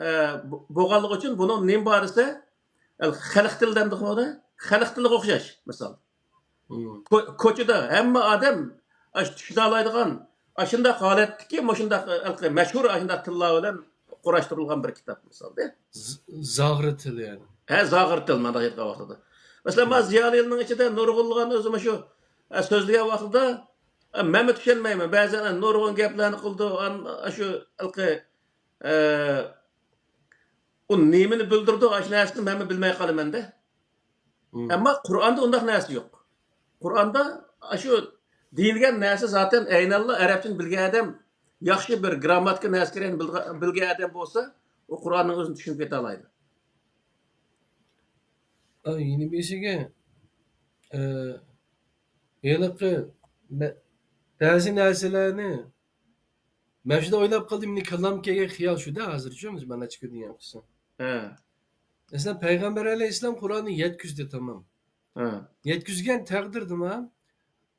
ئە، بو-، بولغانلىقى ئۈچۈن بۇنىڭ نېمە بار دېسە، خەلق تىلى دەمدۇ، خەلق تىلىغا ئوخشاش، مىسال. مم. كو-، كوچىدا ھەممە ئادەم ئاشۇ چۈشىنەلايدىغان، ئاشۇنداق ھالەتتىكى، مۇشۇنداق، ئە، مەشھۇر ئاشۇنداق تىللار بىلەن قۇراشتۇرۇلغان بىر كىتاب، مىسال. ز-، زاغرا تىل، يەنى. ھە، زاغرا تىل، مانا ئېيتقان ۋاقتىدا. مەسىلەن، مانا زىيالىينىڭ ئىچىدە نۇرغۇنلىغان ئۆزى مۇشۇ، ئە، سۆزلىگەن ۋاقتىدا، ئە، مەنمۇ چۈشەنمەيمەن. بەزەن نۇرغۇن گەپلەرنى قىلىدۇ، ئان-، ئاشۇ ھېلىقى، ئە، ئۇ نېمىنى بىلدۈرىدۇ، ئاشۇ نەرسىنى مەنمۇ بىلمەي قالىمەن-دە. مم. ئەمما قۇرئاندا ئۇنداق نەرسە يوق. قۇرئاندا ئاشۇ دېيىلگەن نەرسە زاتەن ئەينەنلا ئەرەبچىنى بىلگەن ئادەم، ياخشى بىر گرامماتىكا نەرسىلەرنى بىلغا-، بىلگەن ئادەم بولسا، ئۇ قۇرئاننىڭ ئۆزىنى چۈشىنىپ كېتەلايدۇ. ئا، يەنە بىرسىگە، ئە، ھېلىقى مە-، بەزى نەرسىلەرنى مەن شۇنداق ئويلاپ قالدىم، مېنىڭ كاللامغا كەلگەن خىيال شۇدا ھازىرچۇ، مانا نەچچە كۈندىن بۇيان قىلسا. ھە. مەسىلەن، پەيغەمبەر ئەلەيھىسسالام قۇرئاننى يەتكۈزدى، تامام. ھە. يەتكۈزگەن تەقدىردىمۇ،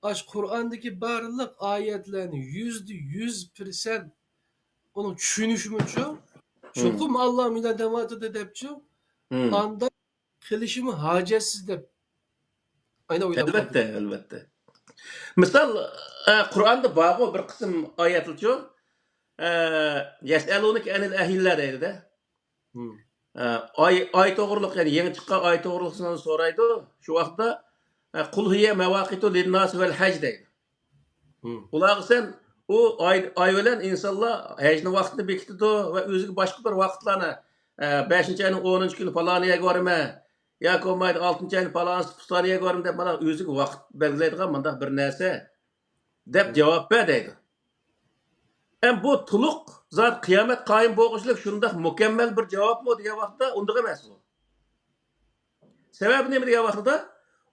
ئاشۇ قۇرئاندىكى بارلىق ئايەتلەرنى يۈزدە يۈز پىرسەنت ئۇنىڭ چۈشىنىشىمۇچۇ، مم. چوقۇم ئاللا مۇنداق دەۋاتىدۇ دەپچۇ، مم. ئانداق قىلىشىمۇ ھاجەتسىز دەپ ئاينا ئويلاپ ئەلۋەتتە، قالدىم. ئەلۋەتتە. مىسال، ئە، قۇرئاندا بارغۇ بىر قىسىم ئايەتلەرچۇ، ئە، يەسئەلۇنىكە ئەنىل ئەھىللە دەيدۇ-دە. مم. ئە، ئاي، ئاي توغرۇلۇق، يەنى يېڭى چىققان ئاي توغرۇلۇق سىلەردىن سورايدۇ. شۇ ۋاقىتتا، ئە، قۇل ھىيە مەۋاقىتۇ لىنناسى ۋەل ھەج دەيدۇ. مم. ئۇلارغا سەن ئۇ ئاي، ئاي بىلەن ئىنسانلار ھەجنىڭ ۋاقتىنى بېكىتىدۇ ۋە ئۆزىگە باشقا بىر ۋاقىتلارنى، ئە، بەشىنچى ئاينىڭ ئونىنچى كۈنى پالان يەرگە بارىمەن ياكى بولمايدۇ، ئالتىنچى ئاينىڭ پالانىسى پۇلان يەرگە بارىمەن دەپ، مانا ئۆزىگە ۋاقىت بەلگىلەيدىغان مۇنداق بىر نەرسە دەپ مم. جاۋاب بەر دەيدۇ. ئەم بۇ تولۇق زات قىيامەت قايىم بولغۇچىلىك شۇنداق مۇكەممەل بىر جاۋابمۇ دېگەن ۋاقىتتا ئۇنداق ئەمەس ئۇ. سەۋەبى نېمە دېگەن ۋاقتىدا،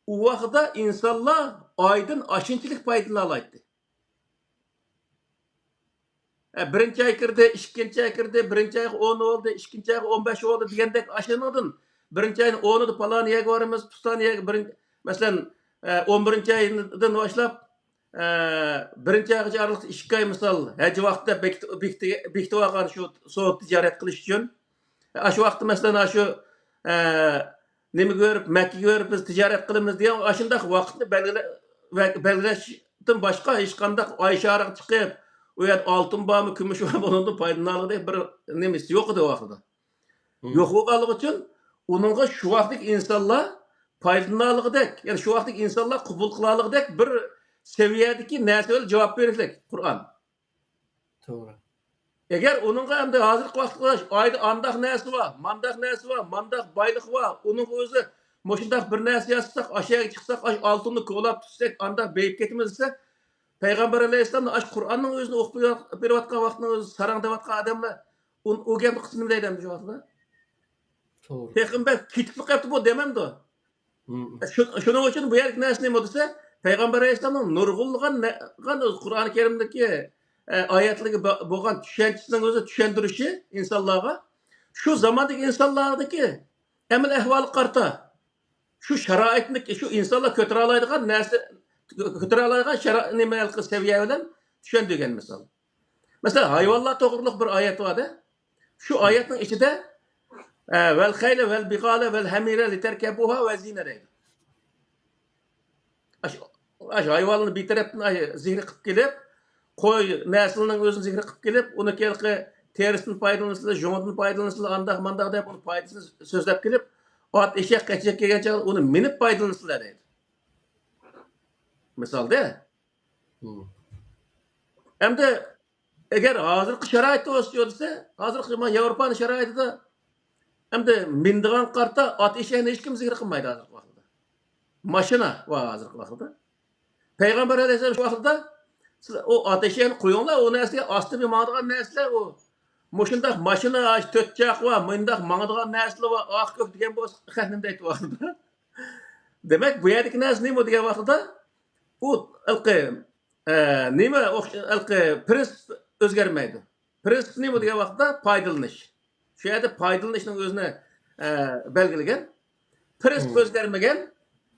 ئۇ ۋاقىتتا ئىنسانلار ئايدىن ئاشۇنچىلىك پايدىلىنالايتتى. ھە، بىرىنچى ئاي كىردى، ئىككىنچى ئاي كىردى، بىرىنچى ئايغا ئون بولدى، ئىككىنچى ئايغا ئون بەش بولدى دېگەندەك ئاشۇنىڭدىن بىرىنچى ئاينىڭ ئونىدا پالان يەرگە بارىمىز، پۇلان يەرگە بىرىن-، مەسىلەن، ئە، ئون بىرىنچى ئايدىن باشلاپ، ئە، بىرىنچى ئايغىچە ئارىلىقتا ئىككى ئاي مىسال ھەج ۋاقتىدا بېكىت-، بېكىتىۋ-، بېكىتىۋالغان شۇ سودا تىجارەت قىلىش ئۈچۈن. ئاشۇ ۋاقىتتا مەسىلەن، ئاشۇ، ئە، نېمىگە بېرىپ، مەككىگە بېرىپ بىز تىجارەت قىلىمىز دېگەن ئاشۇنداق ۋاقىتنى بەلگىلە-، بە-، بەلگىلەشتىن باشقا ھېچقانداق ئاي شارىغا چىقىپ، ئۇ يەردە ئالتۇن بارمۇ، كۈمۈش بارمۇ، ئۇنىڭدىن پايدىلىنالىغۇدەك بىر نېمىسى يوق ئىدى ئۇ ۋاقتىدا. مم. يوق بولغانلىقى ئۈچۈن ئۇنىڭغا شۇ ۋاقىتتىكى ئىنسانلار پايدىلىنالىغۇدەك، يەنى شۇ ۋاقىتتىكى ئىنسانلار قوبۇل قىلالىغۇدەك بىر سەۋىيەدىكى نەرسە بىلەن جاۋاب بېرىشلىك قۇرئان. توغرا. ئەگەر ئۇنىڭغا ئەمدى ھازىرقى ۋاقىتقا قاراش، ئايدا ئانداق نەرسە بار، مانداق نەرسە بار، مانداق بايلىق بار، ئۇنىڭغا ئۆزى مۇشۇنداق بىر نەرسە ياسىساق، ئاشۇ يەرگە چىقساق، ئاشۇ ئالتۇننى كولاپ تۇتساق، ئانداق بېيىپ كېتىمىز دېسە، پەيغەمبەر ئەلەيھىسسالامنى ئاشۇ قۇرئاننىڭ ئۆزىنى ئوقۇپ بېرىۋاتقان ۋاقتىنىڭ ئۆزى ساراڭ دەۋاتقان ئادەملەر، ئۇ، ئۇ گەپنى قىلسا نېمە دەيدۇ ئەمدى شۇ ۋاقىتتا؟ توغرا. تېخىمۇ بەك كېتىپلا قېپتۇ بۇ دېمەمدۇ؟ مم. شۇ-، شۇنىڭ ئۈچۈن بۇ يەردىكى نەرسە نېمە دېسە، پەيغەمبەر ئەلەيھىسسالامنىڭ نۇرغۇنلىغان نە-، قان-، قۇرئان كەرىمدىكى، ئە، ئايەتلىرىگە بو-، بولغان چۈشەنچىسىنىڭ ئۆزى چۈشەندۈرۈشى ئىنسانلارغا، شۇ زاماندىكى ئىنسانلاردىكى ئەمەل ئەھۋالىغا قارىتا، شۇ شارائىتنى، شۇ ئىنسانلار كۆتۈرەلەيدىغان نەرسە، كۆتۈرەلەيدىغان شارا-، نېمە ھېلىقى سەۋىيە بىلەن چۈشەندۈرگەن مىسال. مەسىلەن، ھايۋانلار توغرۇلۇق بىر ئايەت بار-دە. شۇ ئايەتنىڭ ئىچىدە، ئە، ۋەل خەيلە ۋەل بىغالە ۋەل ھەمىرە لىتەركەبۇھا ۋە زىنە دەيدۇ. ئاشۇ، ئاشۇ ھايۋاننى بىر تەرەپتىن ئاشۇ زېھىر قىلىپ كېلىپ، قوي نەسلىنىڭ ئۆزىنى زېھىر قىلىپ كېلىپ، ئۇنى ھېلىقى تېرىسىدىن پايدىلىنىسىلەر، جۇڭىدىن پايدىلىنىسىلەر، ئانداق مانداق دەپ ئۇنى پايدىسىنى سۆزلەپ كېلىپ، ئات ئېشەك قېچىپ كەلگەن چاغدا ئۇنى مىنىپ پايدىلىنىسىلەر دەيدۇ. مىسالدا. مم. ئەمدى ئەگەر ھازىرقى شارائىتتا بولسا دېسە، ھازىرقى مانا ياۋروپانىڭ شارائىتىدا ئەمدى مىنىدىغان قارتا ئات ئېشەكنى ھېچكىم زىكىر قىلمايدۇ ھازىرقى ۋاقىتتا. ماشىنا بار ھازىرقى ۋاقىتتا. پەيغەمبەر ئەلەيھىسسالام شۇ ۋاقىتتا سىز ئۇ ئات ئېشەكنى قويۇڭلار، ئۇ نەرسىگە ئاستا بىر ماڭىدىغان نەرسىلەر ئۇ. مۇشۇنداق ماشىنا، تۆت چاقا بار، مۇنداق ماڭىدىغان نەرسىلەر بار، ئاق كۆك دېگەن بولسا، خەق نېمە دەيدۇ ۋاقتىدا؟ دېمەك، بۇ يەردىكى نەرسە نېمە دېگەن ۋاقتىدا، ئۇ ھېلىقى، ئە، نېمە ئوخش-، ھېلىقى پىرىنسىپ ئۆزگەرمەيدۇ. پىرىنسىپ نېمە دېگەن ۋاقىتتا پايدىلىنىش. شۇ يەردە پايدىلىنىشنىڭ ئۆزىنى، ئە، بەلگىلىگەن. پىرىنسىپ مم. ئۆزگەرمىگەن.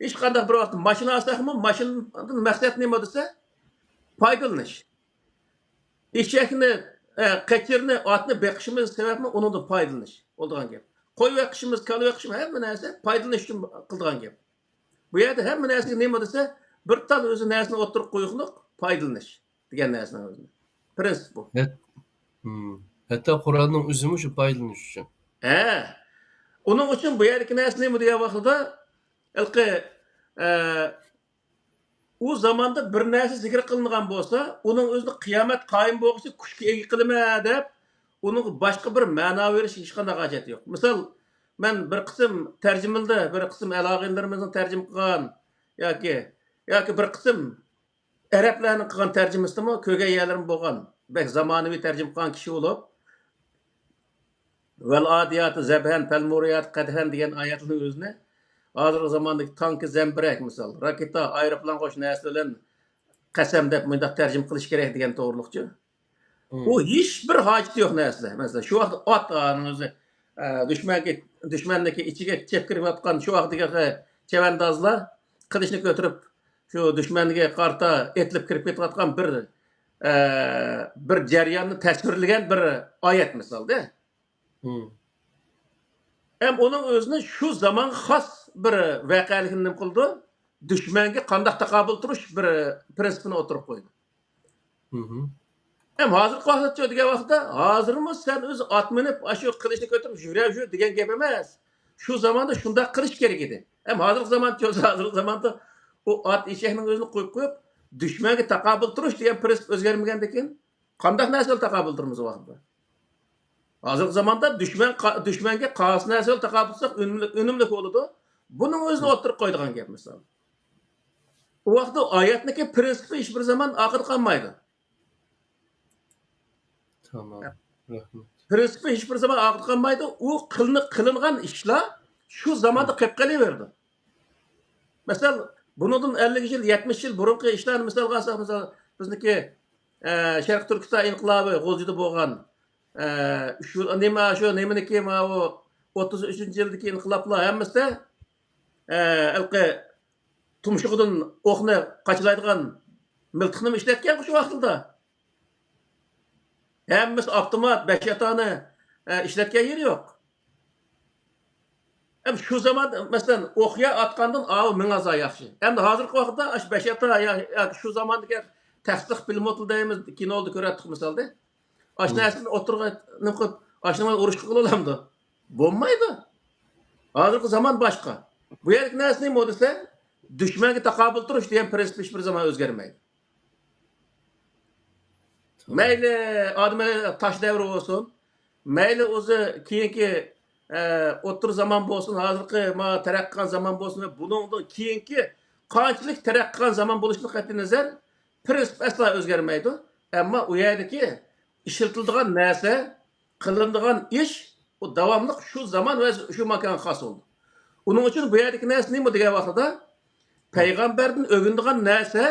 ھېچقانداق بىر ۋاقىتتا ماشىنا ئالساقمۇ، ماشىنىدىن مەقسەت نېمە دېسە، پايدىلىنىش. ئېشەكنى، ئە، قېچىرنى، ئاتنى بېقىشىمىز سەۋەبمۇ ئۇنىڭدىن پايدىلىنىش بولىدىغان گەپ. قوي بېقىشىمىز، كالا بېقىشىمىز، ھەممە نەرسە پايدىلىنىش ئۈچۈن قىلىدىغان گەپ. بۇ يەردە ھەممە نەرسىگە نېمە دېسە، بىر تال ئۆزى نەرسىنى ئوتتۇرىغا قويۇقلۇق، پايدىلىنىش دېگەن نەرسىنىڭ ئۆزىنى. پىرىنسىپ بۇ. ھەت-، ھىم. ھەتتا قۇرئاننىڭ ئۆزىمۇ شۇ پايدىلىنىش ئۈچۈن. ھە. ئۇنىڭ ئۈچۈن بۇ يەردىكى نەرسە نېمە دېگەن ۋاقتىدا، ھېلىقى، ئە، ئۇ زاماندا بىر نەرسە زىكىر قىلىنغان بولسا، ئۇنىڭ ئۆزىنى قىيامەت قايىم بولغۇچە كۈچكە ئىگە قىلىمەن دەپ، ئۇنىڭغا باشقا بىر مەنا بېرىش ھېچقانداق ھاجەت يوق. مىسال، مەن بىر قىسىم تەرجىمىلەردە، بىر قىسىم ئەلئاغىنىلىرىمىزنىڭ تەرجىمە قىلغان ياكى، ياكى بىر قىسىم ئەرەبلەرنىڭ قىلغان تەرجىمىسىدىمۇ كۆرگەن يەرلىرىم بولغان. بەك زامانىۋى تەرجىمە قىلغان كىشى بولۇپ، ۋەل ئادىياتى زەبھەن، پەل مۇرىياتى قەدھەن دېگەن ئايەتنىڭ ئۆزىنى ھازىرقى زاماندىكى تانكا زەمبىرەك، مىسال، راكېتا، ئايروپىلانغا ئوخشاش نەرسە بىلەن قەسەم دەپ مۇنداق تەرجىمە قىلىش كېرەك دېگەن توغرۇلۇقچۇ. مم. ئۇ ھېچ بىر ھاجىتى يوق نەرسىلەر. مەسىلەن، شۇ ۋاقىتتا ئات، ئانىڭ ئۆزى، ئە، دۈشمەنگە، دۈشمەننىڭكى ئىچىگە چېپىپ كىرىۋاتقان شۇ ۋاقىتتىكى چەۋەندازلار قىلىچنى كۆتۈرۈپ، شۇ دۈشمەنگە قارىتا ئېتىلىپ كىرىپ كېتىۋاتقان بىر، ئە، بىر جەرياننى تەسۋىرلىگەن بىر ئايەت مىسالدە. مم. ھەم ئۇنىڭ ئۆزىنى شۇ زامانغا خاس بىر ۋەقەلىكنى نېمە قىلىدۇ؟ دۈشمەنگە قانداق تاقابىل تۇرۇش بىر پىرىنسىپىنى ئوتتۇرىغا قويىدۇ. مم. ھەم ھازىرقى ۋاقىتتا دېگەن ۋاقىتتا، ھازىرمۇ سەن ئۆزى ئات مىنىپ، ئاشۇ قىلىچنى كۆتۈرۈپ يۈرەۋۇر دېگەن گەپ ئەمەس. شۇ زاماندا شۇنداق قىلىش كېرەك ئىدى. ھەم ھازىرقى زامان، ھازىرقى زاماندا ئۇ ئات ئېشەكنىڭ ئۆزىنى قويۇپ قويۇپ، دۈشمەنگە تاقابىل تۇرۇش دېگەن پىرىنسىپ ئۆزگەرمىگەندىكىن، قانداق نەرسە بىلەن تاقابىل تۇرىمىز ۋاقتىدا؟ ھازىرقى زاماندا دۈشمەن قا-، دۈشمەنگە قايسى نەرسە بىلەن تاقابىل تۇرساق ئۈنۈملۈك، ئۈنۈملۈك بولىدۇ. بۇنىڭ ئۆزىنى ئوتتۇرىغا قويىدىغان گەپ، مىسال. ئۇ ۋاقىتتا ئايەتنىڭكى پىرىنسىپى ھېچ بىر زامان ئارقىدا قالمايدۇ. تامام. رەھمەت. پىرىنسىپى ھېچ بىر زامان ئارقىدا قالمايدۇ. ئۇ قىلىنىپ قىلىنغان ئىشلار شۇ زاماندا قېلىپ قېلىۋېرىدۇ. مەسىلەن، بۇنىڭدىن ئەللىك يىل، يەتمىش يىل بۇرۇنقى ئىشلارنى مىسالغا ئالساق، مىسال، بىزنىڭكى، ئە، شەرقىي تۈركىستان ئىنقىلابى غۇلجىدا بولغان، ئە، شۇ نېمە، شۇ نېمىنىڭكى، ماۋۇ ئوتتۇز ئۈچىنچى يىلدىكى ئىنقىلابلار ھەممىسىدە، ئە، ھېلىقى تۇمشۇقىدىن ئوقنى قاچىلايدىغان مىلتىقنىمۇ ئىشلەتكەنغۇ شۇ ۋاقتىدا. ھەممىسى ئاپتومات، بەش ئاتانى، ئە، ئىشلەتكەن يېرى يوق. ھەم شۇ زامان، مەسىلەن، ئوق يا ئاتقاندىن ئاۋۇ مىڭ ھازا ياخشى. ئەمدى ھازىرقى ۋاقىتتا ئاشۇ بەش ئاتا يا، ياكى شۇ زاماندىكى تەستىق پىلىموتلا دەيمىز، كىنودا كۆرەتتۇق مىسالدا. ئاشۇ نەرسىنى ئوتتۇرىغا نېمە قىلىپ، ئاشۇنى ئۇرۇش قىلىۋالامدۇ؟ بولمايدۇ. ھازىرقى زامان باشقا. بۇ يەردىكى نەرسە نېمە دېسە، دۈشمەنگە تاقابىل تۇرۇش دېگەن پىرىنسىپ ھېچ بىر زامان ئۆزگەرمەيدۇ. مەيلى ئادەم تاش دەۋرى بولسۇن، مەيلى ئۆزى كېيىنكى، ئە، ئوتتۇرا زامان بولسۇن، ھازىرقى ما تەرەققىي قىلغان زامان بولسۇن ۋە بۇنىڭدىن كېيىنكى قانچىلىك تەرەققىي قىلغان زامان بولۇشىدىن قەتئىينەزەر، پىرىنسىپ ئەسلا ئۆزگەرمەيدۇ. ئەمما ئۇ يەردىكى ئىشلىتىلىدىغان نەرسە، قىلىنىدىغان ئىش، ئۇ داۋاملىق شۇ زامان ۋە شۇ ماكانغا خاس بولىدۇ. ئۇنىڭ ئۈچۈن بۇ يەردىكى نەرسە نېمە دېگەن ۋاقتىدا، پەيغەمبەردىن ئۆگىنىدىغان نەرسە،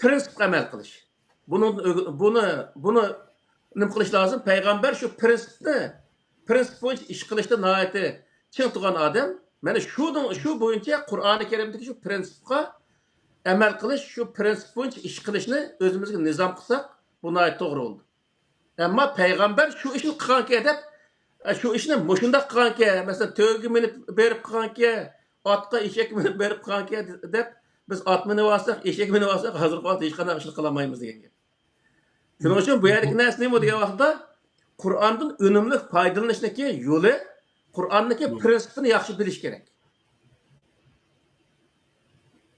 پىرىنسىپقا ئەمەل قىلىش. بۇنىڭدىن ئۆگە-، بۇنى، بۇنى نېمە قىلىش لازىم؟ پەيغەمبەر شۇ پىرىنسىپنى، پىرىنسىپ بويىچە ئىش قىلىشتا ناھايىتى چىڭ تۇرغان ئادەم. مانا شۇنىڭ، شۇ بويىچە قۇرئانى كەرىمدىكى شۇ پىرىنسىپقا ئەمەل قىلىش، شۇ پىرىنسىپ بويىچە ئىش قىلىشنى ئۆزىمىزگە نىزام قىلساق، بۇ ناھايىتى توغرا بولىدۇ. ئەمما پەيغەمبەر شۇ ئىشنى قىلغانكەن دەپ، شۇ ئىشنى مۇشۇنداق قىلغانكەن، مەسىلەن، تۆگىگە مىنىپ بېرىپ قىلغانكەن، ئاتقا، ئېشەككە مىنىپ بېرىپ قىلغانكەن دەپ، بىز ئات مىنىپ ئالساق، ئېشەك مىنىپ ئالساق، ھازىرقى ۋاقىتتا ھېچقانداق ئىشنى قىلالايمىز دېگەن گەپ. شۇنىڭ ئۈچۈن بۇ يەردىكى نەرسە نېمە دېگەن ۋاقىتتا، قۇرئاندىن ئۈنۈملۈك پايدىلىنىشنىڭكى يولى، قۇرئاننىڭكى پىرىنسىپىنى ياخشى بىلىش كېرەك.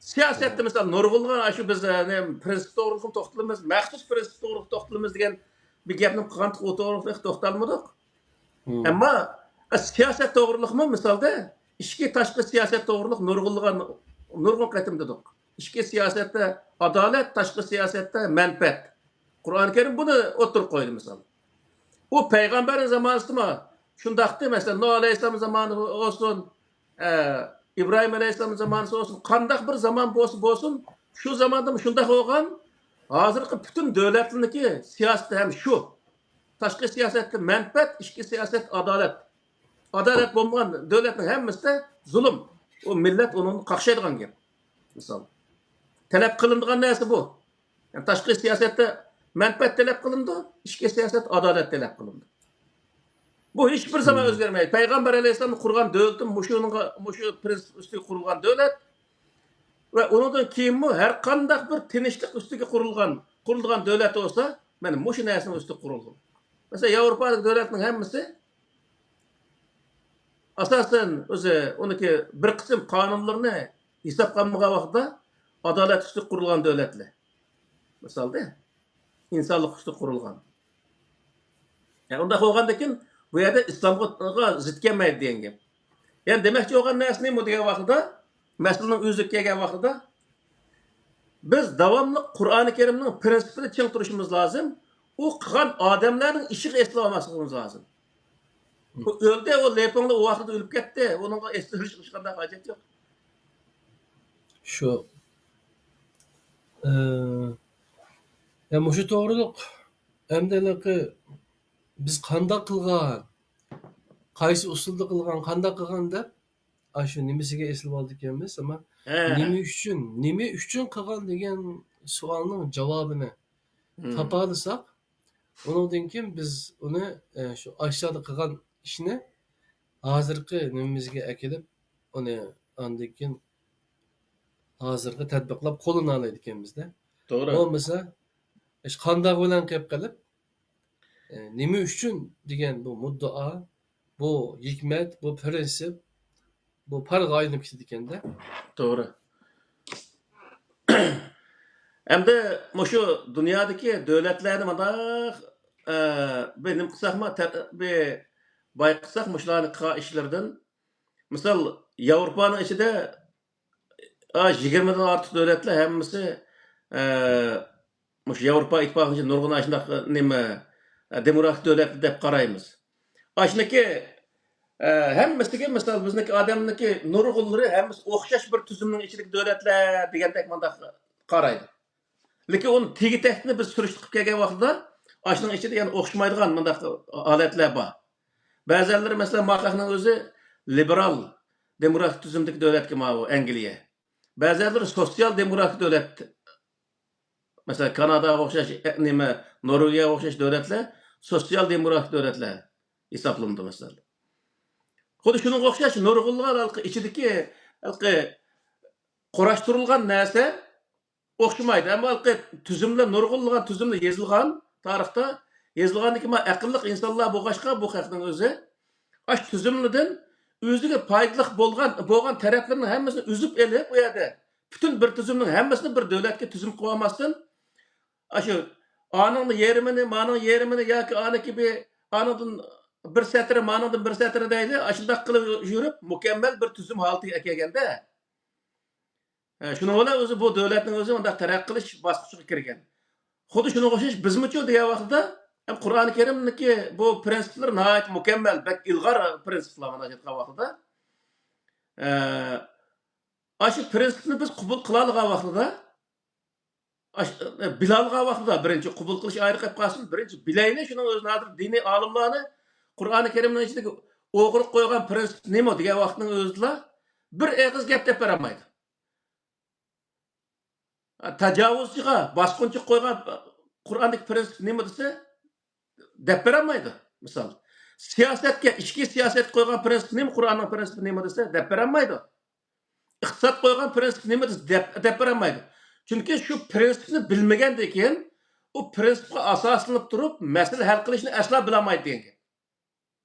سىياسەتتە، مىسال، نۇرغۇنلىغان، ئاشۇ بىز، ئە، نېمە، پىرىنسىپ توغرىلىقمۇ توختىلىمىز، مەخسۇس پىرىنسىپ توغرىلىق توختىلىمىز دېگەن بىر گەپنى قىلغانتۇق، ئۇ توغرىلىق توختالمىدۇق. ئەمما، ئە، سىياسەت توغرىلىقمۇ، مىسالدا، ئىچكى، تاشقى سىياسەت توغرىلىق نۇرغۇنلىغان، نۇرغۇن قېتىم دېدۇق. ئىچكى سىياسەتتە ئادالەت، تاشقى سىياسەتتە مەنپەئەت. قۇرئان كەرىم بۇنى ئوتتۇرىغا قويدى، مىسال. ئۇ پەيغەمبەرنىڭ زامانىسىدىمۇ شۇنداقتى. مەسىلەن، نۇھ ئەلەيھىسسالام زامانى بولسۇن، ئە، ئىبراھىم ئەلەيھىسسالام زامانىسى بولسۇن، قانداق بىر زامان بولسا بولسۇن، شۇ زاماندا شۇنداق بولغان. ھازىرقى پۈتۈن دۆلەتلەرنىڭكى سىياسىتى ھەم شۇ. تاشقى سىياسەتتە مەنپەئەت، ئىچكى سىياسەت ئادالەت. ئادالەت بولمىغان دۆلەتنىڭ ھەممىسىدە زۇلۇم. ئۇ مىللەت ئۇنىڭدىن قاقشايدىغان گەپ. مىسال، تەلەپ قىلىنىدىغان نەرسە بۇ. يەنى تاشقى سىياسەتتە مەنپەئەت تەلەپ قىلىنىدۇ، ئىچكى سىياسەت ئادالەت تەلەپ قىلىنىدۇ. بۇ ھېچ بىر زامان ئۆزگەرمەيدۇ. پەيغەمبەر ئەلەيھىسسالام قۇرغان دۆلىتىمۇ مۇشۇنىڭغا، مۇشۇ پرىنسىپ ئۈستىگە قۇرۇلغان دۆلەت. ۋە ئۇنىڭدىن كېيىنمۇ ھەر قانداق بىر تىنچلىق ئۈستىگە قۇرۇلغان، قۇرۇلغان دۆلەت بولسا، مانا مۇشۇ نەرسىنىڭ ئۈستىگە قۇرۇلغان. مەسىلەن، ياۋروپادىكى دۆلەتنىڭ ھەممىسى ئاساسەن ئۆزى ئۇنىڭكى بىر قىسىم قانۇنلىرىنى ھېسابقا ئالمىغان ۋاقىتتا ئادالەت ئۈستىگە قۇرۇلغان دۆلەتلەر. مىسالدا، ئىنسانلىق ئۈستىگە قۇرۇلغان. يەنى ئۇنداق بولغاندىكىن بۇ يەردە ئىسلامغا زىت كەلمەيدۇ دېگەن گەپ. يەنى دېمەكچى بولغان نەرسە نېمە دېگەن ۋاقتىدا، مەسىلىنىڭ ئۆزىگە كەلگەن ۋاقتىدا، بىز داۋاملىق قۇرئانى كەرىمنىڭ پرىنسىپىنى چىڭ تۇرۇشىمىز لازىم. ئۇ قىلغان ئادەملەرنىڭ ئىشىغا ئېسىلىۋالماسلىقىمىز لازىم. ئۇ ئۆلدى، ئۇ لېپىڭلا ئۇ ۋاقىتتا ئۆلۈپ كەتتى. ئۇنىڭغا ئېسىلىۋېلىش ھېچقانداق ھاجەت يوق. شۇ. ئە، يا مۇشۇ توغرۇلۇق ئەمدى ھېلىقى بىز قانداق قىلغان، قايسى ئۇسۇلدا قىلغان، قانداق قىلغان دەپ ئاشۇ نېمىسىگە ئېسىلىۋالىدىكەنمىز، ئەمما ھە. نېمە ئۈچۈن، نېمە ئۈچۈن قىلغان دېگەن سوئالنىڭ جاۋابىنى مم. تاپالىساق، ئۇنىڭدىن كېيىن بىز ئۇنى، ئە، شۇ ئاشۇلاردا قىلغان ئىشنى ھازىرقى نېمىمىزگە ئەكېلىپ، ئۇنى ئاندىن كېيىن ھازىرغا تەتبىقلاپ قوللىنالايدىكەنمىزدە. توغرا. بولمىسا، ئىش قانداق بىلەن قېلىپ قېلىپ، ئە، نېمە ئۈچۈن دېگەن بۇ مۇددىئا، بۇ ھېكمەت، بۇ پىرىنسىپ، بۇ پارغا ئايلىنىپ كېتىدىكەندە. توغرا. ئەمدى مۇشۇ دۇنيادىكى دۆلەتلەرنى مۇنداق، ئە، بىر نېمە قىلساقمۇ، تە-، بىر بايقىساق مۇشۇلارنى قىلغان ئىشلىرىدىن. مىسال، ياۋروپانىڭ ئىچىدە، ئا، يىگىرمىدىن ئارتۇق دۆلەتلەر ھەممىسى، ئە، مۇشۇ ياۋروپا ئىتتىپاقىنىڭ ئىچىدە نۇرغۇن ئاشۇنداق نېمە، ئە، دېموكراتىك دۆلەت دەپ قارايمىز. ئاشۇنىڭكى، ئە، ھەممىسىگە، مىسال، بىزنىڭكى ئادەمنىڭكى نۇرغۇنلىرى ھەممىسى ئوخشاش بىر تۈزۈمنىڭ ئىچىدىكى دۆلەتلەر دېگەندەك مۇنداق قارايدۇ. لېكىن ئۇنى تېگى-تەكتىنى بىز سۈرۈشتە قىلىپ كەلگەن ۋاقتىدا، ئاشۇنىڭ ئىچىدە يەنە ئوخشىمايدىغان مۇنداق ھالەتلەر بار. بەزەنلىرى، مەسىلەن، ما خەقنىڭ ئۆزى لىبېرال دېموكراتىك تۈزۈمدىكى دۆلەتكە ماۋۇ ئەنگلىيە. بەزەنلىرى سوتسىيال دېموكراتىك دۆلەت. مەسىلەن، كاناداغا ئوخشاش، ئە، نېمە، نورۋېگىيەگە ئوخشاش دۆلەتلەر سوتسىيال دېموكراتىك دۆلەتلەر ھېسابلىنىدۇ، مەسىلەن. خۇددى شۇنىڭغا ئوخشاش نۇرغۇنلىغان ھېلىقى ئىچىدىكى، ھېلىقى قۇراشتۇرۇلغان نەرسە ئوخشىمايدۇ. ئەمما ھېلىقى تۈزۈملەر، نۇرغۇنلىغان تۈزۈملەر يېزىلغان، تارىختا يېزىلغاندىكىن، ما ئەقىللىق ئىنسانلار بولغاچقا، بۇ خەقنىڭ ئۆزى ئاشۇ تۈزۈملىدىن ئۆزىگە پايدىلىق بولغان، بولغان تەرەپلىرىنىڭ ھەممىسىنى ئۈزۈپ ئېلىپ، ئۇ يەردە پۈتۈن بىر تۈزۈمنىڭ ھەممىسىنى بىر دۆلەتكە تۈزۈم قىلىۋالماستىن، ئاشۇ ئانىڭنىڭ يېرىمىنى، مانىڭ يېرىمىنى ياكى ئانىكى بىر، ئانىڭدىن بىر سەترى، مانىڭدىن بىر سەترى دەيلى، ئاشۇنداق قىلىپ يۈرۈپ، مۇكەممەل بىر تۈزۈم ھالىتىگە ئەكەلگەندە، ھە، شۇنىڭ بىلەن ئۆزى بۇ دۆلەتنىڭ ئۆزى ئۇنداق تەرەققىي قىلىش باسقۇچىغا كىرگەن. خۇددى شۇنىڭغا ئوخشاش بىزمۇچۇ دېگەن ۋاقتىدا، ھەم قۇرئانى كەرىمنىڭكى بۇ پرىنسىپلىرى ناھايىتى مۇكەممەل، بەك ئىلغار پرىنسىپلار مانا ئېيتقان ۋاقتىدا. ئە، ئاشۇ پرىنسىپنى بىز قوبۇل قىلالىغان ۋاقتىدا، ئاش-، ئە، بىلالىغان ۋاقتىدا بىرىنچى قوبۇل قىلىش ئايرى قېلىپ قالسۇن، بىرىنچى بىلەيلى، شۇنىڭ ئۆزىنى ھازىر دىنىي ئالىملارنى قۇرئانى كەرىمنىڭ ئىچىدىكى ئوغرىق قويغان پرىنسىپ نېمە دېگەن ۋاقىتنىڭ ئۆزىدىلا بىر ئېغىز گەپ دەپ بېرەلمەيدۇ. تاجاۋۇزچىغا، باسقۇنچىغا قويغان قۇرئاندىكى پرىنسىپ نېمە دېسە، دەپ بېرەلمەيدۇ. مىسال، سىياسەتكە، ئىچكى سىياسەتكە قويغان پرىنسىپ نېمە، قۇرئاننىڭ پرىنسىپى نېمە دېسە، دەپ بېرەلمەيدۇ. ئىقتىساد قويغان پرىنسىپ نېمە دېسە، دەپ، دەپ بېرەلمەيدۇ. چۈنكى شۇ پرىنسىپنى بىلمىگەندىن كېيىن، ئۇ پرىنسىپقا ئاساسلىنىپ تۇرۇپ، مەسىلە ھەل قىلىشنى ئەسلا بىلەلمەيدۇ دېگەن گەپ.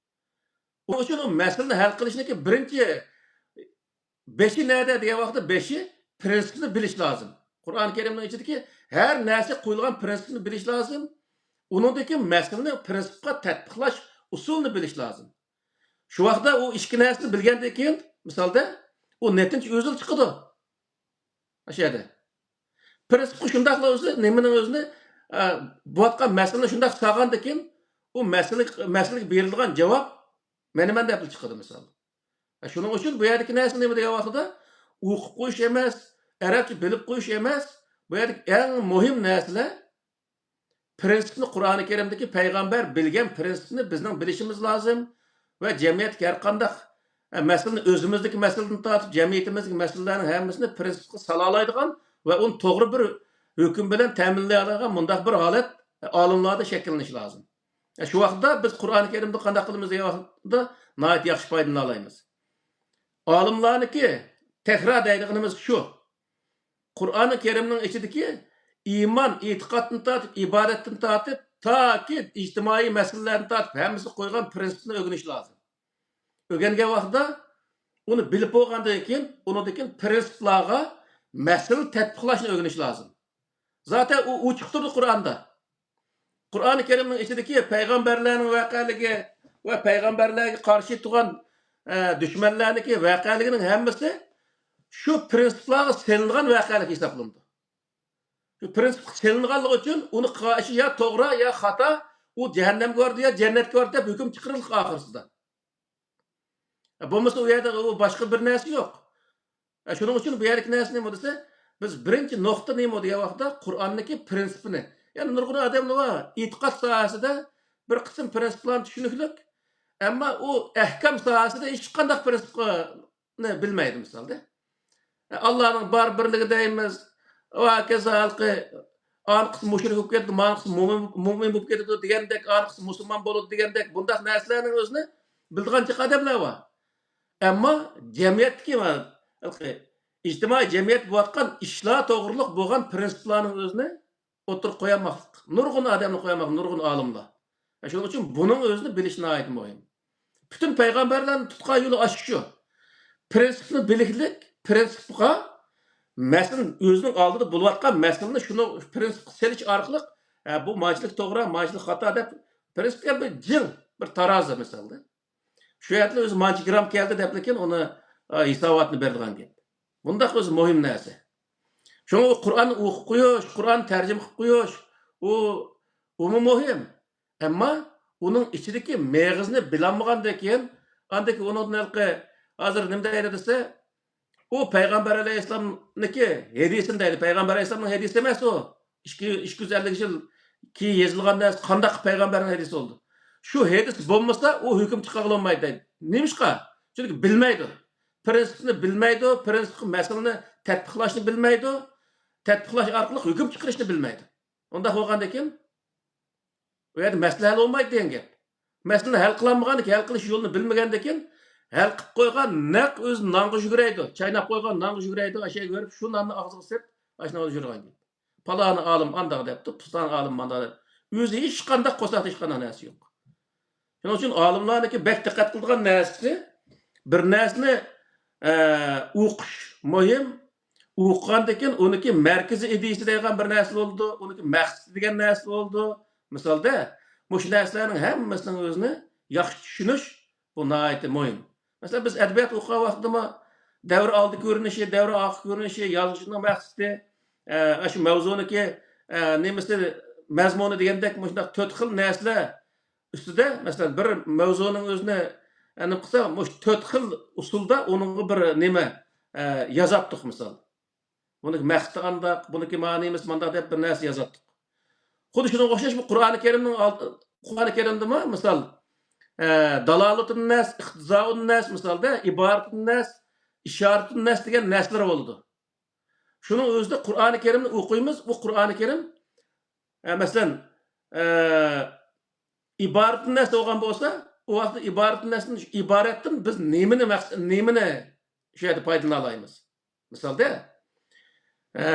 ئۇنىڭ ئۈچۈن ئۇ مەسىلىنى ھەل قىلىشنىڭكى بىرىنچى بېشى نەدە دېگەن ۋاقىتتا، بېشى پرىنسىپنى بىلىش لازىم. قۇرئان كەرىمنىڭ ئىچىدىكى ھەر نەرسە قويۇلغان پرىنسىپنى بىلىش لازىم. ئۇنىڭدىن كېيىن مەسىلىنى پرىنسىپقا تەتبىقلاش ئۇسۇلىنى بىلىش لازىم. شۇ ۋاقىتتا ئۇ ئىككى نەرسىنى بىلگەندىن كېيىن، مىسالدا، ئۇ نەتىجە ئۆزىلا چىقىدۇ. ئاشۇ يەردە. پرىنسىپقا شۇنداقلا ئۆزى، نېمىنىڭ ئۆزىنى، ئە، بولۇۋاتقان مەسىلىنى شۇنداق سالغاندىن كېيىن، ئۇ مەسىلىگە، مەسىلىگە بېرىلىدىغان جاۋاب مەنىمەن دەپلا چىقىدۇ، مىسال. شۇنىڭ ئۈچۈن بۇ يەردىكى نەرسە نېمە دېگەن ۋاقتىدا، ئوقۇپ قويۇش ئەمەس، ئەرەبچە بىلىپ قويۇش ئەمەس، بۇ يەردىكى ئەڭ مۇھىم نەرسىلەر پىرىنسىپنى، قۇرئانى كەرىمدىكى پەيغەمبەر بىلگەن پىرىنسىپنى بىزنىڭ بىلىشىمىز لازىم ۋە جەمئىيەتتىكى ھەر قانداق، ئە، مەسىلىنى، ئۆزىمىزدىكى مەسىلىدىن تارتىپ جەمئىيىتىمىزدىكى مەسىلىلەرنىڭ ھەممىسىنى پىرىنسىپقا سالالايدىغان ۋە ئۇنى توغرا بىر ھۆكۈم بىلەن تەمىنلەيدىغان مۇنداق بىر ھالەت، ئە، ئالىملاردا شەكىللىنىشى لازىم. ئە، شۇ ۋاقىتتا بىز قۇرئانى كەرىمدىن قانداق قىلىمىز دېگەن ۋاقىتتا ناھايىتى ياخشى پايدىلىنالايمىز. ئالىملارنىڭكى تەكرار دەيدىغىنىمىز شۇ. قۇرئانى كەرىمنىڭ ئىچىدىكى ئىمان، ئېتىقادتىن تارتىپ، ئىبادەتتىن تارتىپ، تاكى ئىجتىمائىي مەسىلىلەردىن تارتىپ ھەممىسىگە قويغان پىرىنسىپنى ئۆگىنىش لازىم. ئۆگەنگەن ۋاقتىدا ئۇنى بىلىپ بولغاندىن كېيىن، ئۇنىڭدىن كېيىن پىرىنسىپلارغا مەسىلە تەتبىقلاشنى ئۆگىنىش لازىم. زاتەن ئۇ ئوچۇق تۇرىدۇ قۇرئاندا. قۇرئانى كەرىمنىڭ ئىچىدىكى پەيغەمبەرلەرنىڭ ۋەقەلىكى ۋە پەيغەمبەرلەرگە قارشى تۇرغان، ئە، دۈشمەنلەرنىڭكى ۋەقەلىكىنىڭ ھەممىسى شۇ پىرىنسىپلارغا سېلىنغان ۋەقەلىك ھېسابلىنىدۇ. شۇ پىرىنسىپقا سېلىنغانلىقى ئۈچۈن ئۇنى قىلغان ئىشى يا توغرا، يا خاتا، ئۇ جەھەننەمگە بارىدۇ يا جەننەتكە بارىدۇ دەپ ھۆكۈم چىقىرىلىدۇ ئاخىرسىدا. بولمىسا ئۇ يەردە ئۇ باشقا بىر نەرسە يوق. شۇنىڭ ئۈچۈن بۇ يەردىكى نەرسە نېمە دېسە، بىز بىرىنچى نۇقتا نېمە دېگەن ۋاقىتتا قۇرئاننىڭكى پىرىنسىپىنى، يەنى نۇرغۇن ئادەملەر بار، ئېتىقاد ساھەسىدە بىر قىسىم پىرىنسىپلارنى چۈشىنىكلىك، ئەمما ئۇ ئەھكام ساھەسىدە ھېچقانداق پىرىنسىپنى بىلمەيدۇ، مىسالدا. ئاللانىڭ بار بىرلىكى دەيمىز، ۋە ھاكازا ھالقى، ئانىقىسى مۇشرىك بولۇپ كېتىدۇ، مانىقىسى مۇمىن، مۇمىن بولۇپ كېتىدۇ دېگەندەك، ئانىقىسى مۇسۇلمان بولىدۇ دېگەندەك، بۇنداق نەرسىلەرنىڭ ئۆزىنى بىلىدىغان جىق ئادەملەر بار. ئەمما جەمئىيەتتىكى، ھېلىقى ئىجتىمائىي جەمئىيەت بولۇۋاتقان ئىشلار توغرۇلۇق بولغان پىرىنسىپلارنىڭ ئۆزىنى ئوتتۇرىغا قويالماسلىق. نۇرغۇن ئادەمنى قويالماسلىق، نۇرغۇن ئالىملار. شۇنىڭ ئۈچۈن بۇنىڭ ئۆزىنى بىلىش ناھايىتى مۇھىم. پۈتۈن پەيغەمبەرلەرنىڭ تۇتقان يولى ئاشۇ شۇ. پىرىنسىپنى بىلىكلىك، پىرىنسىپقا مەسىلىنى ئۆزىنىڭ ئالدىدا بولۇۋاتقان مەسىلىنى شۇنى پىرىنسىپقا سېلىش ئارقىلىق، ھە، بۇ مانچىلىك توغرا، مانچىلىك خاتا دەپ پىرىنسىپكە بىر جىڭ، بىر تارازا مىسالدا. شۇ يەردە ئۆزى مانچە گرام كەلدى دەپلىكىن ئۇنى، ئا، ھېساباتنى بېرىدىغان گەپ. بۇنداق ئۆزى مۇھىم نەرسە. شۇڭا ئۇ قۇرئان ئوقۇپ قويۇش، قۇرئان تەرجىمە قىلىپ قويۇش، ئۇ، ئۇمۇ مۇھىم. ئەمما ئۇنىڭ ئىچىدىكى مېغىزنى بىلەلمىگەندىن كېيىن، ئاندىن كېيىن ئۇنىڭدىن ھېلىقى، ھازىر نېمە دەيدۇ دېسە، ئۇ پەيغەمبەر ئەلەيھىسسالامنىڭكى ھەدىسىنى دەيدۇ. پەيغەمبەر ئەلەيھىسسالامنىڭ ھەدىسى ئەمەس ئۇ. ئىككى، ئىككى يۈز ئەللىك يىل كېيىن يېزىلغان نەرسە قانداق پەيغەمبەرنىڭ ھەدىسى بولدى؟ شۇ ھەدىس بولمىسا، ئۇ ھۆكۈم چىقارغىلى بولمايدۇ دەيدۇ. نېمىشقا؟ چۈنكى بىلمەيدۇ. پىرىنسىپنى بىلمەيدۇ، پىرىنسىپقا مەسىلىنى تەتبىقلاشنى بىلمەيدۇ. تەتبىقلاش ئارقىلىق ھۆكۈم چىقىرىشنى بىلمەيدۇ. ئۇنداق بولغاندىكىن، ئۇ يەردە مەسىلە ھەل بولمايدۇ دېگەن گەپ. مەسىلىنى ھەل قىلالمىغاندىكىن، ھەل قىلىش يولىنى بىلمىگەندىكىن، ھەل قىلىپ قويغان نەق ئۆزى نانغا يۈگۈرەيدۇ. چايناپ قويغان نانغا يۈگۈرەيدۇ، ئاشۇ يەرگە بېرىپ شۇ ناننى ئاغزىغا سېلىپ، ئاشۇ نانغا يۈگۈرىدىغان گەپ. پالانى ئالىم ئانداق دەپتۇ، پۇلانى ئالىم مانداق دەپ. ئۆزى ھېچقانداق قورساقتا ھېچقانداق نەرسە يوق. شۇنىڭ ئۈچۈن ئالىملارنىڭكى بەك دىققەت قىلىدىغان نەرسىسى، بىر نەرسىنى، ئە، ئوقۇش مۇھىم. ئوقۇغاندىن كېيىن ئۇنىڭكى مەركىزىي ئىدىيىسى دەيدىغان بىر نەرسە بولىدۇ، ئۇنىڭكى مەقسىتى دېگەن نەرسە بولىدۇ. مىسالدا، مۇشۇ نەرسىلەرنىڭ ھەممىسىنىڭ ئۆزىنى ياخشى چۈشىنىش، بۇ ناھايىتى مۇھىم. مەسىلەن، بىز ئەدەبىيات ئوقۇغان ۋاقتىدىمۇ دەۋر ئالدى كۆرۈنۈشى، دەۋر ئارقا كۆرۈنۈشى، يازغۇچىنىڭ مەقسىتى، ئە، شۇ مەۋزۇنىڭكى، ئە، نېمىسى، مەزمۇنى دېگەندەك مۇشۇنداق تۆت خىل نەرسىلەر ئۈستىدە، مەسىلەن، بىر مەۋزۇنىڭ ئۆزىنى، ئە، نېمە قىلسا، مۇشۇ تۆت خىل ئۇسۇلدا ئۇنىڭغا بىر نېمە، ئە، يازاتتۇق، مىسال. بۇنىڭكى مەقسىتى ئانداق، بۇنىڭكى مانىمىسى مانداق دەپ بىر نەرسە يازاتتۇق. خۇددى شۇنىڭغا ئوخشاش بۇ قۇرئانى كەرىمنىڭ ئالدى، قۇرئانى كەرىمدىمۇ، مىسال، ئە، دالالىتۇن نەس، ئىقتىزائۇن نەس، مىسالدا، ئىبارىتۇن نەس، ئىشارىتۇن نەس دېگەن نەسلەر بولىدۇ. شۇنىڭ ئۆزىدە قۇرئانى كەرىمنى ئوقۇيمىز، ئۇ قۇرئانى كەرىم، ئە، مەسىلەن، ئە، ئىبارەتتىن نەس بولغان بولسا، ئۇ ۋاقىتتا ئىبارەتتىن نەستىن، ئىبارەتتىن بىز نېمىنى مەقسەت، نېمىنى شۇ يەردە پايدىلىنالايمىز؟ مىسالدا، ئە،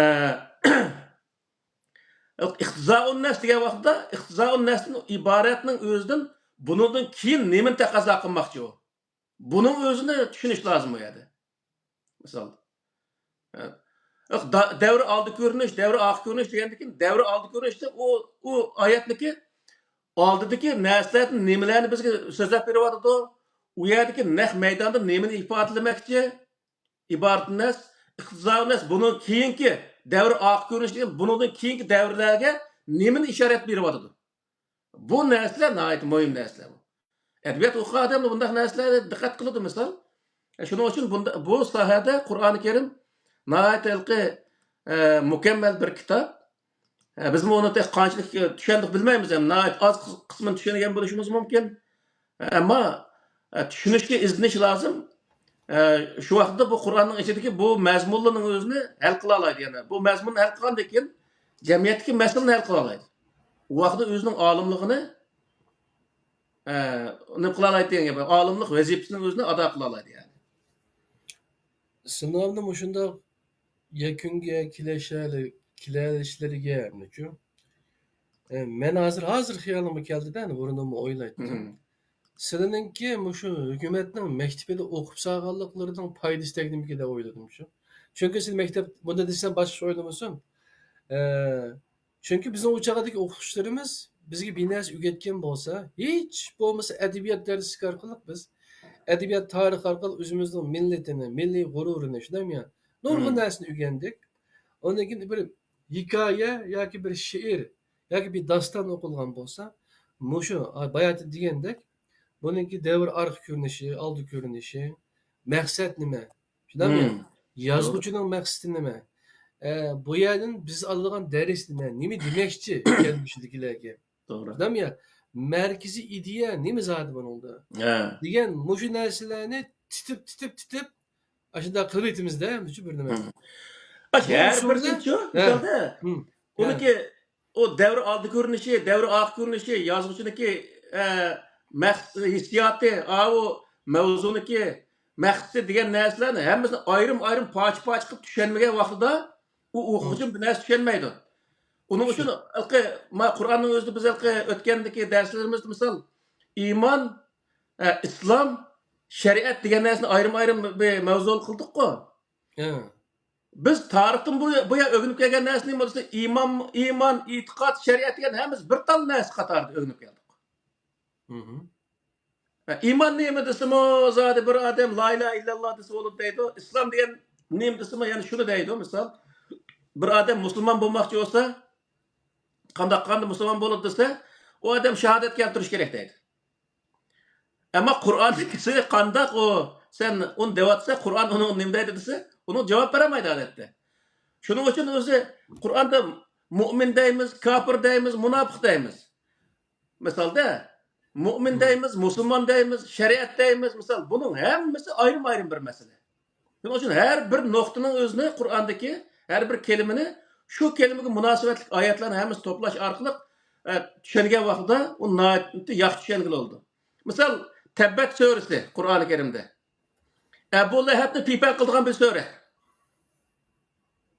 ئىقتىزائۇن نەس دېگەن ۋاقىتتا، ئىقتىزائۇن نەستىن ئىبارەتنىڭ ئۆزىدىن بۇنىڭدىن كېيىن نېمىنى تەقەززا قىلماقچى ئۇ؟ بۇنىڭ ئۆزىنى چۈشىنىش لازىم ئۇ يەردە. مىسال. ھە. دا-، دەۋر ئالدى كۆرۈنۈش، دەۋر ئارقا كۆرۈنۈش دېگەندىكىن، دەۋر ئالدى كۆرۈنۈشتە ئۇ، ئۇ ئايەتنىكى ئالدىدىكى نەرسىلەردىن نېمىلەرنى بىزگە سۆزلەپ بېرىۋاتىدۇ؟ ئۇ يەردىكى نەق مەيداندا نېمىنى ئىپادىلىمەكچى؟ ئىبارىتۇن نەس، ئىقتىزائۇن نەس، بۇنىڭ كېيىنكى دەۋر ئارقا كۆرۈنۈش دېگەن، بۇنىڭدىن كېيىنكى دەۋرلەرگە نېمىنى ئىشارەت بېرىۋاتىدۇ؟ بۇ نەرسىلەر ناھايىتى مۇھىم نەرسىلەر بۇ. ئەدەبىيات ئوقۇغان ئادەملەر بۇنداق نەرسىلەرگە دىققەت قىلىدۇ، مىسال. شۇنىڭ ئۈچۈن بۇندا، بۇ ساھەدە قۇرئانى كەرىم ناھايىتى ھېلىقى، ئە، مۇكەممەل بىر كىتاب. ئە، بىزمۇ ئۇنى تېخى قانچىلىك چۈشەندۇق بىلمەيمىز، ھەم ناھايىتى ئاز قىسمىنى چۈشەنگەن بولۇشىمىز مۇمكىن. ئەمما، ئە، چۈشىنىشكە ئىزدىنىش لازىم. ئە، شۇ ۋاقىتتا بۇ قۇرئاننىڭ ئىچىدىكى بۇ مەزمۇنلارنىڭ ئۆزىنى ھەل قىلالايدۇ يەنە. بۇ مەزمۇننى ھەل قىلغاندىن كېيىن جەمئىيەتتىكى مەسىلىنى ھەل قىلالايدۇ. ئۇ ۋاقىتتا ئۆزىنىڭ ئالىملىقىنى، ئە، نېمە قىلالايدۇ دېگەن گەپ. ئالىملىق ۋەزىپىسىنىڭ ئۆزىنى ئادا قىلالايدۇ يەنى. سىناۋنى مۇشۇنداق يەكۈنگە كېلىشەلى-، كېلىشلىرىگە نېچۈ؟ ئە، مەن ھازىر، ھازىر خىيالىمغا كەلدى-دە، بۇرۇنمۇ ئويلايتتىم. مم. سىلىنىڭكى مۇشۇ ھۆكۈمەتنىڭ مەكتىپىدە ئوقۇپ سالغانلىقلىرىنىڭ پايدىسى تەگدىمىكىن دەپ ئويلىدىم شۇ. چۈنكى سىز مەكتەپ، بۇنى دېسەم باشقىچە ئويلىمىسۇن. ئە، چۈنكى بىزنىڭ ئۇ چاغدىكى ئوقۇتقۇچىلىرىمىز بىزگە بىر نەرسە ئۆگەتكەن بولسا، ھېچ بولمىسا ئەدەبىيات دەرسلىكى ئارقىلىق بىز ئەدەبىيات تارىخى ئارقىلىق ئۆزىمىزنىڭ مىللىتىنى، مىللىي غۇرۇرىنى، شۇنداقمۇ يا؟ نۇرغۇن مم. نەرسىنى ئۆگەندۇق. ئۇندىن كېيىن بىر ھېكايە ياكى بىر شېئىر ياكى بىر داستان ئوقۇلغان بولسا، مۇشۇ، ھا، باياتىن دېگەندەك، بۇنىڭكى دەۋر ئارقا كۆرۈنۈشى، ئالدى كۆرۈنۈشى، مەقسەت نېمە؟ شۇنداقمۇ؟ مم. يازغۇچىنىڭ مەقسىتى نېمە؟ ئە، بۇ يەردىن بىز ئالىدىغان دەرس نېمە؟ نېمە دېمەكچى كەلگۈسىدىكىلەرگە؟ توغرا. شۇنداقمۇ يا؟ مەركىزىي ئىدىيە نېمە زادى بۇنىڭدا؟ ھە. دېگەن مۇشۇ نەرسىلەرنى تىتىپ، تىتىپ، تىتىپ، ئاشۇنداق قىلىۋېتىمىز-دە، مۇشۇ بىر نېمە. مم. ئاشۇ بۇ ھەر بىر ئۇسۇلدا، تىلچۇ، ھە. مىسالدا، مم. ھە. ئۇنىڭكى ئۇ دەۋر ئالدى كۆرۈنۈشى، دەۋر ئارقا كۆرۈنۈشى، يازغۇچىنىڭكى، ئە، مەق-، ھېسسىياتى، ئاۋۇ مەۋزۇنىڭكى مەقسىتى دېگەن نەرسىلەرنى ھەممىسىنى ئايرىم-ئايرىم، پارچە-پارچە قىلىپ چۈشەنمىگەن ۋاقتىدا ئۇ ئوقۇغۇچى بىر نەرسە چۈشەنمەيدۇ. ئۇنىڭ ئۈچۈن ھېلىقى، ما، قۇرئاننىڭ ئۆزىدە بىز ھېلىقى ئۆتكەندىكى دەرسلىرىمىزدە مىسال، ئىمان، ئە، ئىسلام، شەرىئەت دېگەن نەرسىنى ئايرىم-ئايرىم بىر مەۋزۇ قىلدۇققۇ. ھە. بىز تارىختىن بۇ، بۇ يەر ئۆگىنىپ كەلگەن نەرسە نېمە دېسە، ئىمان، ئىمان، ئېتىقاد، شەرىئەت دېگەن ھەممىسى بىر تال نەرسە قاتارىدا ئۆگىنىپ كەلدۇق. مم. ھە، ئىمان نېمە دېسىمۇ، زادى بىر ئادەم لا ئىلاھە ئىللاللا دېسە بولىدۇ دەيدۇ. ئىسلام دېگەن نېمە دېسىمۇ، يەنە شۇنى دەيدۇ. مىسال، بىر ئادەم مۇسۇلمان بولماقچى بولسا، قانداق قىلغاندا مۇسۇلمان بولىدۇ دېسە، ئۇ ئادەم شاھادەت كەلتۈرۈش كېرەك دەيدۇ. ئەمما قۇرئاندىكىسى قانداق ئۇ، سەن ئۇنى دەۋاتسا، قۇرئان ئۇنىڭ نېمە دەيدۇ دېسە، ئۇنىڭ جاۋاب بېرەلمەيدۇ ئادەتتە. شۇنىڭ ئۈچۈن ئۆزى قۇرئاندا مۇئمىن دەيمىز، كاپىر دەيمىز، مۇناپىق دەيمىز. مىسالدا، مۇئمىن دەيمىز، مۇسۇلمان دەيمىز، شەرىئەت دەيمىز. مىسال، بۇنىڭ ھەممىسى ئايرىم-ئايرىم بىر مەسىلە. شۇنىڭ ئۈچۈن ھەر بىر نۇقتىنىڭ ئۆزىنى، قۇرئاندىكى ھەر بىر كەلىمىنى، شۇ كەلىمىگە مۇناسىۋەتلىك ئايەتلەرنى ھەممىسىنى توپلاش ئارقىلىق، ئە، چۈشەنگەن ۋاقتىدا ئۇ ناھايىتى ياخشى چۈشەنگىلى بولىدۇ. مىسال، تەببەت سۈرىسى قۇرئانى كەرىمدە. ئەبۇ لەھەبنى پىيپەن قىلىدىغان بىر سۈرە.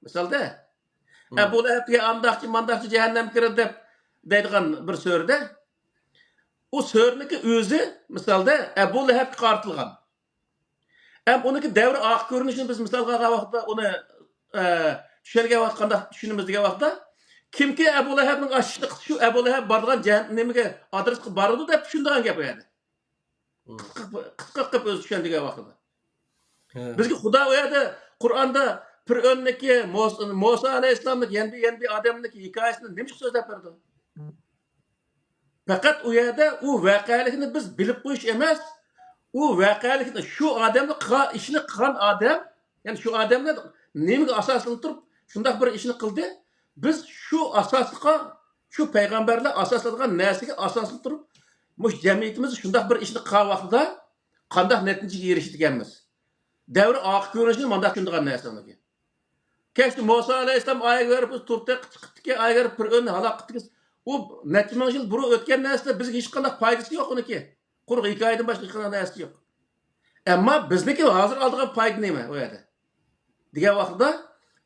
مىسالدا، مم. ئەبۇ لەھەب دېگەن ئانداقچى، مانداقچى، جەھەننەمگە كىرىدۇ دەپ دەيدىغان بىر سۈرىدە، ئۇ سۈرىنىڭكى ئۆزى، مىسالدا، ئەبۇ لەھەبكە قارىتىلغان. ھەم ئۇنىڭكى دەۋر ئارقا كۆرۈنۈشىنى بىز مىسالغا ئالغان ۋاقىتتا، ئۇنى، ئە، چۈشەنگەن ۋاقىت قانداق چۈشىنىمىز دېگەن ۋاقىتتا، كىمكى ئەبۇ لەھەبنىڭ ئاشۇ ئىشىنى قىلسا، شۇ ئەبۇ لەھەب بارىدىغان جەھەننەمگە، ئادرېسقا بارىدۇ دەپ چۈشىنىدىغان گەپ ئۇ يەردە. مم. قىسقا، قىسقا قىلىپ ئۆزى چۈشەندۈرگەن ۋاقتىدا. ھە. بىزگە خۇدا ئۇ يەردە قۇرئاندا پىرئۆننىكى، موس-، مۇسا ئەلەيھىسسالامنىڭكى، يەنە بىر، يەنە بىر ئادەمنىڭكى ھېكايىسىنى نېمىشقا سۆزلەپ بەردى؟ پەقەت ئۇ يەردە ئۇ ۋەقەلىكنى بىز بىلىپ قويۇش ئەمەس، ئۇ ۋەقەلىكنى، شۇ ئادەمنى قىلغان ئىشنى قىلغان ئادەم، يەنى شۇ ئادەملەر نېمىگە ئاساسلىنىپ تۇرۇپ شۇنداق بىر ئىشنى قىلدى؟ بىز شۇ ئاساسلىققا، شۇ پەيغەمبەرلەر ئاساسلانغان نەرسىگە ئاساسلىنىپ تۇرۇپ، مۇشۇ جەمئىيىتىمىز شۇنداق بىر ئىشنى قىلغان ۋاقتىدا قانداق نەتىجىگە ئېرىشىدىكەنمىز؟ دەۋر ئارقا كۆرۈنۈشىنى مانداق چۈشىنىدىغان نەرسە ئۇنىڭكى. كەچتە مۇسا ئەلەيھىسسالام ئايەت كۆرۈپ تۇردى، چىقىپتىكى ئايەت كۆرۈپ پىرئۆننى ھالاك قىپتىكى. ئۇ نەچچە مىڭ يىل بۇرۇن ئۆتكەن نەرسىلەر بىزگە ھېچقانداق پايدىسى يوق ئۇنىڭكى. قۇرۇق ھېكايىدىن باشقا ھېچقانداق نەرسىسى يوق. ئەمما بىزنىڭكى ھازىر ئالىدىغان پايدا نېمە ئۇ يەردە؟ دېگەن ۋاقىتتا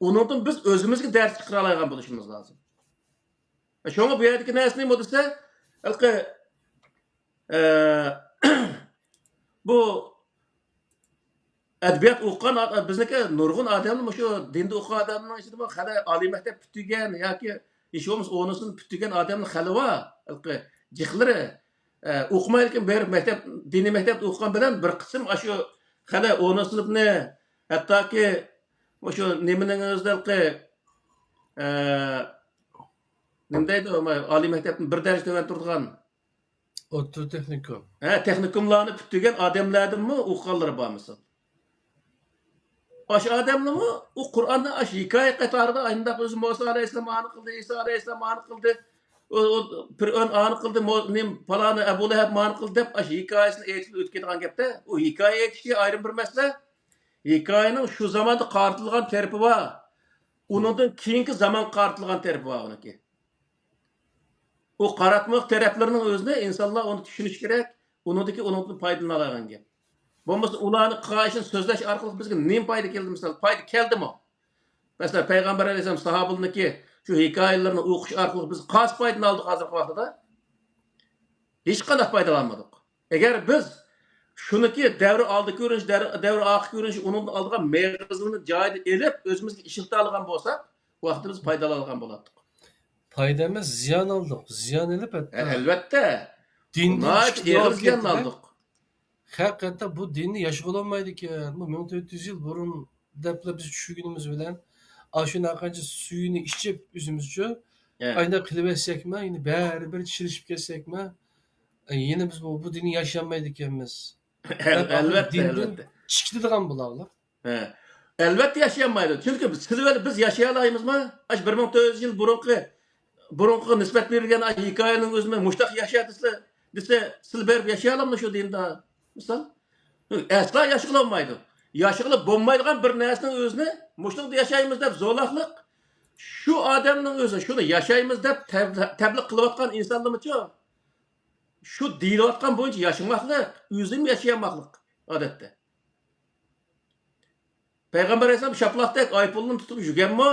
ئۇنىڭدىن بىز ئۆزىمىزگە دەرس چىقىرالايدىغان بولۇشىمىز لازىم. شۇڭا بۇ يەردىكى نەرسە نېمە دېسە، ھېلىقى، ئە، بۇ ئەدەبىيات ئوقۇغان ئا-، بىزنىڭكى نۇرغۇن ئادەملەر مۇشۇ دىندا ئوقۇغان ئادەمنىڭ ئىچىدىمۇ خېلى ئالىي مەكتەپ پۈتتۈرگەن ياكى ھېچ بولمىسا ئونىسىنى پۈتتۈرگەن ئادەملەر خېلى بار. ھېلىقى جىقلىرى، ئە، ئوقۇماي، لېكىن بېرىپ مەكتەپ، دىنىي مەكتەپتە ئوقۇغان بىلەن بىر قىسىم ئاشۇ خېلى ئونىنچى سىنىپنى، ھەتتاكى مۇشۇ نېمىنىڭ ئۆزىدە ھېلىقى، ئە، نېمە دەيدۇ، ئالىي مەكتەپتىن بىر دەرىجە تۆۋەن تۇرىدىغان ئوتتۇرا تېخنىكوم. ھە، تېخنىكوملارنى پۈتتۈرگەن ئادەملەردىنمۇ ئوقۇغانلىرى بار مىسال. ئاشۇ ئادەمنىمۇ ئۇ قۇرئاننى ئاشۇ ھېكايە قاتارىدا ئانداق ئۆزى مۇسا ئەلەيھىسسالام ئانى قىلدى، ئىسا ئەلەيھىسسالام ئانى قىلدى، ئۇ، ئۇ، پىرئەۋن ئانى قىلدى، مو-، نېمە، پالانى ئەبۇ لەھەب ئانى قىلدى دەپ ئاشۇ ھېكايىسىنى ئېيتىپ ئۆتۈپ كېتىدىغان گەپتە، ئۇ ھېكايە ئېيتىشى ئايرىم بىر مەسىلە. ھېكايىنىڭ شۇ زاماندا قارىتىلغان تەرىپى بار. ئۇنىڭدىن كېيىنكى زامانغا قارىتىلغان تەرىپى بار ئۇنىڭكى. ئۇ قاراتمىلىق تەرەپلىرىنىڭ ئۆزىنى ئىنسانلار ئۇنى چۈشىنىشى كېرەك، ئۇنىڭدىكى، ئۇنىڭدىن پايدىلىنالايدىغان گەپ. بولمىسا ئۇلارنى قىلغان ئىشىنى سۆزلەش ئارقىلىق بىزگە نېمە پايدا كەلدى مىسال؟ پايدا كەلدىمۇ؟ مەسىلەن، پەيغەمبەر ئەلەيھىسسالام ساھابىلىرىنىڭكى شۇ ھېكايىلىرىنى ئوقۇش ئارقىلىق بىز قايسى پايدىنى ئالدۇق ھازىرقى ۋاقتىدا؟ ھېچقانداق پايدىلانمىدۇق. ئەگەر بىز شۇنىكى دەۋر ئالدى كۆرۈنۈش، دەۋر، دەۋر ئارقا كۆرۈنۈش، ئۇنىڭدىن ئالىدىغان مېغىزىنى جايىدا ئېلىپ، ئۆزىمىزگە ئىشلىتەلىگەن بولساق، ۋاقتىمىز پايدىلانغان بولاتتۇق. پايدا ئەمەس، زىيان ئالدۇق. زىيان ئېلىپ ھەتتا. ئە، ئەلۋەتتە. دىندىن ناھايىتى چىقىشنى ئېغىر ئالدى زىيان كەتتى. ئالدۇق. ھەقىقەتەن بۇ دىننى ياشىغىلى بولمايدىكەن. بۇ مىڭ تۆت يۈز يىل بۇرۇن دەپلا بىز چۈشىنگىنىمىز بىلەن، ئاشۇ ھەرقانچە سۈيىنى ئىچىپ ئۆزىمىزچە، ئە. ئاينا قىلىۋەتسەكمۇ، يەنە بەرىبىر چىرىشىپ كەتسەكمۇ، ئە، يەنە بىز بۇ، بۇ دىننى ياشىيالمايدىكەنمىز. ئەل-، دەپ ئەلۋەتتە، دىندىن ئەلۋەتتە. چىقىدىغان بۇلارلار. ھە. ئەلۋەتتە ياشىيالمايدۇ. چۈنكى بىز، سىلىۋېلىپ بىز ياشىيالايمىزمۇ؟ ئاشۇ بىر مىڭ تۆت يۈز يىل بۇرۇنقى، بۇرۇنقىغا نىسبەت بېرىلگەن ئاشۇ ھېكايىنىڭ ئۆزىنى مۇشتاق ياشا دېسە، دېسە، سىلى بېرىپ ياشىيالامدۇ شۇ دىندا؟ مىسال. ئەسلا ياشىغىلى بولمايدۇ. ياشىغىلى بولمايدىغان بىر نەرسىنىڭ ئۆزىنى مۇشۇنىڭدا ياشايمىز دەپ زورلاقلىق، شۇ ئادەمنىڭ ئۆزى شۇنى ياشايمىز دەپ تەب-، تەبلىغ قىلىۋاتقان ئىنسانلىرىمىچۇ؟ شۇ دېيىلىۋاتقان بويىچە ياشىماقلىق، ئۆزىمۇ ياشىيالماقلىق ئادەتتە. پەيغەمبەر ئەلەيھىسسالام شاپىلاقتەك ئايفوننى تۇتۇپ يۈرگەنمۇ،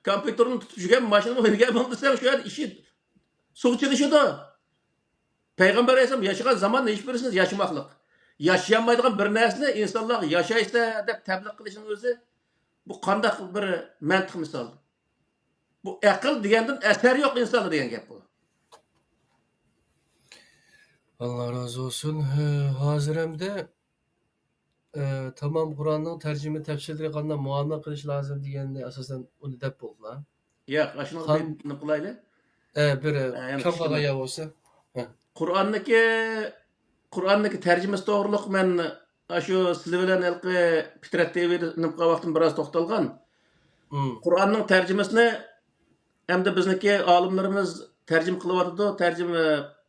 كومپيۇتېرنى تۇتۇپ يۈرگەنمۇ، ماشىنىمۇ مىنگەنمۇ دېسەڭ، شۇ يەردە ئىشى سۇغا چىلىشىدۇ. پەيغەمبەر ئەلەيھىسسالام ياشىغان زاماندا ھېچبىرسىنى ياشىماقلىق. ياشىيالمايدىغان بىر نەرسىنى ئىنسانلارغا ياشايسەن دەپ تەبلىغ قىلىشنىڭ ئۆزى، بۇ قانداق بىر مەنتىق مىسال؟ بۇ ئەقىل دېگەندىن ئەسەر يوق ئىنساندا دېگەن گەپ بۇ. ئاللا رازى بولسۇن. ھە، ھازىر ئەمدى، ئە، تامام قۇرئاننىڭ تەرجىمە تەپسىرلىرى قانداق مۇئامىلە قىلىش لازىم دېگەننى ئاساسەن ئۇنى دەپ بولدىلا. ياق، ئاشۇنىڭغا خان- بىر نېمە قىلايلى؟ ئە، بىر، ئە، يەنە كام قالغان يا بولسا. ھە. قۇرئاننىكى، قۇرئاننىكى تەرجىمىسى توغرۇلۇق مەن ئاشۇ سىلى بىلەن ھېلىقى پىترەت تىۋىدە نېمە قىلغان ۋاقتىم بىراز توختالغان. مم. قۇرئاننىڭ تەرجىمىسىنى ئەمدى بىزنىڭكى ئالىملىرىمىز تەرجىمە قىلىۋاتىدۇ. تەرجىمە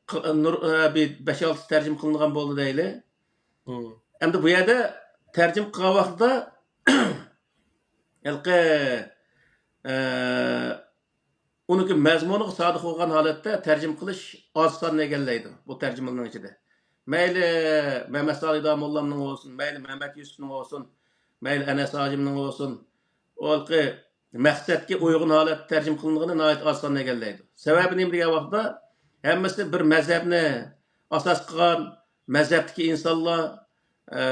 قى-، نۇر-، ئە، بىر بەش-ئالتىسى تەرجىمە قىلىنغان بولدى دەيلى. مم. ئەمدى بۇ يەردە تەرجىمە قىلغان ۋاقتىدا ھېلىقى، ئە، ئۇنىڭكى مەزمۇنىغا سادىق بولغان ھالەتتە تەرجىمە قىلىش ئاز ساننى ئىگىلەيدۇ، بۇ تەرجىمىلەرنىڭ ئىچىدە. مەيلى مەمەت سالىھ داموللامنىڭ بولسۇن، مەيلى مەمەت يۈسۈپنىڭ بولسۇن، مەيلى ئەنەس ھاجىمنىڭ بولسۇن، ئۇ ھېلىقى مەقسەتكە ئۇيغۇن ھالەتتە تەرجىمە قىلىنغىنى ناھايىتى ئاز ساننى ئىگىلەيدۇ. سەۋەبى نېمە دېگەن ۋاقىتتا، ھەممىسى بىر مەزھەپنى ئاساس قىلغان، مەزھەپتىكى ئىنسانلار، ئە،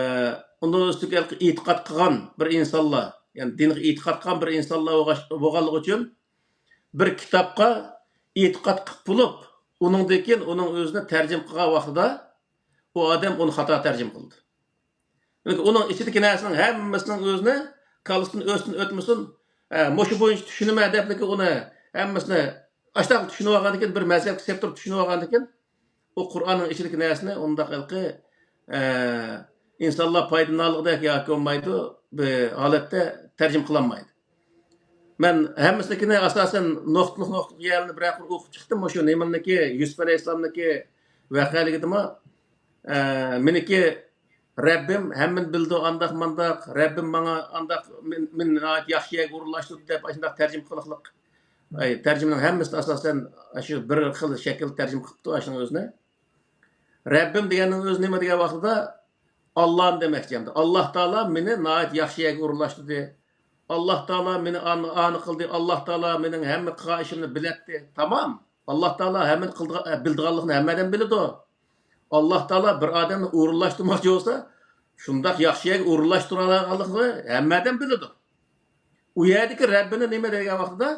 ئۇنىڭ ئۈستىگە ھېلىقى ئېتىقاد قىلغان بىر ئىنسانلار، يەنى دىنغا ئېتىقاد قىلغان بىر ئىنسانلار بولغاچ-، بولغانلىقى ئۈچۈن، بىر كىتابقا ئېتىقاد قىلىپ بولۇپ، ئۇنىڭدىن كېيىن ئۇنىڭ ئۆزىنى تەرجىمە قىلغان ۋاقتىدا، ئۇ ئادەم ئۇنى خاتا تەرجىمە قىلدى. چۈنكى ئۇنىڭ ئىچىدىكى نەرسىنىڭ ھەممىسىنىڭ ئۆزىنى كاللىسىدىن ئۆتسۇن ئۆتمىسۇن، ئە، مۇشۇ بويىچە چۈشىنىمەن دەپلىكى ئۇنى ھەممىسىنى ئاشتاق چۈشىنىۋالغاندىن كېيىن، بىر مەزھەپكە سېلىپ تۇرۇپ چۈشىنىۋالغاندىن كېيىن، ئۇ قۇرئاننىڭ ئىچىدىكى نەرسىنى ئۇنداق ھېلىقى، ئە، ئىنسانلار پايدىلىنالىغۇدەك ياكى بولمايدۇ، بىر ھالەتتە تەرجىمە قىلالمايدۇ. مەن ھەممىسىنىڭكىنى ئاساسەن نۇقتىلىق نۇقتىلىق يەرلىرىنى بىرەر قۇر ئوقۇپ چىقتىم. مۇشۇ نېمىنىڭكى، يۈسۈپ ئەلەيھىسسالامنىڭكى ۋەقەلىكىدىمۇ، ئە، مېنىڭكى رەببىم ھەممىنى بىلىدۇ، ئانداق مانداق، رەببىم ماڭا ئانداق، مېنى، مېنى ناھايىتى ياخشى يەرگە ئورۇنلاشتۇردى دەپ ئاشۇنداق تەرجىمە قىلىقلىق، ئەي، تەرجىمىنىڭ ھەممىسىنى ئاساسەن شۇ بىر خىل شەكىلدە تەرجىمە قىلىپتۇ ئاشۇنىڭ ئۆزىنى. رەببىم دېگەننىڭ ئۆزى نېمە دېگەن ۋاقتىدا، ئاللانى دېمەكچى ئەمدى. ئاللا تائالا مېنى ناھايىتى ياخشى يەرگە ئورۇنلاشتۇردى. ئاللا تائالا مېنى ئان-، ئانى قىلدى. ئاللا تائالا مېنىڭ ھەممە قىلغان ئىشىمنى بىلەتتى. تامام. ئاللا تائالا ھەممىنى قىلىدىغان، ئە، بىلىدىغانلىقىنى ھەممە ئادەم بىلىدۇ. ئاللا تائالا بىر ئادەمنى ئورۇنلاشتۇرماقچى بولسا، شۇنداق ياخشى يەرگە ئورۇنلاشتۇرالىغانلىقىنى ھەممە ئادەم بىلىدۇ. ئۇ يەردىكى رەببىنى نېمە دېگەن ۋاقتىدا،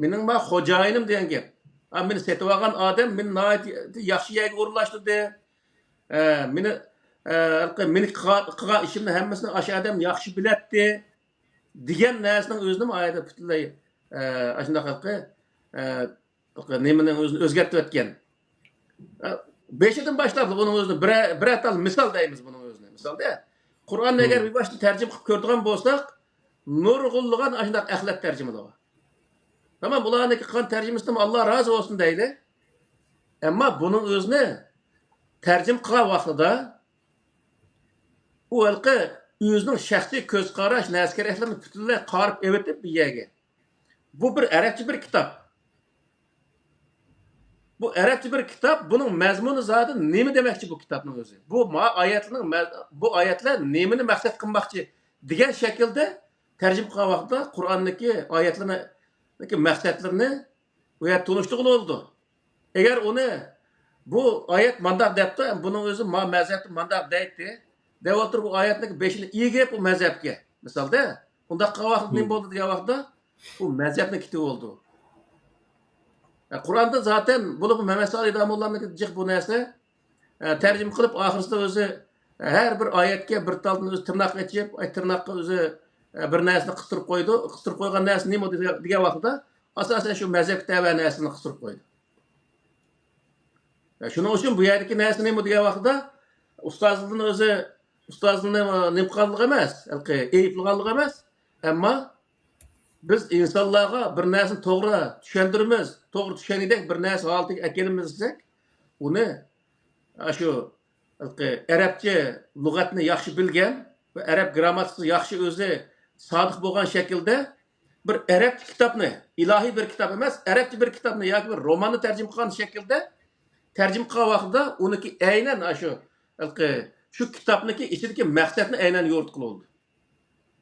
مېنىڭ ما خوجايىنىم دېگەن گەپ. ئا، مېنى سېتىۋالغان ئادەم مېنى ناھايىتى ياخشى يەرگە ئورۇنلاشتۇردى. ئە، مېنى، ئە، مېنى قىلغان، قىلغان ئىشىمنى ھەممىسىنى ئاشۇ ئادەم ياخشى بىلەتتى، دېگەن نەرسىنىڭ ئۆزىنىمۇ ئايەتتە پۈتۈنلەي، ئە، ئاشۇنداق ھېلىقى، ئە، نېمىنىڭ ئۆزىنى ئۆزگەرتىۋەتكەن. ئە، بېشىدىن باشلاپلا بۇنىڭ ئۆزىنى بىرەر، بىرەر تال مىسال دەيمىز بۇنىڭ ئۆزىنى. مىسالدا، قۇرئاننى ئەگەر بىۋاسىتە تەرجىمە قىلىپ كۆرىدىغان بولساق، نۇرغۇنلىغان ئاشۇنداق ئەخلەت تەرجىمىلىرى بار. تامام، بۇلارنىڭكى قىلغان تەرجىمىسىدىن ئاللا رازى بولسۇن دەيلى. ئەمما بۇنىڭ ئۆزىنى تەرجىمە قىلغان ۋاقتىدا ئۇ ھېلىقى ئۆزىنىڭ شەخسىي كۆز قاراش، نەرسە كېرەكلىرىنى پۈتۈنلەي قارىپ ئېۋىتىپ بۇ يەرگە. بۇ بىر ئەرەبچە بىر كىتاب. بۇ ئەرەبچە بىر كىتاب، بۇنىڭ مەزمۇنى زادى نېمە دېمەكچى بۇ كىتابنىڭ ئۆزى؟ بۇ ما ئايەتنىڭ مە-، بۇ ئايەتلەر نېمىنى مەقسەت قىلماقچى دېگەن شەكىلدە تەرجىمە قىلغان ۋاقىتتا قۇرئاندىكى ئايەتلەرنىڭ مەقسەتلىرىنى ئۇ يەردە تونۇشتۇرغىلى بولىدۇ. ئەگەر ئۇنى بۇ ئايەت مانداق دەپتۇ، بۇنىڭ ئۆزى ما مەزھەپتە مانداق دەيتتى دەۋاتۇرۇپ، بۇ ئايەتنىڭ بېشىنى ئىگىپ ئۇ مەزھەپكە. مىسالدا، ئۇنداق قىلغان ۋاقىتتا نېمە بولدى دېگەن ۋاقىتتا، ئۇ مەزھەپنى كېتىپ بولدى. ئە، قۇرئاندا زاتەن بولۇپمۇ مەمەت سالىھ داموللامنىڭكى جىق بۇ نەرسە. ئە، تەرجىمە قىلىپ، ئاخىرسىدا ئۆزى، ئە، ھەر بىر ئايەتكە بىر تالدىن ئۆزى تىرناق ئېچىپ، ئاي، تىرناققا ئۆزى، ئە، بىر نەرسىنى قىستۇرۇپ قويىدۇ. قىستۇرۇپ قويغان نەرسە نېمە دېگەن، دېگەن ۋاقتىدا، ئاساسەن شۇ مەزھەپكە تەۋە نەرسىنى قىستۇرۇپ قويىدۇ. ئە، شۇنىڭ ئۈچۈن بۇ يەردىكى نەرسە نېمە دېگەن ۋاقتىدا، ئۇستازىدىن ئۆزى، ئۇستازىدىن نېمە، نېمە قىلغانلىق ئەمەس، ھېلىقى ئەيىبلىغانلىق ئەمەس، ئەمما بىز ئىنسانلارغا بىر نەرسىنى توغرا چۈشەندۈرىمىز، توغرا چۈشەنگۈدەك بىر نەرسە ھالىتىگە ئەكېلىمىز دېسەك، ئۇنى ئاشۇ ھېلىقى ئەرەبچە لۇغەتنى ياخشى بىلگەن ۋە ئەرەب گرامماتىكىسى ياخشى ئۆزى سادىق بولغان شەكىلدە بىر ئەرەبچە كىتابنى، ئىلاھىي بىر كىتاب ئەمەس، ئەرەبچە بىر كىتابنى ياكى بىر روماننى تەرجىمە قىلغان شەكىلدە تەرجىمە قىلغان ۋاقتىدا ئۇنىڭكى ئەينەن ئاشۇ ھېلىقى شۇ كىتابنىڭكى ئىچىدىكى مەقسەتنى ئەينەن يورۇتقىلى بولىدۇ.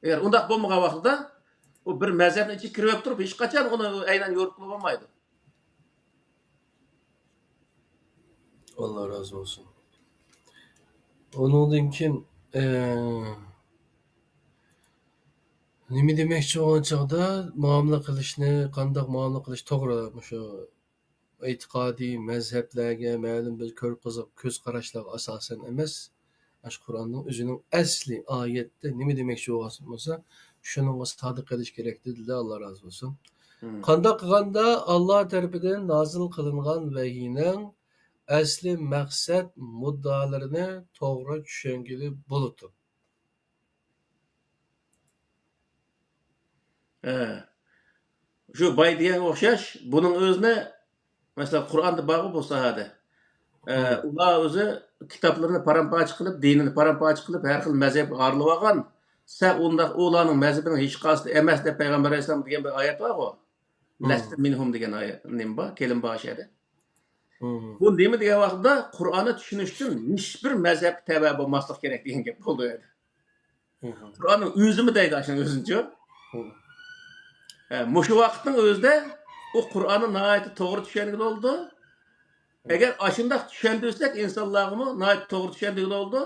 ئەگەر ئۇنداق بولمىغان ۋاقتىدا، ئۇ بىر مەزھەپنىڭ ئىچىگە كىرىۋېلىپ تۇرۇپ، ھېچقاچان ئۇنى ئەينەن يورۇتقىلى بولمايدۇ. ئاللا رازى بولسۇن. ئۇنىڭدىن كېيىن، ئە، نېمە دېمەكچى بولغان چاغدا، مۇئامىلە قىلىشنى، قانداق مۇئامىلە قىلىش توغرا، مۇشۇ ئېتىقادىي مەزھەپلەرگە، مەلۇم بىر كۆر قىزىق كۆز قاراشلارغا ئاساسەن ئەمەس، ئاشۇ قۇرئاننىڭ ئۆزىنىڭ ئەسلى ئايەتتە نېمە دېمەكچى بولغان بولسا، شۇنىڭغا سادىق قېلىش كېرەك، دېدىلە، ئاللا رازى بولسۇن. مم. قانداق قىلغاندا ئاللا تەرىپىدىن نازىل قىلىنغان ۋەھىينىڭ ئەسلى مەقسەت مۇددىئالىرىنى توغرا چۈشەنگىلى بولىدۇ؟ ھە. شۇ باي دېگەنگە ئوخشاش، بۇنىڭ ئۆزىنى، مەسىلەن، قۇرئاندا بارغۇ بۇ ساھەدە. ئە، مم. ئۇلار ئۆزى كىتابلىرىنى پارام-پارچە قىلىپ، دىنىنى پارام-پارچە قىلىپ، ھەر خىل مەزھەپكە ئايرىلىۋالغان. سەن ئۇنداق، ئۇلارنىڭ مەزھىپىنىڭ ھېچقايسىسى ئەمەس دەپ پەيغەمبەر ئەلەيھىسسالام دېگەن بىر ئايەت بارغۇ. مم. لەستە مىنھۇم دېگەن ئايەت، نېمە بار؟ كەلىم بار شۇ يەردە. مم. بۇ نېمە دېگەن ۋاقىتتا، قۇرئاننى چۈشىنىش ئۈچۈن ھېچبىر مەزھەپكە تەۋە بولماسلىق كېرەك دېگەن گەپ بولىدۇ ئۇ يەردە. مم. قۇرئاننىڭ ئۆزىمۇ دەيدۇ ئاشۇنىڭ ئۆزىنىچۇ. مم. ھە، مۇشۇ ۋاقىتنىڭ ئۆزىدە ئۇ قۇرئاننى ناھايىتى توغرا چۈشەنگىلى بولىدۇ. مم. ئەگەر ئاشۇنداق چۈشەندۈرسەك ئىنسانلارغىمۇ ناھايىتى توغرا چۈشەنگىلى بولىدۇ.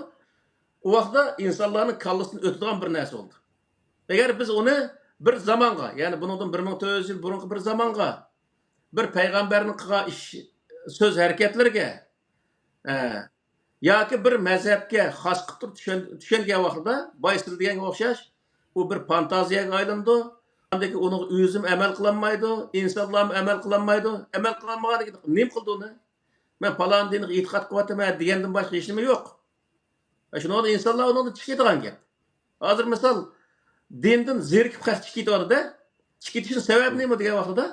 ئۇ ۋاقىتتا ئىنسانلارنىڭ كاللىسىدىن ئۆتىدىغان بىر نەرسە بولدى. ئەگەر بىز ئۇنى بىر زامانغا، يەنى بۇنىڭدىن بىر مىڭ تۆت يۈز يىل بۇرۇنقى بىر زامانغا، بىر پەيغەمبەرنىڭ قىلغان ئىش، سۆز ھەرىكەتلىرىگە، ئە، ياكى بىر مەزھەپكە خاس قىلىپ تۇرۇپ چۈشەن-، چۈشەنگەن ۋاقتىدا، بايا سىز دېگەنگە ئوخشاش، ئۇ بىر فانتازىيەگە ئايلىنىدۇ. ئاندىن كېيىن ئۇنىڭغا ئۆزىمۇ ئەمەل قىلالمايدۇ، ئىنسانلارمۇ ئەمەل قىلالمايدۇ. ئەمەل قىلالمىغاندىن كېيىن نېمە قىلدى ئۇنى؟ مەن پالان دىنغا ئېتىقاد قىلىۋاتىمەن دېگەندىن باشقا ھېچنېمە يوق. شۇنىڭدا ئىنسانلار ئۇنىڭدىن چىقىدىغان گەپ. ھازىر مىسال، دىندىن زېرىكىپ خەق چىقىۋاتىدۇ. چىقىۋېتىشنىڭ سەۋەبى نېمە دېگەن ۋاقتىدا،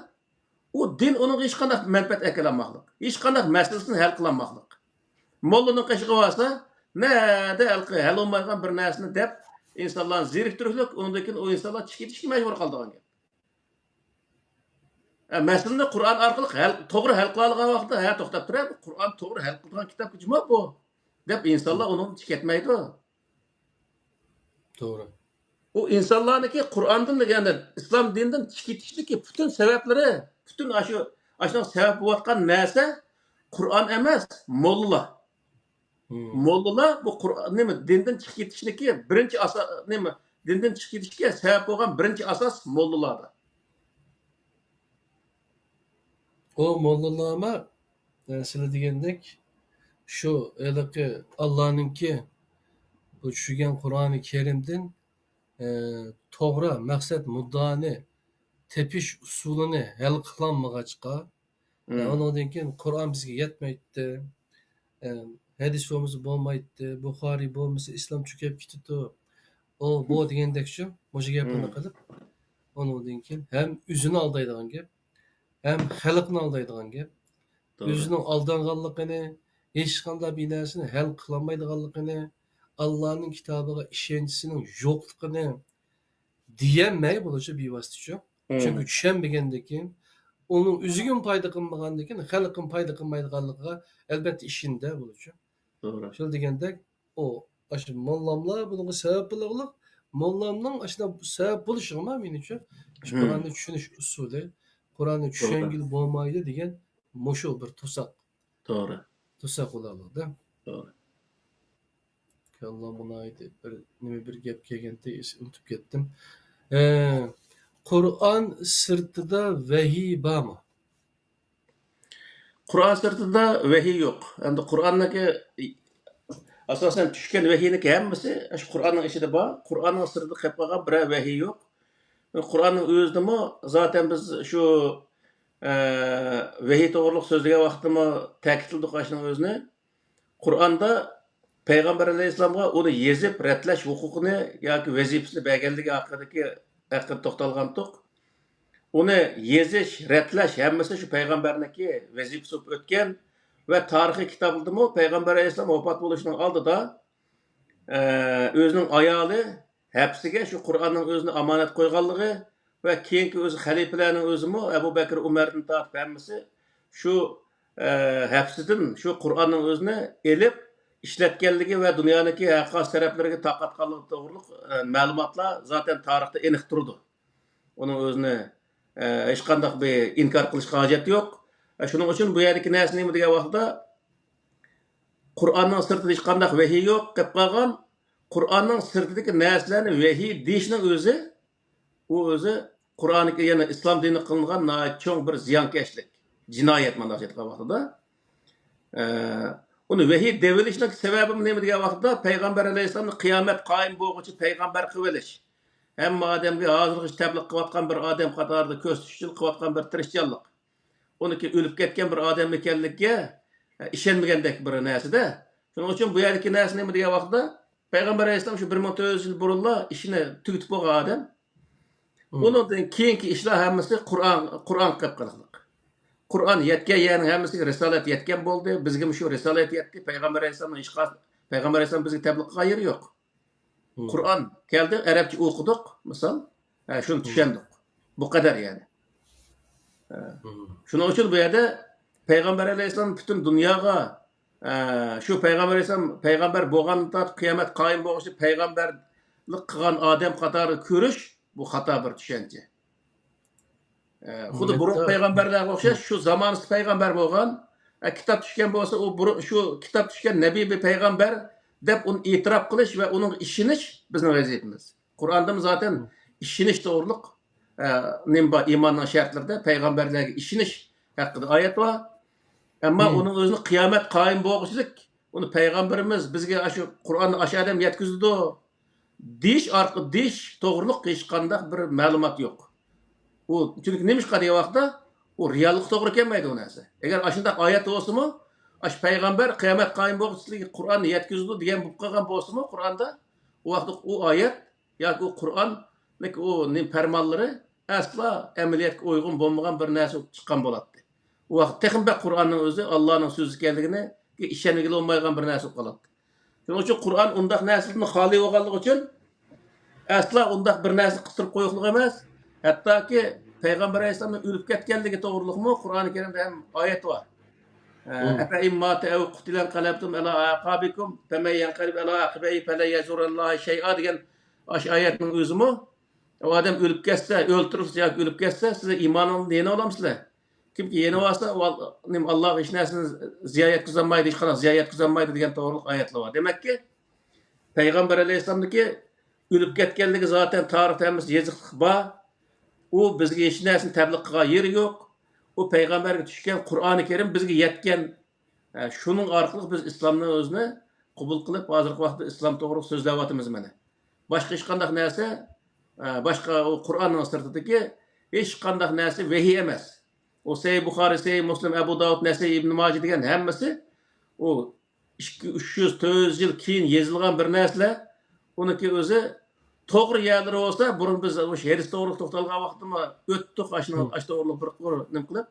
ئۇ دىن ئۇنىڭغا ھېچقانداق مەنپەئەت ئەكەلالماقلىق، ھېچقانداق مەسىلىسىنى ھەل قىلالماقلىق. موللىنىڭ قېشىغا بارسا، نەدە ھەل، ھەل بولمايدىغان بىر نەرسىنى دەپ، ئىنسانلارنى زېرىكتۈرۈشلۈك، ئۇنىڭدىن كېيىن ئۇ ئىنسانلار چىقىۋېتىشكە مەجبۇر قالىدىغان گەپ. ئە، مەسىلىنى قۇرئان ئارقىلىق ھەل، توغرا ھەل قىلالىغان ۋاقتىدا، ھە، توختاپ تۇر، بۇ قۇرئان توغرا ھەل قىلىدىغان كىتاب جۇمۇ بۇ، دەپ ئىنسانلار ئۇنىڭدىن چىقىپ كەتمەيدۇ. توغرا. ئۇ ئىنسانلارنىڭكى قۇرئاندىن، يەنى ئىسلام دىنىدىن چىقىپ كېتىشتىكى پۈتۈن سەۋەبلىرى، پۈتۈن ئاشۇ، ئاشۇنىڭ سەۋەب بولۇۋاتقان نەرسە قۇرئان ئەمەس، موللىلار. مم. موللىلار بۇ قۇرئان، نېمە، دىندىن چىقىپ كېتىشنىكى بىرىنچى ئاسا-، نېمە، دىندىن چىقىپ كېتىشكە سەۋەب بولغان بىرىنچى ئاساس موللىلاردۇر. ئۇ موللىلارمۇ، ئە، سىلەر دېگەندەك، شۇ ھېلىقى ئاللانىڭكى بۇ چۈشۈرگەن قۇرئانى كەرىمدىن، ئە، توغرا مەقسەت مۇددىئانى تېپىش ئۇسۇلىنى ھەل قىلالمىغاچقا، مم. ئۇنىڭدىن كېيىن قۇرئان بىزگە يەتمەيتتى. ئە، ھەدىس بولمىسا بولمايتتى، بۇخارىي بولمىسا ئىسلام چۆكۈپ كېتىدۇ. ئۇ، بۇ دېگەندەكچۇ، مۇشۇ گەپلەرنى قىلىپ، ئۇنىڭدىن كېيىن ھەم ئۆزىنى ئالدايدىغان گەپ، ھەم خەلقنى ئالدايدىغان گەپ. توغرا. ئۆزىنىڭ ئالدانغانلىقىنى، ھېچقانداق بىر نەرسىنى ھەل قىلالمايدىغانلىقىنى، ئاللانىڭ كىتابىغا ئىشەنچىسىنىڭ يوقلۇقىنى دېيەلمەي بولۇشى بىۋاسىتىچۇ. مم. چۈنكى چۈشەنمىگەندىن كېيىن، ئۇنىڭ ئۆزىگىمۇ پايدا قىلمىغاندىن كېيىن، خەلققىمۇ پايدا قىلمايدىغانلىقىغا ئەلۋەتتە ئىشىنىدۇ بولۇشى. توغرا. شۇ دېگەندەك، ئۇ، ئاشۇ موللاملار بۇنىڭغا سەۋەب بولغۇلۇق، موللامنىڭ ئاشۇنداق سەۋەب بولۇشىغىمۇ مېنىڭچە، شۇ مم. قۇرئاننى چۈشىنىش ئۇسۇلى، قۇرئاننى توغرا. چۈشەنگىلى بولمايدۇ دېگەن مۇشۇ بىر توساق. توغرا. توساق بولالىدۇ. توغرا. كاللامغا ناھايىتى بىر نېمە بىر گەپ كەلگەنتى، ئۇنتۇپ كەتتىم. ئە، قۇرئان سىرتىدا ۋەھىي بارمۇ؟ قۇرئان سىرتىدا ۋەھىي يوق. ئەمدى قۇرئاننىڭكى، ئاساسەن، چۈشكەن ۋەھىينىڭكى ھەممىسى شۇ قۇرئاننىڭ ئىچىدە بار. قۇرئاننىڭ سىرتىدا قېلىپ قالغان بىرەر ۋەھىي يوق. قۇرئاننىڭ ئۆزىدىمۇ زاتەن بىز شۇ، ئە، ۋەھىي توغرۇلۇق سۆزلىگەن ۋاقىتتىمۇ تەكىتلىدۇق ئاشۇنىڭ ئۆزىنى. قۇرئاندا پەيغەمبەر ئەلەيھىسسالامغا ئۇنى يېزىپ رەتلەش ھوقۇقىنى ياكى ۋەزىپىسىنى بەرگەنلىكى ھەققىدىكى، ھەققىدە توختالغانتۇق. ئۇنى يېزىش، رەتلەش ھەممىسى شۇ پەيغەمبەرنىڭكى ۋەزىپىسى بولۇپ ئۆتكەن ۋە تارىخىي كىتابلىرىدىمۇ پەيغەمبەر ئەلەيھىسسالام ۋاپات بولۇشىنىڭ ئالدىدا، ئە، ئۆزىنىڭ ئايالى ھەپسىگە شۇ قۇرئاننىڭ ئۆزىنى ئامانەت قويغانلىقى ۋە كېيىنكى ئۆزى خەلىپىلەرنىڭ ئۆزىمۇ ئەبۇ بەكرى، ئۆمەردىن تارتىپ ھەممىسى شۇ، ئە، ھەپسىدىن شۇ قۇرئاننىڭ ئۆزىنى ئېلىپ ئىشلەتكەنلىكى ۋە دۇنيانىڭكى ھەر قايسى تەرەپلىرىگە تارقاتقانلىقى توغرۇلۇق، ئە، مەلۇماتلار زاتەن تارىختا ئېنىق تۇرىدۇ. ئۇنىڭ ئۆزىنى، ئە، ھېچقانداق بىر ئىنكار قىلىشقا ھاجەت يوق. ئە، شۇنىڭ ئۈچۈن بۇ يەردىكى نەرسە نېمە دېگەن ۋاقتىدا، قۇرئاننىڭ سىرتىدا ھېچقانداق ۋەھىي يوق، قېلىپ قالغان قۇرئاننىڭ سىرتىدىكى نەرسىلەرنى ۋەھىي دېيىشنىڭ ئۆزى، ئۇ ئۆزى قۇرئانىكى، يەنى ئىسلام دىنى قىلىنغان ناھايىتى چوڭ بىر زىيانكەشلىك، جىنايەت مانا شۇ ئېيتقان ۋاقتىدا. ئە، ئۇنى ۋەھىي دەۋېلىشنىڭ سەۋەبى نېمە دېگەن ۋاقىتتا، پەيغەمبەر ئەلەيھىسسالامنى قىيامەت قايىم بولغۇچە پەيغەمبەر قىلىۋېلىش. ھەممە ئادەمگە ھازىرغىچە تەبلىغ قىلىۋاتقان بىر ئادەم قاتارىدا كۆرسىتىش ئۈچۈن قىلىۋاتقان بىر تىرىشچانلىق. ئۇنىڭكى ئۆلۈپ كەتكەن بىر ئادەم ئىكەنلىكىگە، ئە، ئىشەنمىگەندەك بىر نەرسىدە. شۇنىڭ ئۈچۈن بۇ يەردىكى نەرسە نېمە دېگەن ۋاقتىدا، پەيغەمبەر ئەلەيھىسسالام شۇ بىر مىڭ تۆت يۈز يىل بۇرۇنلا ئىشىنى تۈگىتىپ بولغان ئادەم. مم. ئۇنىڭدىن كېيىنكى ئىشلار ھەممىسى قۇرئان، قۇرئان قىلىپ قالغانلىق. قۇرئان يەتكەن يەرنىڭ ھەممىسىگە رىسالەت يەتكەن بولدى. بىزگىمۇ شۇ رىسالەت يەتتى. پەيغەمبەر ئەلەيھىسسالامنىڭ ھېچقا-، پەيغەمبەر ئەلەيھىسسالام بىزگە تەبلىغ قىلغان يېرى يوق. مم. قۇرئان كەلدى، ئەرەبچە ئوقۇدۇق، مىسال. ھە، شۇنى مم. چۈشەندۇق. بۇ قەدەر يەنى. ھە. مم. شۇنىڭ ئۈچۈن بۇ يەردە پەيغەمبەر ئەلەيھىسسالام پۈتۈن دۇنياغا، ئە، شۇ پەيغەمبەر ئەلەيھىسسالام پەيغەمبەر بولغاندىن تارتىپ قىيامەت قايىم بولغۇچە پەيغەمبەرلىك قىلغان ئادەم قاتارىغا كۆرۈش، بۇ خاتا بىر چۈشەنچە. ئە، خۇددى بۇرۇنقى ئەلۋەتتە. پەيغەمبەرلەرگە ئوخشاش شۇ زامانىسى پەيغەمبەر بولغان، ئە، كىتاب چۈشكەن بولسا، ئۇ بۇرۇن، شۇ كىتاب چۈشكەن نەبىي بىر پەيغەمبەر دەپ ئۇنى ئېتىراپ قىلىش ۋە ئۇنىڭغا ئىشىنىش بىزنىڭ ۋەزىپىمىز. قۇرئاندىمۇ زاتەن ئىشىنىش توغرۇلۇق، ئە، نېمە بار؟ ئىماننىڭ شەرتلىرىدە پەيغەمبەرلەرگە ئىشىنىش ھەققىدە ئايەت بار. ئەمما مم. ئۇنىڭ ئۆزىنى قىيامەت قايىم بولغۇچىلىك، ئۇنى پەيغەمبىرىمىز بىزگە ئاشۇ قۇرئاننى ئاشۇ ئادەم يەتكۈزىدۇ، دېيىش ئارقا-، دېيىش توغرۇلۇق ھېچقانداق بىر مەلۇمات يوق. ئۇ، چۈنكى نېمىشقا دېگەن ۋاقىتتا، ئۇ رېئاللىققا توغرا كەلمەيدۇ ئۇ نەرسە. ئەگەر ئاشۇنداق ئايەت بولسىمۇ، ئاشۇ پەيغەمبەر قىيامەت قايىم بولغۇچىلىكى قۇرئاننى يەتكۈزىدۇ دېگەن بولۇپ قالغان بولسىمۇ، قۇرئاندا، ئۇ ۋاقىتتا ئۇ ئايەت ياكى ئۇ قۇرئاننىڭ ئۇ نېمە پەرمانلىرى ئەسلا ئەمەلىيەتكە ئۇيغۇن بولمىغان بىر نەرسە بولۇپ چىققان بولاتتى. ئۇ ۋاقىت تېخىمۇ بەك قۇرئاننىڭ ئۆزى ئاللانىڭ سۆزى ئىكەنلىكىنىگە ئىشەنگىلى بولمايدىغان بىر نەرسە بولۇپ قالاتتى. شۇنىڭ ئۈچۈن قۇرئان ئۇنداق نەرسىدىن خالىي بولغانلىقى ئۈچۈن ئەسلا ئۇنداق بىر نەرسە قىستۇرۇپ قويۇقلۇق ئەمەس. ھەتتاكى پەيغەمبەر ئەلەيھىسسالامنىڭ ئۆلۈپ كەتكەنلىكى توغرۇلۇقمۇ قۇرئانى كەرىمدە ھەم ئايەت بار. ئە، مم. «أفإن مات أو قتل انقلبتم على أعقابكم فمن ينقلب على عقبيه فلن يضر الله شيئا» دېگەن ئاشۇ ئايەتنىڭ ئۆزىمۇ، ئۇ ئادەم ئۆلۈپ كەتسە، ئۆلتۈرۈلسە ياكى ئۆلۈپ كەتسە، سىلەر ئىمانىڭلاردىن يېنىۋالامسىلەر؟ كىمكى يېنىۋالسا، ئۇ ئال-، نېمە، ئاللاغا ھېچ نەرسىنى زىيان يەتكۈزەلمەيدۇ، ھېچقانداق زىيان يەتكۈزەلمەيدۇ دېگەن توغرۇلۇق ئايەتلەر بار. دېمەككى، پەيغەمبەر ئەلەيھىسسالامنىڭكى ئۆلۈپ كەتكەنلىكى زاتەن تارىختا ھەممىسى يېزىقلىق بار. ئۇ بىزگە ھېچ نەرسىنى تەبلىغ قىلغان يېرى يوق. ئۇ پەيغەمبەرگە چۈشكەن قۇرئانى كەرىم بىزگە يەتكەن. ھە، شۇنىڭ ئارقىلىق بىز ئىسلامنى ئۆزىنى قوبۇل قىلىپ، ھازىرقى ۋاقىتتا ئىسلام توغرۇلۇق سۆزلەۋاتىمىز مانا. باشقا ھېچقانداق نەرسە، ھە، باشقا ئۇ قۇرئاننىڭ سىرتىدىكى ھېچقانداق نەرسە ۋەھىي ئەمەس. ئۇ سەھىھ بۇخارىي، سەھىھ مۇسلىم، ئەبۇ داۋۇد، نەسەئىي، ئىبن ماجە دېگەن ھەممىسى ئۇ ئىككى، ئۈچ يۈز، تۆت يۈز يىل كېيىن يېزىلغان بىر نەرسىلەر، ئۇنىڭكى ئۆزى توغرا يەرلىرى بولسا، بۇرۇن بىز ئاشۇ ھەدىس توغرىلىق توختالغان ۋاقىتتىمۇ ئۆتتۇق، ئاشۇنى، ئاشۇ توغرىلىق بىر قۇر نېمە قىلىپ.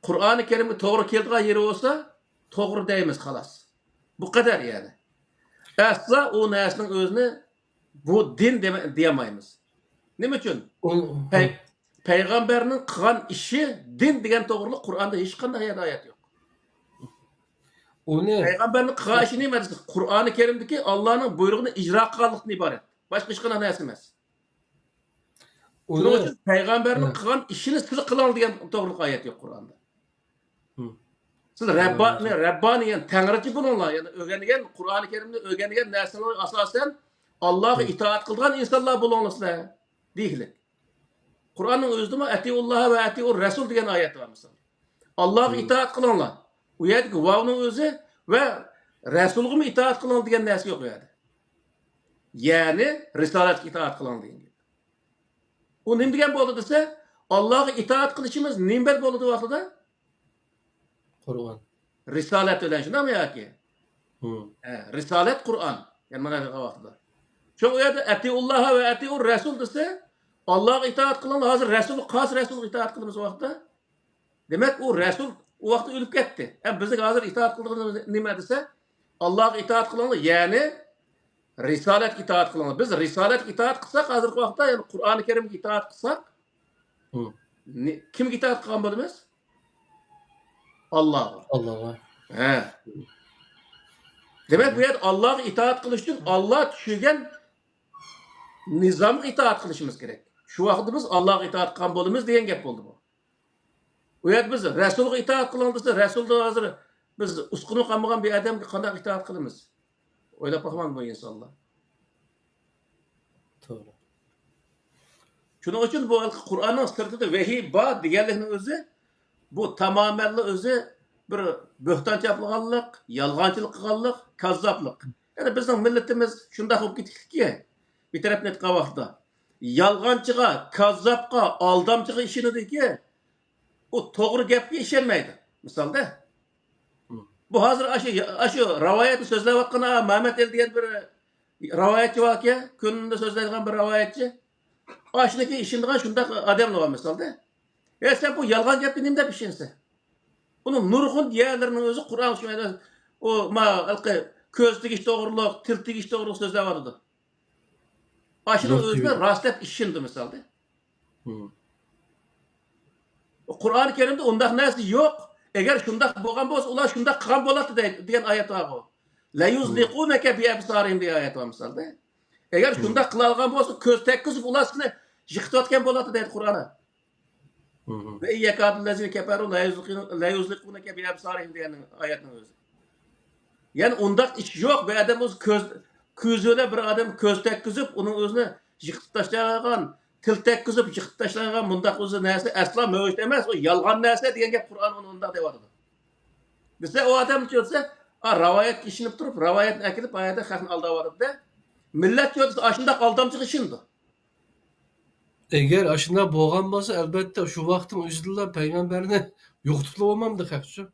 قۇرئانى كەرىمگە توغرا كېلىدىغان يېرى بولسا، توغرا دەيمىز، خالاس. بۇ قەدەر يەنى. ئەسلا ئۇ نەرسىنىڭ ئۆزىنى بۇ دىن دېمە-، دېيەلمەيمىز. نېمە ئۈچۈن؟ پەي-، پەيغەمبەرنىڭ قىلغان ئىشى دىن دېگەن توغرىلىق قۇرئاندا ھېچقانداق يەردە ئايەت يوق. ئۇنى پەيغەمبەرنىڭ قىلغان ئىشى نېمە دېسە، قۇرئانى كەرىمدىكى ئاللانىڭ بۇيرۇقىنى ئىجرا قىلغانلىقتىن ئىبارەت. باشقا ھېچقانداق نەرسە ئەمەس. شۇنىڭ ئۈچۈن پەيغەمبەرنىڭ قىلغان ئىشىنى سىلەر قىلىڭ دېگەن توغرىلىق ئايەت يوق قۇرئاندا. سىز رەببانى، رەببانى، يەنى تەڭرىچى بولۇڭلار. يەنى ئۆگەنگەن، قۇرئانى كەرىمنى ئۆگەنگەن نەرسىلەرگە ئاساسەن، ئاللاغا ئىتائەت قىلىدىغان ئىنسانلار بولۇڭلار سىلەر، دېگىلىك. قۇرئاننىڭ ئۆزىدىمۇ «ئەتىئۇللاھە ۋە ئەتىئۇر رەسۇل» دېگەن ئايەت بار، مىسال. «ئاللاغا ئىتائەت قىلىڭلار». ئۇ يەردىكى ۋاۋنىڭ ئۆزى «ۋە رەسۇلغىمۇ ئىتائەت قىلىڭ» دېگەن نەرسە يوق ئۇ يەردە. يەنى رىسالەتكە ئىتائەت قىلىڭ دېگەن گەپ. ئۇ نېمە دېگەن بولدى دېسە، ئاللاغا ئىتائەت قىلىشىمىز نېمە بىلەن بولىدۇ ۋاقتىدا؟ قۇرئان. رىسالەت بىلەن، شۇنداقمۇ ياكى؟ ھە، رىسالەت قۇرئان. يەنى مانا ۋاقتىدا. شۇڭا ئۇ يەردە «ئەتىئۇللاھە ۋە ئەتىئۇر رەسۇل» دېسە، ئاللاغا ئىتائەت قىلىڭلار، ھازىر رەسۇل، قايسى رەسۇلغا ئىتائەت قىلىمىز ۋاقتىدا؟ دېمەك، ئۇ رەسۇل ئۇ ۋاقىتتا ئۆلۈپ كەتتى. ئەمما بىزگە ھازىر ئىتائەت قىلىدىغىنىمىز نېمە دېسە، ئاللاغا ئىتائەت قىلىڭلار، يەنى رىسالەتكە ئىتائەت قىلىڭلار. بىز رىسالەتكە ئىتائەت قىلساق، ھازىرقى ۋاقىتتا، يەنى قۇرئانى كەرىمگە ئىتائەت قىلساق، نې-، كىمگە ئىتائەت قىلغان بولىمىز؟ ئاللاغا. ئاللاغا. ھە. دېمەك، بۇ يەردە ئاللاغا ئىتائەت قىلىش ئۈچۈن ئاللا چۈشۈرگەن نىزامغا ئىتائەت قىلىشىمىز كېرەك. شۇ ۋاقىتتا بىز ئاللاغا ئىتائەت قىلغان بولىمىز دېگەن گەپ بولدى بۇ. ئۇ يەردە بىز رەسۇلغا ئىتائەت قىلىڭ دېسە، رەسۇلدا ھازىر بىز ئۇسقۇنۇ قالمىغان بىر ئادەمگە قانداق ئىتائەت قىلىمىز؟ ئويلاپ باقمامدۇ بۇ ئىنسانلار؟ توغرا. شۇنىڭ ئۈچۈن بۇ قۇرئاننىڭ سىرتىدا ۋەھىي بار دېگەنلىكنىڭ ئۆزى، بۇ تامامەنلا ئۆزى بىر بۆھتان چاپلىغانلىق، يالغانچىلىق قىلغانلىق، كاززاپلىق. يەنى بىزنىڭ مىللىتىمىز شۇنداق بولۇپ كېتىپتىكى، بىر تەرەپتىن ئېيتقان ۋاقىتتا، يالغانچىغا، كاززاپقا، ئالدامچىغا ئىشىنىدۇكى، ئۇ توغرا گەپكە ئىشەنمەيدۇ. مىسالدا، بۇ ھازىر ئاشۇ، ئاشۇ راۋايەتنى سۆزلەۋاتقان، ئا، مەمەت ئەلى دېگەن بىر راۋايەتچى باركەن، كۈندە سۆزلەيدىغان بىر راۋايەتچى. ئاشۇنىڭكى ئىشىنىدىغان شۇنداق ئادەملەر بار مىسالدا. ئە، سەن بۇ يالغان گەپكە نېمە دەپ ئىشىنىسەن؟ ئۇنىڭ نۇرغۇن يەرلىرىنىڭ ئۆزى قۇرئان ئۇشۇ، ئۇ، ما، ھېلىقى كۆز تېگىش توغرۇلۇق، تىل تېگىش توغرۇلۇق سۆزلەۋاتىدۇ. ئاشۇنىڭ ئۆزىنى راست دەپ ئىشىنىدۇ مىسالدا. قۇرئان كەرىمدە ئۇنداق نەرسە يوق. ئەگەر شۇنداق بولغان بولسا، ئۇلار شۇنداق قىلغان بولاتتى دەيدۇ، دېگەن ئايەت بارغۇ. لَيُزْلِقُونَكَ بِأَبْصَارِهِمْ دېگەن ئايەت بار مىسالدا. ئەگەر شۇنداق قىلالىغان بولسا، كۆز تەگكۈزۈپ ئۇلار سېنى يىقىتىۋەتكەن بولاتتى دەيدۇ قۇرئان. وَإِنْ يَكَادُ الَّذِينَ كَفَرُوا لَيُزْلِقُونَكَ بِأَبْصَارِهِمْ دېگەن ئايەتنىڭ ئۆزى. يەنى ئۇنداق ئىش يوق. بىر ئادەم ئۆزى كۆز، كۆزى بىلەن بىر ئادەم كۆز تەگكۈزۈپ، ئۇنىڭ ئۆزىنى يىقىتىپ تاشلايدىغان، تىل تەگكۈزۈپ يىقىتىپ تاشلايدىغان مۇنداق ئۆزى نەرسە ئەسلا مەۋجۇت ئەمەس. ئۇ يالغان نەرسە دېگەن گەپ قۇرئان ئۇنى ئۇنداق دەۋاتىدۇ. دېسە، ئۇ ئادەم چۈشەنسە، ئا، راۋايەتكە ئىشىنىپ تۇرۇپ، راۋايەتنى ئەكېلىپ، ئا يەردە خەقنى ئالداۋاتىدۇ-دە. مىللەت چۈشەنسە، ئاشۇنداق ئالدامچىغا ئىشىنىدۇ. ئەگەر ئاشۇنداق بولغان بولسا، ئەلۋەتتە، شۇ ۋاقىتنىڭ ئۆزىدىلا پەيغەمبەرنى يوقىتىپلا بولمامدۇ خەقچۇ؟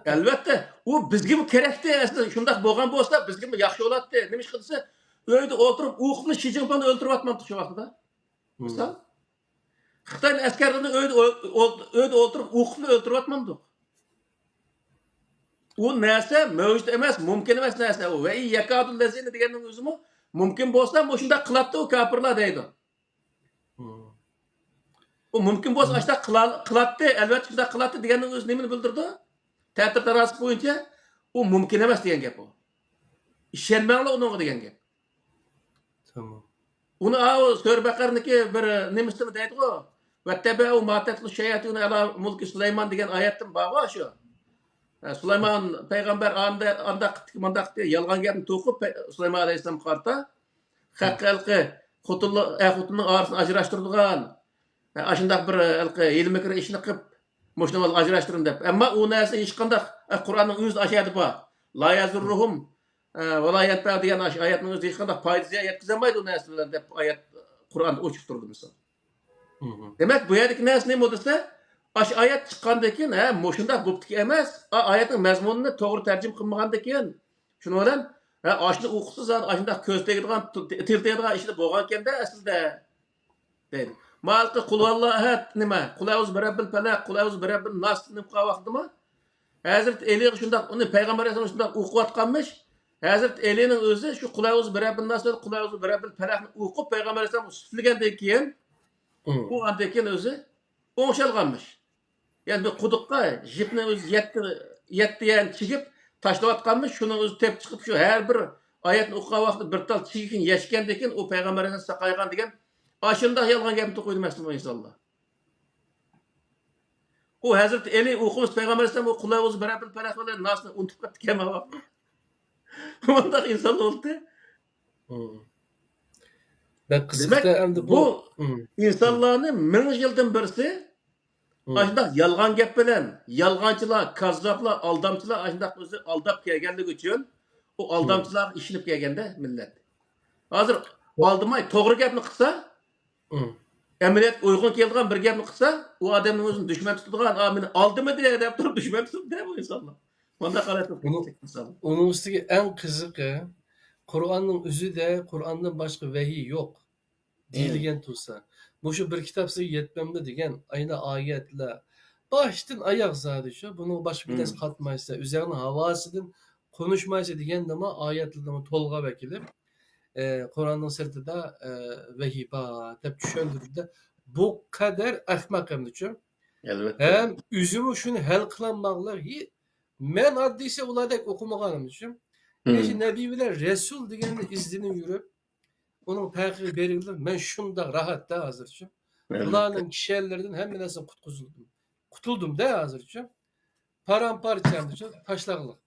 ئەلۋەتتە، ئۇ بىزگىمۇ كېرەكتى. ئەسلى شۇنداق بولغان بولسا، بىزگىمۇ ياخشى بولاتتى. نېمىشقا دېسە، ئۆيدە ئولتۇرۇپ ئوقۇپلا شى جىنپىڭنى ئۆلتۈرۈۋاتمامدۇق شۇ ۋاقتىدا. مىسال، خىتاينىڭ ئەسكەرلىرىنى ئۆيدە ئول-، ئۆيدە ئولتۇرۇپ ئوقۇپلا ئۆلتۈرۈۋاتمامدۇق. ئۇ نەرسە مەۋجۇت ئەمەس، مۇمكىن ئەمەس نەرسە ئۇ. ۋە يەكادۇ لەزىنە دېگەننىڭ ئۆزىمۇ مۇمكىن بولسا مۇشۇنداق قىلاتتى ئۇ كاپىرلار دەيدۇ. ئۇ مۇمكىن بولسا ئاشۇنداق قىلا-، قىلاتتى، ئەلۋەتتە شۇنداق قىلاتتى دېگەننىڭ ئۆزى نېمىنى بىلدۈرىدۇ؟ تەتۈر تاناسۇب بويىچە ئۇ مۇمكىن ئەمەس دېگەن گەپ ئۇ. ئىشەنمەڭلار ئۇنىڭغا دېگەن گەپ. تامام. ئۇنى ئاۋۇ سۈرە بەقەرىنىڭكى بىر نېمىسىدىمۇ دەيدىغۇ؟ «وَاتَّبَعُوا مَا تَتْلُو الشَّيَاطِينُ عَلَى مُلْكِ سُلَيْمَانَ» دېگەن ئايەتتىمۇ بارغۇ شۇ. ھە، سۇلايمان پەيغەمبەر ئاندا-، ئانداق قىپتىكى، مانداق قىپتىكى، يالغان گەپنى توقۇپ، پەي-، سۇلايمان ئەلەيھىسسالامغا قارىتا، خەققە ھېلىقى خوتۇنلار، ئەر-خوتۇننىڭ ئارىسىنى ئاجراشتۇرىدىغان، ھە، ئاشۇنداق بىر ھېلىقى ھىيلە-مىكىر ئىشنى قىلىپ، مۇشۇنى ئاجراشتۇرۇن دەپ. ئەمما ئۇ نەرسە ھېچقانداق، ئە، قۇرئاننىڭ ئۆزىدە ئاشۇ يەردە بار. «لا يَضُرُّهُمْ، ئە، وَلَا يَنْفَعُهُمْ» دېگەن ئاشۇ ئايەتنىڭ ئۆزىدە ھېچقانداق پايدا زىيان يەتكۈزەلمەيدۇ ئۇ نەرسە بىلەن دەپ ئايەت قۇرئاندا ئوچۇق تۇرىدۇ مىسال. دېمەك، بۇ يەردىكى نەرسە نېمە دېسە، ئاشۇ ئايەت چىققاندىن كېيىن، ھە، مۇشۇنداق بوپتىكەن ئەمەس، ئا-، ئايەتنىڭ مەزمۇنىنى توغرا تەرجىمە قىلمىغاندىن كېيىن، شۇنىڭ بىلەن، ھە، ئاشۇنى ئوقۇسا زادى ئاشۇنداق كۆز تېگىدىغان، تىل، تىل تېگىدىغان ئىشلار بولغانكەن-دە ئەسلىدە، دەيدۇ. ماۋۇ قۇل ھۇۋاللاھۇ ئەھەد نېمە؟ قۇل ئەئۇزۇ بىرەببىل پەلەق، قۇل ئەئۇزۇ بىرەببىن ناس نېمە قىلغان ۋاقتىدىمۇ؟ ھەزرىتى ئەلىگە شۇنداق، ئۇنى پەيغەمبەر ئەلەيھىسسالام شۇنداق ئوقۇۋاتقانمىش. ھەزرىتى ئەلىنىڭ ئۆزى شۇ قۇل ئەئۇزۇ بىرەببىن ناس ۋە قۇل ئەئۇزۇ بىرەببىل پەلەقنى ئوقۇپ، پەيغەمبەر ئەلەيھىسسالامغا سۈپلىگەندىن كېيىن، مم. ئۇ ئاندىن كېيىن ئۆزى ئوڭشالغانمىش. يەنى بىر قۇدۇققا يىپنى ئۆزى يەتتە، يەتتە يەرنى چىگىپ تاشلاۋاتقانمىش، شۇنىڭ ئۆزى تېپىپ چىقىپ، شۇ ھەر بىر ئايەتنى ئوقۇغان ۋاقتىدا بىر تال چىگىكىنى يەشكەندىن كېيىن، ئۇ پەيغەمبەر ئەلەيھىسسالام ساقايغان دېگەن ئاشۇنداق يالغان گەپنى توقۇيدۇ مەسىلەن ئۇ ئىنسانلار. ئۇ ھەزرىتى ئەلى ئوقۇمىسا پەيغەمبەر ئەلەيھىسسالام ئۇ قۇل ئەئۇزۇ بىرەببىل پەلەق بىلەن ناسنى ئۇنتۇپ قاپتىكەن ماۋاققا. مۇنداق ئىنسان بولدى. مم. بەك قىزىق دېمەك، ئەمدى بۇ، بۇ مم. ئىنسانلارنى مىڭ يىلدىن بىرسى مم. ئاشۇنداق يالغان گەپ بىلەن، يالغانچىلار، كاززاپلار، ئالدامچىلار ئاشۇنداق ئۆزى ئالداپ كەلگەنلىكى ئۈچۈن ئۇ مم. ئالدامچىلارغا ئىشىنىپ كەلگەندە مىللەت. ھازىر ئالدىماي توغرا گەپنى قىلسا، مم. ئەمەلىيەتكە ئۇيغۇن كېلىدىغان بىر گەپنى قىلسا، ئۇ ئادەمنىڭ ئۆزىنى دۈشمەن تۇتىدىغان، ئا، مېنى ئالدىمىدى دەپ تۇرۇپ دۈشمەن تۇتىدۇ بۇ ئىنسانلار. مۇنداق ھالەتتە ئۇنىڭ، ئۇنىڭ ئۈستىگە ئەڭ قىزىقى، قۇرئاننىڭ ئۆزىدە قۇرئاندىن باشقا ۋەھىي يوق دېيىلگەن تۇرسا، مۇشۇ بىر كىتاب سىزگە يەتمەمدۇ دېگەن ئاينا ئايەتلەر باشتىن ئاياغ زادى شۇ، بۇنىڭغا باشقا بىر نەرسە قاتمايسىز، ئۆزەڭنىڭ ھاۋاسىدىن قونۇشمايسىز دېگەندىمۇ ئايەتلىرىنى تولغاپ ئەكېلىپ، ئە، قۇرئاننىڭ سىرتىدا، ئە، ۋەھىي بار دەپ چۈشەندۈردى. بۇ قەدەر ئەخمەق ئەمدىچۇ. ئەلۋەتتە. ھەم ئۆزىمۇ شۇنى ھەل قىلالماغلىق، ھى، مەن ئاددىيسى ئۇلاردەك ئوقۇمىغانىمچۇ. مم. ئەشۇ نەبىي بىلەن رەسۇل دېگەننى ئىزدىنىپ يۈرۈپ، ئۇنىڭ پەرقىگە بېرىلدى. مەن شۇنداق راھەتتە ھازىرچۇ. ئەلۋەتتە. بۇلارنىڭ كىشەنلىرىدىن ھەممە نەرسىدىن قۇتقۇزۇلدۇم. قۇتۇلدۇم-دە ھازىرچۇ. پارام-پارچە ئەمدىچۇ، تاشلاغلىق.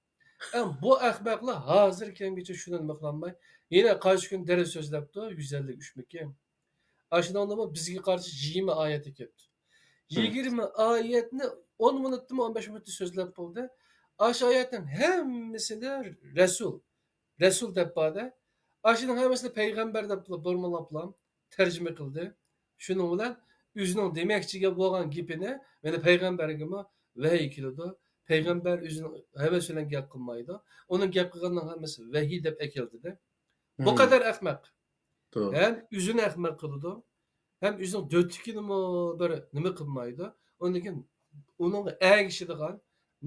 ئەم، بۇ ئەخمەقلەر ھازىر كەمگىچە شۇنى نېمە قىلالماي، يەنە قايسى كۈنى دەرس سۆزلەپتۇ، يۈز ئەللىك ئۈچمىكىن. ئاشۇنىڭدىمۇ بىزگە قارىتا يىگىرمە ئايەت ئەكەپتۇ. مم. يىگىرمە ئايەتنى ئون مىنۇتتىمۇ، ئون بەش مىنۇتتا سۆزلەپ بولدى. ئاشۇ ئايەتنىڭ ھەممىسىنى رەسۇل، رەسۇل دەپ باردى. ئاشۇنىڭ ھەممىسىنى پەيغەمبەر دەپ بۇرمىلاپلا تەرجىمە قىلدى. شۇنىڭ بىلەن ئۆزىنىڭ دېمەكچى بولغان گېپىنى، مانا پەيغەمبەرگىمۇ ۋەھىي كېلىدۇ. پەيغەمبەر ئۆزىنىڭ ھەۋەسى بىلەن گەپ قىلمايدۇ. ئۇنىڭ گەپ قىلغىنىنىڭ ھەممىسى ۋەھىي دەپ ئەكەلدى. بۇ مم. قەدەر ئەخمەق. توغرا. ھەم ئۆزىنى ئەخمەق قىلىدۇ، ھەم ئۆزىنىڭ دۆتىكىنىمۇ بىر نېمە قىلمايدۇ. ئۇندىن كېيىن ئۇنىڭغا ئەگىشىدىغان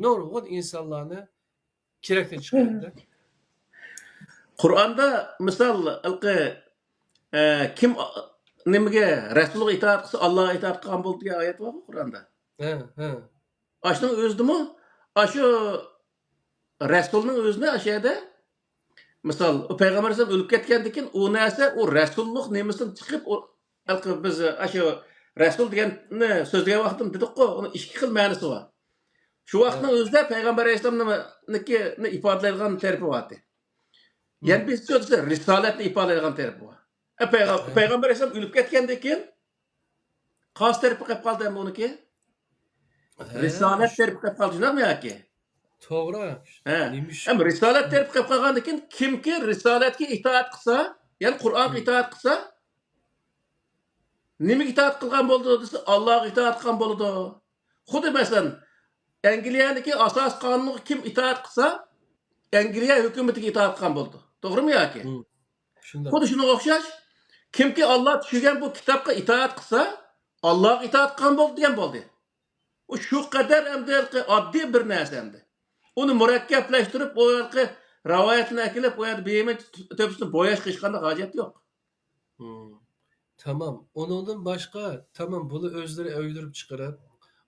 نۇرغۇن ئىنسانلارنى كېرەكتىن چىقىرىدۇ. قۇرئاندا مىسال، ھېلىقى، ئە، كىم، ئا، نېمىگە، رەسۇلغا ئىتائەت قىلسا، ئاللاغا ئىتائەت قىلغان بولىدۇ دېگەن ئايەت بارغۇ قۇرئاندا. ھە، ھە. ئاشۇنىڭ ئۆزىدىمۇ، ئاشۇ رەسۇلنىڭ ئۆزىنى ئاشۇ يەردە، مىسال، ئۇ پەيغەمبەر ئەلەيھىسسالام ئۆلۈپ كەتكەندىن كېيىن، ئۇ نەرسە، ئۇ رەسۇللۇق نېمىسىدىن چىقىپ، ئۇ، ھېلىقى بىز ئاشۇ رەسۇل دېگەننى سۆزلىگەن ۋاقتىمىز دېدۇققۇ، ئۇنىڭ ئىككى خىل مەنىسى بار. شۇ ۋاقىتنىڭ ھە. ئۆزىدە پەيغەمبەر ئەلەيھىسسالامنىڭكىنى ئىپادىلەيدىغان تەرىپى بار ئىدى. يەنە مم. بىرسى رىسالەتنى ئىپادىلەيدىغان تەرىپى بار. ئە، پەيغەم-، ھە. پەيغەمبەر ئەلەيھىسسالام ئۆلۈپ كەتكەندىن كېيىن، قايسى تەرىپى قېلىپ قالدى ئەمدى ئۇنىڭكى؟ ھە، رىسالەت شۇ تەرىپى قېلىپ قالدى، شۇنداقمۇ ياكى؟ توغرا. ھە. نېمىش-، ئەمما رىسالەت تەرىپى قېلىپ قالغاندىن كېيىن، كىمكى رىسالەتكە ئىتائەت قىلسا، يەنى قۇرئانغا مم. ئىتائەت قىلسا، نېمىگە ئىتائەت قىلغان بولىدۇ دېسە، ئاللاغا ئىتائەت قىلغان بولىدۇ. خۇددى مەسىلەن، ئەنگلىيەدىكى ئاساسىي قانۇنغا كىم ئىتائەت قىلسا، ئەنگلىيە ھۆكۈمىتىگە ئىتائەت قىلغان بولىدۇ. توغرىمۇ ياكى؟ مم. شۇنداق. خۇددى شۇنىڭغا ئوخشاش، كىمكى ئاللا چۈشۈرگەن بۇ كىتابقا ئىتائەت قىلسا، ئاللاغا ئىتائەت قىلغان بولدى دېگەن بولدى. ئۇ شۇ قەدەر ئەمدى ھېلىقى ئاددىي بىر نەرسە ئەمدى. ئۇنى مۇرەككەپلەشتۈرۈپ، ئۇ ھېلىقى رىۋايەتنى ئەكېلىپ، ئۇ يەردە بىر يېمەن تۆپىسىنى بوياشقا ھېچقانداق ھاجەت يوق. مم. تامام. ئۇنىڭدىن باشقا، تامام، بۇلار ئۆزلىرى ئويدۇرۇپ چىقىرىپ،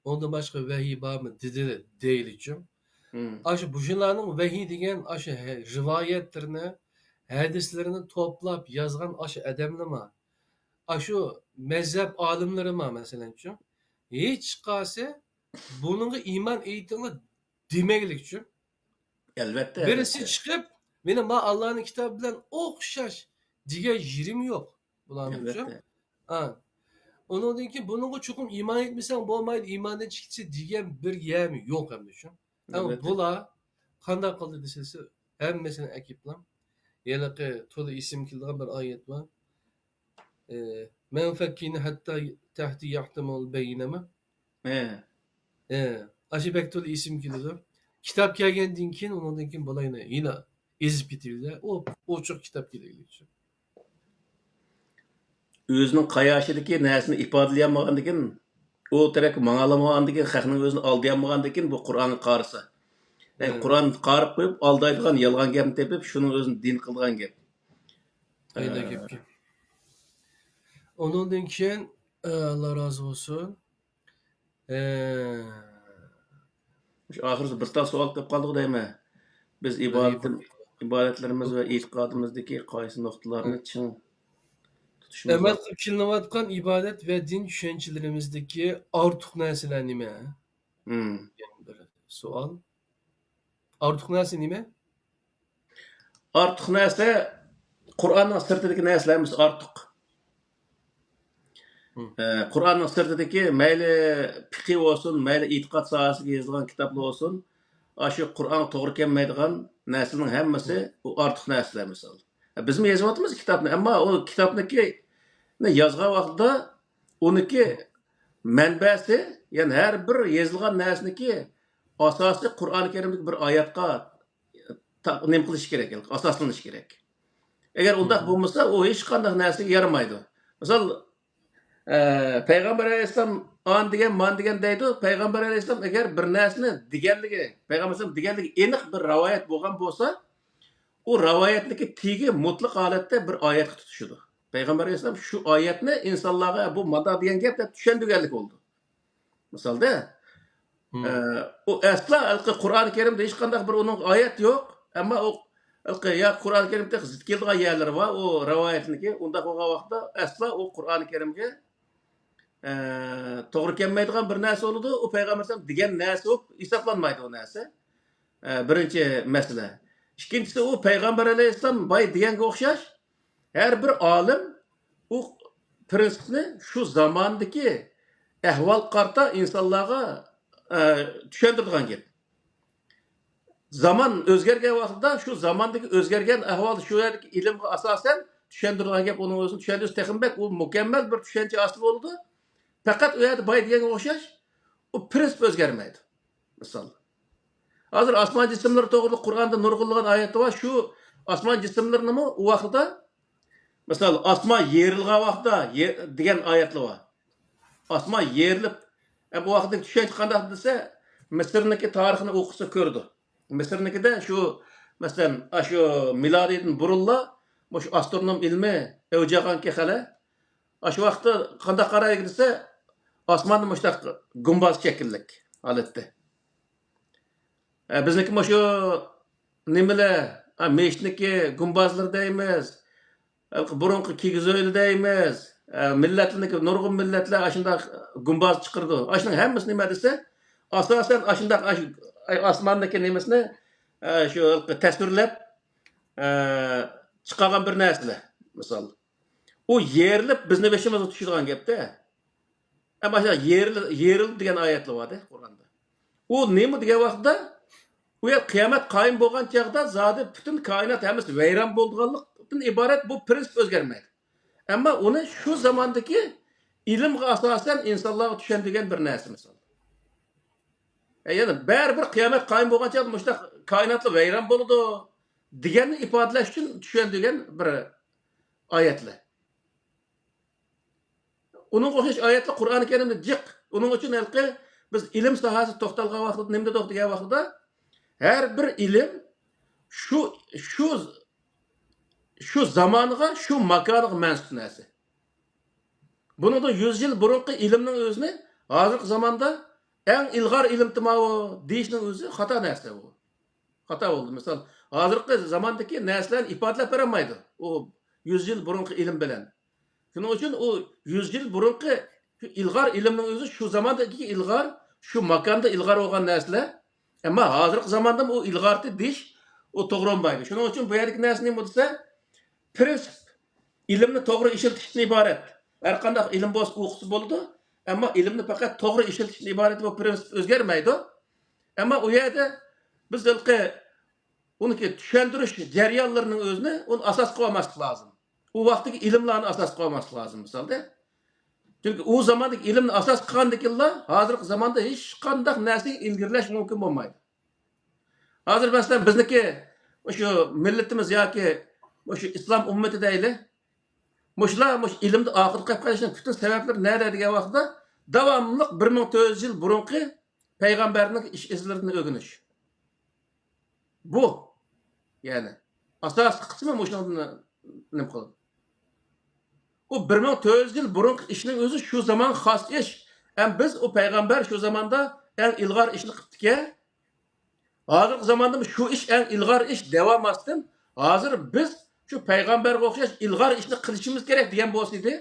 ئۇنىڭدىن باشقا ۋەھىي بارمۇ دېدى دەيلىچۇ. مم. ئاشۇ بۇشۇلارنىڭ ۋەھىي دېگەن ئاشۇ ھە-، رىۋايەتلىرىنى، ھەدىسلىرىنى توپلاپ يازغان ئاشۇ ئادەملىرىمۇ، ئاشۇ مەزھەپ ئالىملىرىمۇ، مەسىلەنچۇ، ھېچقايسى بۇنىڭغا ئىمان ئېيتىڭلار دېمەيلىكچۇ. ئەلۋەتتە، بىرسى ئەلۋەتتە. چىقىپ، مېنى ما ئاللانىڭ كىتابى بىلەن ئوخشاش دېگەن يېرىم يوق بۇلارنىڭچۇ. ئەلۋەتتە. ھا. ئۇنىڭدىن كېيىن بۇنىڭغا چوقۇم ئىمان ئېيتمىساڭ بولمايدۇ، ئىماندىن چىقىسەن دېگەن بىر يەرمۇ يوق ئەمدىچۇ. ئەمما ئەلۋەتتە. بۇلار قانداق قىلدى دېسىلىسە، ھەممىسىنى ئەكىپلا. ھېلىقى تولا ئېسىمگە كېلىدىغان بىر ئايەت بار. ئى، مەن فەككىنى ھەتتا تەھتى يەھتىمۇل بەينەمە. ھە. ئاشۇ بەكتۇل ئېسىم كېلىدۇ. كىتاب كەلگەندىن كېيىن، ئۇنىڭدىن كېيىن بۇلار يەنە، يەنە ئېزىپ كېتىۋېرىدۇ. ئۇ ئوچۇق كىتاب كېرەكلىك ئۈچۈن. ئۆزىنىڭ قاياشىدىكى نەرسىنى ئىپادىلىيەلمىگەندىكىن، ئۇ تەرەپكە ماڭالمىغاندىكىن، خەقنىڭ ئۆزىنى ئالدىيالمىغاندىكىن، بۇ قۇرئانغا قارىسا. يەنى قۇرئان قارىپ قويۇپ، ئالدايدىغان يالغان گەپنى تېپىپ، شۇنىڭ ئۆزىنى دىن قىلىدىغان گەپ. ئۇنىڭدىن كېيىن، ئاللا رازى بولسۇن. مۇشۇ ئاخىرىدا بىر تال سوئال قېلىپ قالدىغۇ دەيمەن. بىز ئىبادەت، ئىبادەتلىرىمىز ۋە ئېتىقادىمىزدىكى قايسى نۇقتىلارنى چىڭ تۇتۇشىمىز لازىم؟ ئەمەل قىلىپ كېلىنىۋاتقان ئىبادەت ۋە دىن چۈشەنچىلىرىمىزدىكى ئارتۇق نەرسىلەر نېمە؟ دېگەن بىر سوئال. ئارتۇق نەرسە نېمە؟ ئارتۇق نەرسە، قۇرئاننىڭ سىرتىدىكى نەرسىلەر ھەممىسى ئارتۇق. ئە، قۇرئاننىڭ سىرتىدىكى مەيلى پىقھى بولسۇن، مەيلى ئېتىقاد ساھەسىگە يېزىلغان كىتابلار بولسۇن، ئاشۇ قۇرئانغا توغرا كەلمەيدىغان نەرسىنىڭ ھەممىسى ئۇ ئارتۇق نەرسىلەر مىسال. ئە، بىزمۇ يېزىۋاتىمىز كىتابنى، ئەمما ئۇ كىتابنىكى يازغان ۋاقتىدا ئۇنىكى مەنبەسى، يەنى ھەر بىر يېزىلغان نەرسىنىكى ئاساسى قۇرئان كەرىمدىكى بىر ئايەتقا تا-، نېمە قىلىشى كېرەك، ئاساسلىنىشى كېرەك. ئەگەر ئۇنداق بولمىسا، ئۇ ھېچقانداق نەرسىگە يارىمايدۇ. مىسال، ئە، پەيغەمبەر ئەلەيھىسسالام ئان دېگەن، مان دېگەن دەيدۇ. پەيغەمبەر ئەلەيھىسسالام ئەگەر بىر نەرسىنى دېگەنلىكى، پەيغەمبەر ئەلەيھىسسالام دېگەنلىكى ئېنىق بىر رىۋايەت بولغان بولسا، ئۇ رىۋايەتنىكى تېگى مۇتلەق ھالەتتە بىر ئايەتكە تۇتىشىدۇ. پەيغەمبەر ئەلەيھىسسالام شۇ ئايەتنى ئىنسانلارغا بۇ مانا دېگەن گەپ دەپ چۈشەندۈرگەنلىك بولىدۇ. مىسالدا، ئە، ئۇ ئەسلا ھېلىقى قۇرئان كەرىمدە ھېچقانداق بىر ئۇنىڭ ئايەت يوق. ئەمما ئۇ ھېلىقى يا قۇرئان كەرىمدە زىت كېلىدىغان يەرلىرى بار، ئۇ رىۋايەتنىكى. ئۇنداق بولغان ۋاقىتتا ئەسلا ئۇ قۇرئان كەرىمگە، ئە، توغرا كەلمەيدىغان بىر نەرسە بولىدۇ. ئۇ پەيغەمبەر ئەلەيھىسسالام دېگەن نەرسە بولۇپ ھېسابلانمايدۇ ئۇ نەرسە. ئە، بىرىنچى مەسىلە. ئىككىنچىسى، ئۇ پەيغەمبەر ئەلەيھىسسالام بايا دېگەنگە ئوخشاش، ھەر بىر ئالىم ئۇ پىرىنسىپنى شۇ زاماندىكى ئەھۋالغا قارىتا ئىنسانلارغا، ئە، چۈشەندۈرىدىغان گەپ. زامان ئۆزگەرگەن ۋاقتىدا شۇ زاماندىكى ئۆزگەرگەن ئەھۋال، شۇ يەردىكى ئىلىمغا ئاساسەن چۈشەندۈرىدىغان گەپ. ئۇنىڭ ئۆزىنى چۈشەندۈرسە تېخىمۇ بەك ئۇ مۇكەممەل بىر چۈشەنچە ھاسىل بولىدۇ. پەقەت ئۇ يەردە بايا دېگەنگە ئوخشاش ئۇ پىرىنسىپ ئۆزگەرمەيدۇ. مىسال، ھازىر ئاسمان جىسىملىرى توغرىلىق قۇرئاندا نۇرغۇنلىغان ئايەتلەر بار. شۇ ئاسمان جىسىملىرىنىمۇ ئۇ ۋاقتىدا، مىسال، ئاسمان يېرىلغان ۋاقتىدا يە-، دېگەن ئايەتلەر بار. ئاسمان يېرىلىپ، ئە، بۇ ۋاقىتتىكى چۈشەنچە قانداق دېسە، مىسىرنىڭكى تارىخىنى ئوقۇسا كۆرىدۇ. مىسىرنىڭكىدە شۇ، مەسىلەن، ئاشۇ مىلادىدىن بۇرۇنلا مۇشۇ ئاسترونوم ئىلمى ئەۋج ئالغانكى خېلى. ئاشۇ ۋاقىتتا قانداق قارايدۇ دېسە، ئاسماندا مۇشۇنداق گۇمباز شەكىللىك ھالەتتە. ئە، بىزنىڭكى مۇشۇ نېمىلەر، ئە، مېشىتنىڭكى گۇمبازلىرى دەيمىز، بۇرۇنقى كىگىز ئۆيلەر دەيمىز، ئە، مىللەتلەرنىڭكى، نۇرغۇن مىللەتلەر ئاشۇنداق گۇمباز چىقىرىدۇ. ئاشۇنىڭ ھەممىسى نېمە دېسە، ئاساسەن ئاشۇنداق ئاش-، ئاسماندىكى نېمىسىنى، ئە، شۇ تەسۋىرلەپ، ئە، چىقارغان بىر نەرسىلەر، مىسال. ئۇ يېرىلىپ بىزنى بېشىمىزغا چۈشىدىغان گەپتە. ئەمما يېرىل-، يېرىلدى دېگەن ئايەتلەر بار-دە قۇرئاندا. ئۇ نېمە دېگەن ۋاقىتتا، ئۇ يەر قىيامەت قايىم بولغان چاغدا زادى پۈتۈن كائىنات ھەممىسى ۋەيران بولىدىغانلىقتىن ئىبارەت بۇ پىرىنسىپ ئۆزگەرمەيدۇ. ئەمما ئۇنى شۇ زاماندىكى ئىلىمغا ئاساسەن ئىنسانلارغا چۈشەندۈرگەن بىر نەرسە مىسال. ئە، يەنى بەرىبىر قىيامەت قايىم بولغان چاغدا مۇشۇنداق كائىناتلا ۋەيران بولىدۇ دېگەننى ئىپادىلەش ئۈچۈن چۈشەندۈرگەن بىر ئايەتلەر. ئۇنىڭغا ئوخشاش ئايەتلەر قۇرئانى كەرىمدە جىق. ئۇنىڭ ئۈچۈن ھېلىقى بىز ئىلىم ساھەسىدە توختالغان ۋاقتىدا نېمە دېدۇق دېگەن ۋاقتىدا، ھەر بىر ئىلىم شۇ، شۇ، شۇ زامانغا، شۇ ماكانغا مەنسۇپ نەرسە. بۇنىڭدا يۈز يىل بۇرۇنقى ئىلىمنىڭ ئۆزىنى ھازىرقى زاماندا ئەڭ ئىلغار ئىلىم تېماۋۇ دېيىشنىڭ ئۆزى خاتا نەرسە بۇ. خاتا بولدى. مىسال، ھازىرقى زاماندىكى نەرسىلەرنى ئىپادىلەپ بېرەلمەيدۇ ئۇ يۈز يىل بۇرۇنقى ئىلىم بىلەن. شۇنىڭ ئۈچۈن ئۇ يۈز يىل بۇرۇنقى شۇ ئىلغار ئىلىمنىڭ ئۆزى شۇ زاماندىكى ئىلغار، شۇ ماكاندا ئىلغار بولغان نەرسىلەر. ئەمما ھازىرقى زاماندىمۇ ئۇ ئىلغارتى دېيىش ئۇ توغرا بولمايدۇ. شۇنىڭ ئۈچۈن بۇ يەردىكى نەرسە نېمە دېسە، پىرىنسىپ ئىلىمنى توغرا ئىشلىتىشتىن ئىبارەت. ھەر قانداق ئىلىم بولسا ئوقۇسا بولىدۇ. ئەمما ئىلىمنى پەقەت توغرا ئىشلىتىشتىن ئىبارەت بۇ پىرىنسىپ ئۆزگەرمەيدۇ. ئەمما ئۇ يەردە بىز ھېلىقى ئۇنىڭكى چۈشەندۈرۈش جەريانلىرىنىڭ ئۆزىنى ئۇنى ئاساس قىلىۋالماسلىق لازىم. ئۇ ۋاقىتتىكى ئىلىملارنى ئاساس قىلىۋالماسلىق لازىم. مىسالدا، چۈنكى ئۇ زاماندىكى ئىلىمنى ئاساس قىلغاندىكىنلا، ھازىرقى زاماندا ھېچقانداق نەرسىگە ئىلگىرىلەش مۇمكىن بولمايدۇ. ھازىر مەسىلەن، بىزنىكى مۇشۇ مىللىتىمىز ياكى مۇشۇ ئىسلام ئۈممىتى دەيلى، مۇشۇلار مۇشۇ ئىلىمدە ئارقىدا قېلىپ قېلىشنىڭ پۈتۈن سەۋەبلىرى نەدە دېگەن ۋاقىتتا، داۋاملىق بىر مىڭ تۆت يۈز يىل بۇرۇنقى پەيغەمبەرنىڭ ئىش ئىزلىرىدىن ئۆگىنىش. بۇ، يەنى، ئاساسلىق قىسمى مۇشۇنىڭدىن نېمە قىلىدۇ. ئۇ بىر مىڭ تۆت يۈز يىل بۇرۇنقى ئىشنىڭ ئۆزى شۇ زامانغا خاس ئىش. ھەم بىز ئۇ پەيغەمبەر شۇ زاماندا ئەڭ ئىلغار ئىشنى قىپتىكەن. ھازىرقى زاماندا شۇ ئىش ئەڭ ئىلغار ئىش دەۋالماستىن، ھازىر بىز شۇ پەيغەمبەرگە ئوخشاش ئىلغار ئىشنى قىلىشىمىز كېرەك دېگەن بولسىدى،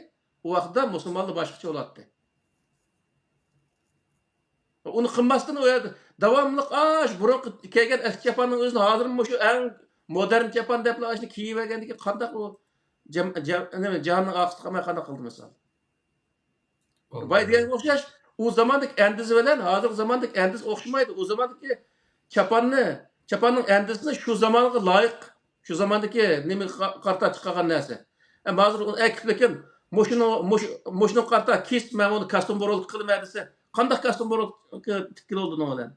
ئۇ ۋاقىتتا مۇسۇلمانلار باشقىچە بولاتتى. ئۇنى قىلماستىن، ئۇ يەردە داۋاملىق ئاشۇ بۇرۇنقى كىيگەن ئەسكى چاپاننىڭ ئۆزىنى ھازىرمۇ مۇشۇ ئەڭ مودېرن چاپان دەپلا ئاشۇنى كىيىۋەرگەندىكىن، قانداق ئۇ جەم-، جەم-، نېمە، جاھاننىڭ ئارقىسىدا قالماي قانداق قىلدى مىسال؟ باي دېگەنگە ئوخشاش، ئۇ زاماندىكى ئەندىزە بىلەن ھازىرقى زاماندىكى ئەندىزە ئوخشىمايدۇ. ئۇ زاماندىكى چاپاننى، چاپاننىڭ ئەندىزىسىنى شۇ زامانغا لايىق، شۇ زاماندىكى نېمىگە قا-، قارىتا چىقارغان نەرسە. ئەمما ھازىر ئۇنى ئەكىپلىكىن، مۇشۇنى، مۇشۇ، مۇشۇنىڭغا قارىتا كېسىپ، مەن ئۇنى كاستيۇم بۇرۇلكا قىلىمەن دېسە، قانداق كاستيۇم بۇرۇلكا تىككىلى بولىدۇ ئۇنىڭ بىلەن؟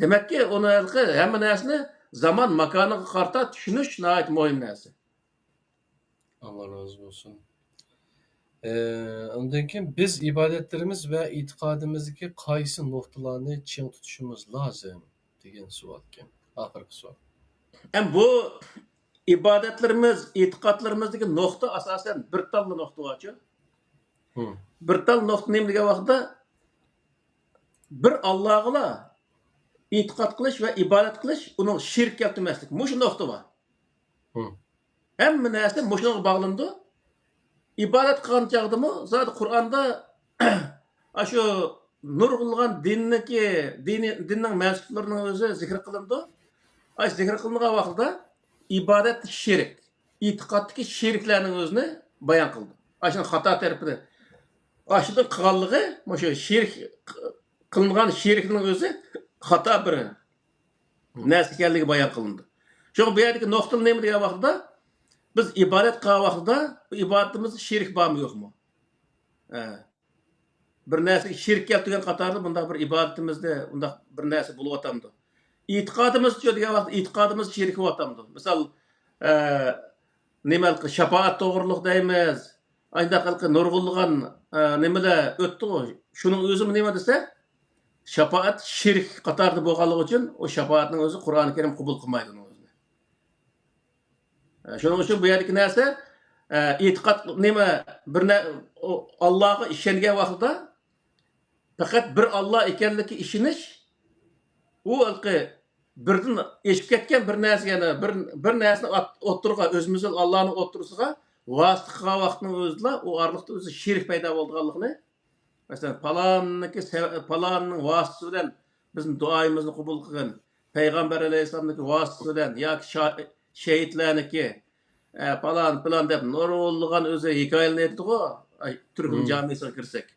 دېمەككى، ئۇنى ھېلىقى ھەممە نەرسىنى زامان ماكانىغا قارىتا چۈشىنىش ناھايىتى مۇھىم نەرسە. ئاللا رازى بولسۇن. ئى، ئۇندىن كېيىن بىز ئىبادەتلىرىمىز ۋە ئېتىقادىمىزدىكى قايسى نۇقتىلارنى چىڭ تۇتۇشىمىز لازىم؟ دېگەن سوئالكەن. ئاخىرقى سوئال. ھەم بۇ ئىبادەتلىرىمىز، ئېتىقادلىرىمىزدىكى نۇقتا ئاساسەن بىر تاللا نۇقتا بارچۇ. ھىم. بىر تال نۇقتا نېمە دېگەن ۋاقىتتا، بىر ئاللاغىلا ئېتىقاد قىلىش ۋە ئىبادەت قىلىش، ئۇنىڭ شېرىك كەلتۈرمەسلىك. مۇشۇ نۇقتا بار. ھىم. ھەممە نەرسە مۇشۇنىڭغا باغلىنىدۇ. ئىبادەت قىلغان چاغدىمۇ زادى قۇرئاندا ئاشۇ نۇرغۇنلىغان دىننىڭكى، دىنى، دىننىڭ مەنسۇپلىرىنىڭ ئۆزى زىكىر قىلىنىدۇ. ئاشۇ زىكىر قىلىنغان ۋاقتىدا ئىبادەتتىكى شېرىك، ئېتىقادتىكى شېرىكلەرنىڭ ئۆزىنى بايان قىلىدۇ. ئاشۇنىڭ خاتا تەرىپىنى، ئاشۇنى قىلغانلىقى، مۇشۇ شېرىك قىلىنغان شېرىكنىڭ ئۆزى خاتا بىر نەرسە ئىكەنلىكى بايان قىلىندى. شۇڭا بۇ يەردىكى نۇقتا نېمە دېگەن ۋاقتىدا، بىز ئىبادەت قىلغان ۋاقتىدا بۇ ئىبادىتىمىزدە شېرىك بارمۇ يوقمۇ؟ ھە. بىر نەرسىگە شېرىك كەلتۈرگەن قاتاردا بۇنداق بىر ئىبادىتىمىزدە ئۇنداق بىر نەرسە بولۇۋاتامدۇ؟ ئېتىقادىمىزچۇ دېگەن ۋاقىتتا ئېتىقادىمىز شېرىك بولۇۋاتامدۇ؟ مىسال، ئە، نېمە ھېلىقى شاپائەت توغرۇلۇق دەيمىز. ئانداق ھېلىقى نۇرغۇنلىغان، ئە، نېمىلەر ئۆتتىغۇ. شۇنىڭ ئۆزىمۇ نېمە دېسە، شاپائەت شېرىك قاتارىدا بولغانلىقى ئۈچۈن ئۇ شاپائەتنىڭ ئۆزى قۇرئانى كەرىم قوبۇل قىلمايدۇ ئۇنىڭ ئۆزىنى. ئە، شۇنىڭ ئۈچۈن بۇ يەردىكى نەرسە، ئە، ئېتىقاد نېمە، بىر نە-، ئۇ ئاللاغا ئىشەنگەن ۋاقتىدا پەقەت بىر ئاللا ئىكەنلىكىگە ئىشىنىش، ئۇ ھېلىقى بىردىن ئېشىپ كەتكەن بىر نەرسە، يەنى بىر، بىر نەرسىنى ئات-، ئوتتۇرىغا، ئۆزىمىز بىلەن ئاللانىڭ ئوتتۇرىسىغا ۋاسىتە قىلغان ۋاقىتنىڭ ئۆزىدىلا ئۇ ئارىلىقتا ئۆزى شېرىك پەيدا بولىدىغانلىقىنى، مەسىلەن، پالاننىڭكى سەۋ-، پالاننىڭ ۋاسىتىسى بىلەن بىزنىڭ دۇئايىمىزنى قوبۇل قىلغىن، پەيغەمبەر ئەلەيھىسسالامنىڭكى ۋاسىتىسى بىلەن ياكى شا-، شېھىتلەرنىڭكى، ئە، پالان، پىلان دەپ نۇرغۇنلىغان ئۆزى ھېكايىلەرنى ئېيتىدىغۇ، ئاي، تۈركۈم مم. جامىسىغا كىرسەك.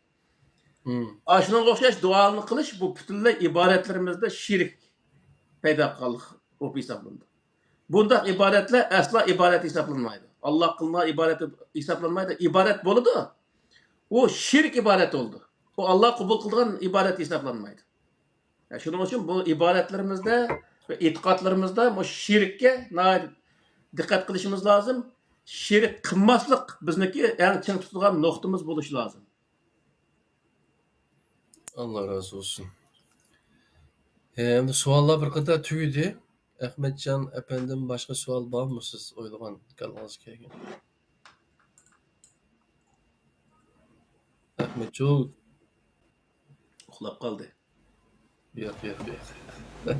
مم. ئاشۇنىڭغا ئوخشاش دۇئالارنى قىلىش، بۇ پۈتۈنلەي ئىبادەتلىرىمىزدە شېرىك پەيدا قىلغانلىق بولۇپ ھېسابلىنىدۇ. بۇنداق ئىبادەتلەر ئەسلا ئىبادەت ھېسابلانمايدۇ. ئاللا قىلىنغان ئىبادەت ھېسابلانمايدۇ. ئىبادەت بولىدۇ، ئۇ شېرىك ئىبادەت بولىدۇ. ئۇ ئاللا قوبۇل قىلىدىغان ئىبادەت ھېسابلانمايدۇ. يا، شۇنىڭ ئۈچۈن بۇ ئىبادەتلىرىمىزدە ۋە ئېتىقادلىرىمىزدا مۇشۇ شېرىككە ناھايىتى دىققەت قىلىشىمىز لازىم. شېرىك قىلماسلىق بىزنىڭكى ئەڭ چىڭ تۇتىدىغان نۇقتىمىز بولۇشى لازىم. ئاللا رازى بولسۇن. ھە، ئەمدى سوئاللار بىر قاتار تۈگىدى. ئەخمەتجان ئەپەندىم، باشقا سوئال بارمۇ سىز ئويلىغان، كاللىڭىزغا كەلگەن؟ ئەخمەتجان. ئۇخلاپ قالدى. ياق، ياق، ياق.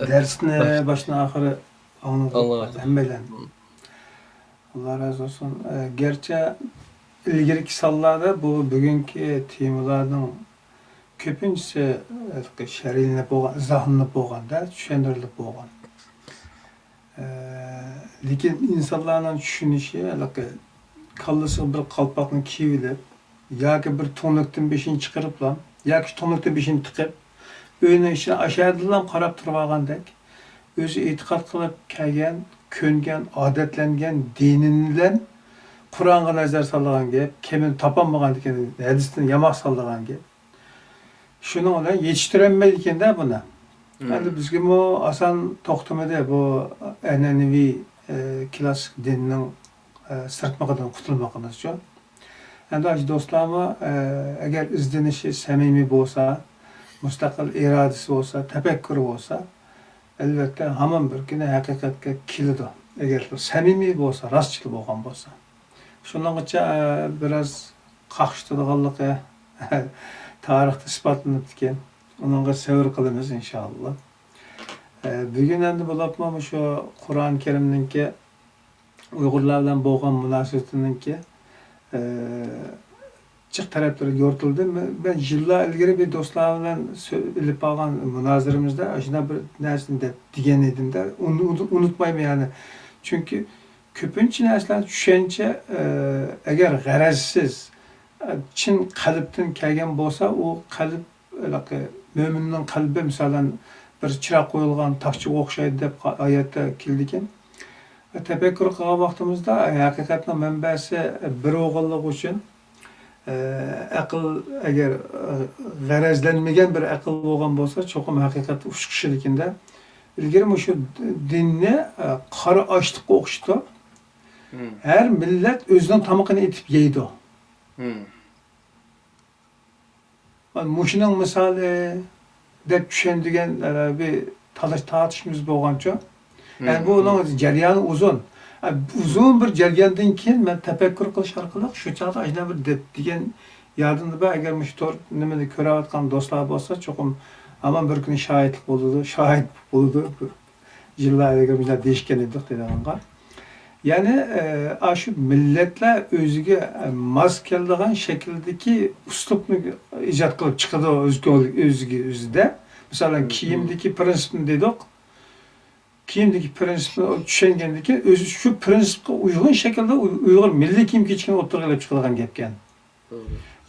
دەرسنى باشتىن ئاخىرى ئاڭلىدۇق ھەممەيلەن. مم. ئاللا رازى بولسۇن. ئە، گەرچە ئىلگىرىكى سانلاردا بۇ بۈگۈنكى تېمىلارنىڭ كۆپىنچىسى، ئە، شەرھلىنىپ بولغان، ئىزاھلىنىپ بولغاندا، چۈشەندۈرۈلۈپ بولغان. ئە، لېكىن ئىنسانلارنىڭ چۈشىنىشى ھېلىقى كاللىسىغا بىر قالپاقنى كىيىۋېلىپ، ياكى بىر تۈڭلۈكتىن بېشىنى چىقىرىپلا، ياكى تۈڭلۈكتىن بېشىنى تىقىپ، ئۆينىڭ ئىچىنى ئاشۇ يەردىنلا قاراپ تۇرۇۋالغاندەك، ئۆزى ئېتىقاد قىلىپ كەلگەن، كۆنگەن، ئادەتلەنگەن دىنى بىلەن قۇرئانغا نەزەر سالىدىغان گەپ، كېمىنى تاپالمىغاندىكىن ھەدىستىن ياماق سالىدىغان گەپ. شۇنىڭ بىلەن يېتىشتۈرەلمەيدىكەن-دە بۇنى. ئەمدى بىزگىمۇ ئاسان توختىمىدى بۇ ئەنئەنىۋى، ئە، كلاسسىك دىننىڭ، ئە، سىرتمىقىدىن قۇتۇلمىقىمىزچۇ. ئەمدى ئاشۇ دوستلارمۇ، ئە، ئەگەر ئىزدىنىشى سەمىمىي بولسا، مۇستەقىل ئىرادىسى بولسا، تەپەككۇرى بولسا، ئەلۋەتتە، ھامان بىر كۈنى ھەقىقەتكە كېلىدۇ. ئەگەر سەمىمىي بولسا، راستچىل بولغان بولسا. شۇنىڭغىچە، ئە، بىراز قاقشىتىدىغانلىقى تارىختا ئىسپاتلىنىپتىكەن. ئۇنىڭغا سەۋر قىلىمىز، ئىنشائاللا. ئە، بۈگۈن ئەمدى بولۇپمۇ مۇشۇ قۇرئان كەرىمنىڭكى ئۇيغۇرلار بىلەن بولغان مۇناسىۋىتىنىڭكى، ئە، جىق تەرەپلىرى يورۇتۇلدى. مەن، مەن يىللار ئىلگىرى بىر دوستلار بىلەن سۆ-، ئېلىپ بارغان مۇنازىرىمىزدە ئاشۇنداق بىر نەرسىنى دەپ، دېگەن ئىدىم-دە، ئۇنى ئۇنتۇ-، ئۇنتۇمايمەن يەنى. چۈنكى كۆپىنچە نەرسىلەر چۈشەنچە، ئە، ئەگەر غەرەزسىز، ئە، چىن قەلبتىن كەلگەن بولسا، ئۇ قەلب ھېلىقى مۆمىننىڭ قەلبى، مىسالەن، بىر چىراغ قويۇلغان تاخچىغا ئوخشايدۇ دەپ ئايەتتە كېلىدىكەن. تەپەككۇر قىلغان ۋاقتىمىزدا ھەقىقەتنىڭ مەنبەسى بىر بولغانلىقى ئۈچۈن، ئەقىل ئەگەر غەرەزلەنمىگەن بىر ئەقىل بولغان بولسا، چوقۇم ھەقىقەتتە ئۇچقۇچىدىكىن-دە. ئىلگىرى مۇشۇ دىننى قارا ئاشلىققا ئوخشىتىپ، ھەر مىللەت ئۆزىنىڭ تامىقىنى ئېتىپ يەيدۇ. مانا مۇشۇنىڭ مىسالى دەپ چۈشەندۈرگەن، ئە، بىر تالاش تارتىشىمىز بولغانچۇ. يەنى بۇ ئۇنىڭ جەريانى ئۇزۇن. ئە، ئۇزۇن بىر جەرياندىن كېيىن مەن تەپەككۇر قىلىش ئارقىلىق شۇ چاغدا ئاشۇنداق بىر دەپ دېگەن يادىمدا بار. ئەگەر مۇشۇ تور نېمىنى كۆرۈۋاتقان دوستلار بولسا، چوقۇم ھامان بىر كۈنى شاھىتلىق بولىدۇ، شاھىت بولىدۇ. يىللار ئىلگىرى مۇشۇنداق دېيىشكەن ئىدۇق دېگەنغا. يەنى، ئە، ئاشۇ مىللەتلەر ئۆزىگە، ئە، ماس كېلىدىغان شەكىلدىكى ئۇسلۇبنى ئىجاد قىلىپ چىقىدۇ ئۆز كۆڭلى، ئۆزىگە ئۆزىدە. مىسالەن، كىيىمدىكى پىرىنسىپنى دېدۇق. كىيىمدىكى پىرىنسىپنى چۈشەنگەندىن كېيىن، ئۆزى شۇ پىرىنسىپقا ئۇيغۇن شەكىلدە ئۇي-، ئۇيغۇر مىللىي كىيىم-كېچىكىنى ئوتتۇرىغا ئېلىپ چىقىدىغان گەپكەن.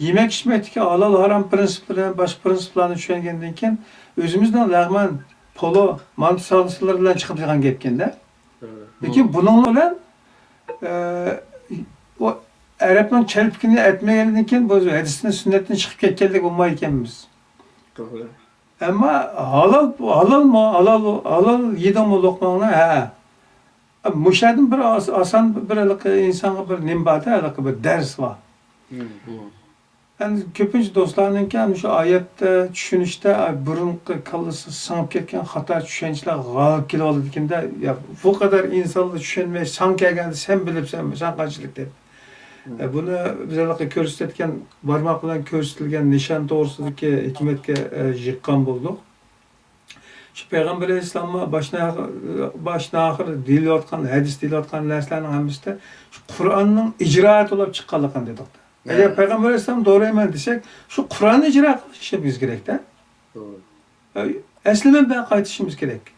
يېمەك-ئىچمەكتىكى ھالال-ھارام پىرىنسىپلىرى، باشقا پىرىنسىپلارنى چۈشەنگەندىن كېيىن، ئۆزىمىزنىڭ لەغمەن، پولۇ، مانتا سالىسىلىرى بىلەن چىقىدىغان گەپكەن-دە. لېكىن بۇنىڭ بىلەن، ئە، ئۇ ئەرەبنىڭ كەلپىكىنى ئەتمىگەندىن كېيىن، بۇ ھەدىستىن، سۈننەتتىن چىقىپ كەتكەندەك بولمايدىكەنمىز. ئەمما ھالال، ھالالمۇ، ھالال، ھالال يېدىڭمۇ لوقماڭنى؟ ھە. مۇشۇ يەردىن بىر ئاس-، ئاسان بىر ھېلىقى ئىنسانغا بىر نېمە بار-دە، ھېلىقى بىر دەرس بار. ئەمدى كۆپىنچە دوستلارنىڭكى ئەنە شۇ ئايەتتە چۈشىنىشتە، ئاي، بۇرۇنقى كاللىسى سىڭىپ كەتكەن خاتا چۈشەنچىلەر غالىب كېلىۋالىدىكىن-دە، يا، بۇ قەدەر ئىنسانلار چۈشەنمەي، ساڭا كەلگەندە سەن بىلىپسەنمۇ، سەن قانچىلىك دەپ. ئە، بۇنى بىز ھېلىقى كۆرسىتىۋەتكەن، بارماق بىلەن كۆرسىتىلگەن نىشان توغرىسىدىكى ھېكمەتكە، ئە، يىغقان بولدۇق. شۇ پەيغەمبەر ئەلەيھىسسالاممۇ باشتىن ئاخىر، باشتىن ئاخىر دېيىلىۋاتقان، ھەدىس دېيىلىۋاتقان نەرسىلەرنىڭ ھەممىسىدە شۇ قۇرئاننىڭ ئىجرائاتى بولۇپ چىققانلىقىنى دېدۇق. ئەگەر پەيغەمبەر ئەلەيھىسسالام دوغرا ئەمەل دېسەك، شۇ قۇرئاننى ئىجرا قىلىشىمىز كېرەكتە. ئەسلى مەنبەگە قايتىشىمىز كېرەك.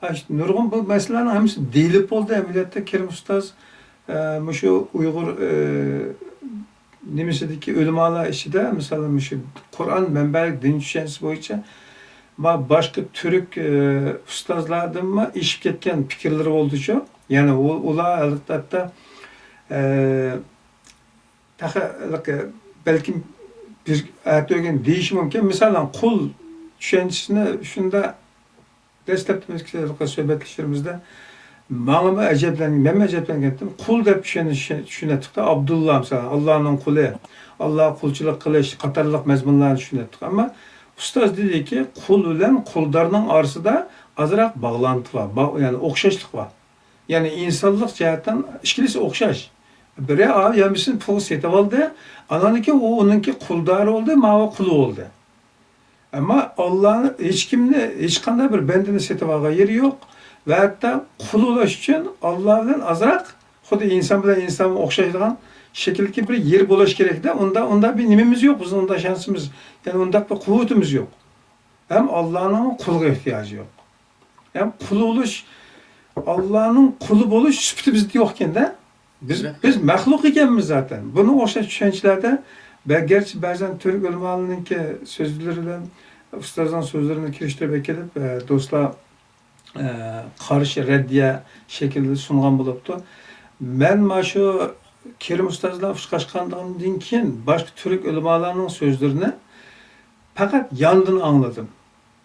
ئاشۇ نۇرغۇن بۇ مەسىلىلەرنىڭ ھەممىسى دېيىلىپ بولدى. ئەمەلىيەتتە كېرىم ئۇستاز، ئە، مۇشۇ ئۇيغۇر، ئە، نېمىسىدىكى ئۆلىمالار ئىچىدە، مىسالەن، مۇشۇ قۇرئان مەنبەلىك دىن چۈشەنچىسى بويىچە ما باشقا تۈرك، ئە، ئۇستازلاردىنمۇ ئېشىپ كەتكەن پىكىرلىرى بولدىچۇ. يەنى ئۇ-، ئۇلار، ئەلۋەتتە، ئە، تېخى، بەلكىم بىز ئەتىگەن دېيىشى مۇمكىن. مىسالەن، قۇل چۈشەنچىسىنى شۇنداق دەسلەپتە بىز سۆھبەتلىشىشىمىزدە ماڭىمۇ ئەجەبلەن-، مەنمۇ ئەجەبلەنگەنتىم. قۇل دەپ چۈشەن-، چۈشەنەتتۇق-دە، ئابدۇللا، مىسالەن، ئاللانىڭ قۇلى، ئاللاغا قۇلچىلىق قىلىش قاتارلىق مەزمۇنلارنى چۈشىنەتتۇق. ئەمما ئۇستاز دېدىكى، قۇل بىلەن قۇلدارنىڭ ئارىسىدا ئازراق باغلانتى بار، با-، يەنى ئوخشاشلىق بار. يەنى ئىنسانلىق جەھەتتىن ئىككىلىسى ئوخشاش. بىرى ئا-، ھەممىسىنى پۇلغا سېتىۋالدى، ئانان كېيىن ئۇ ئۇنىڭكى قۇلدارى بولدى، ماۋۇ قۇلى بولدى. ئەمما ئاللانى ھېچكىمنى، ھېچقانداق بىر بەندىنى سېتىۋالغان يېرى يوق. ۋە ھەتتا قۇل بولۇش ئۈچۈن ئاللا بىلەن ئازراق، خۇددى ئىنسان بىلەن ئىنسان ئوخشايدىغان شەكىلدىكى بىر يېرى بولۇش كېرەك-دە. ئۇندا، ئۇنداق بىر نېمىمىز يوق، بىزنىڭ ئۇنداق شانسىمىز، يەنى ئۇنداق بىر قۇۋۋىتىمىز يوق. ھەم ئاللانىڭ قۇلغا ئېھتىياجى يوق. ھەم قۇل بولۇش، ئاللانىڭ قۇلى بولۇش سۈپىتى بىزدە يوقكەن-دە. بىز، بىز مەخلۇق ئىكەنمىز زاتەن. بۇنىڭغا ئوخشاش چۈشەنچىلەردە، بە-، گەرچە بەزەن تۈرك ئۆلىمالىرىنىڭكى سۆزلىرى بىلەن ئۇستازنىڭ سۆزلىرىنى كىرىشتۈرۈپ ئەكېلىپ، ئە، دوستلار، ئە، قارشى رەددىيە شەكلىدە سۇنغان بولۇپتۇ. مەن مانا شۇ كېرىم ئۇستاز بىلەن ئۇچراشقاندىن كېيىن باشقا تۈرك ئۆلىمالارنىڭ سۆزلىرىنى پەقەت ياندىن ئاڭلىدىم.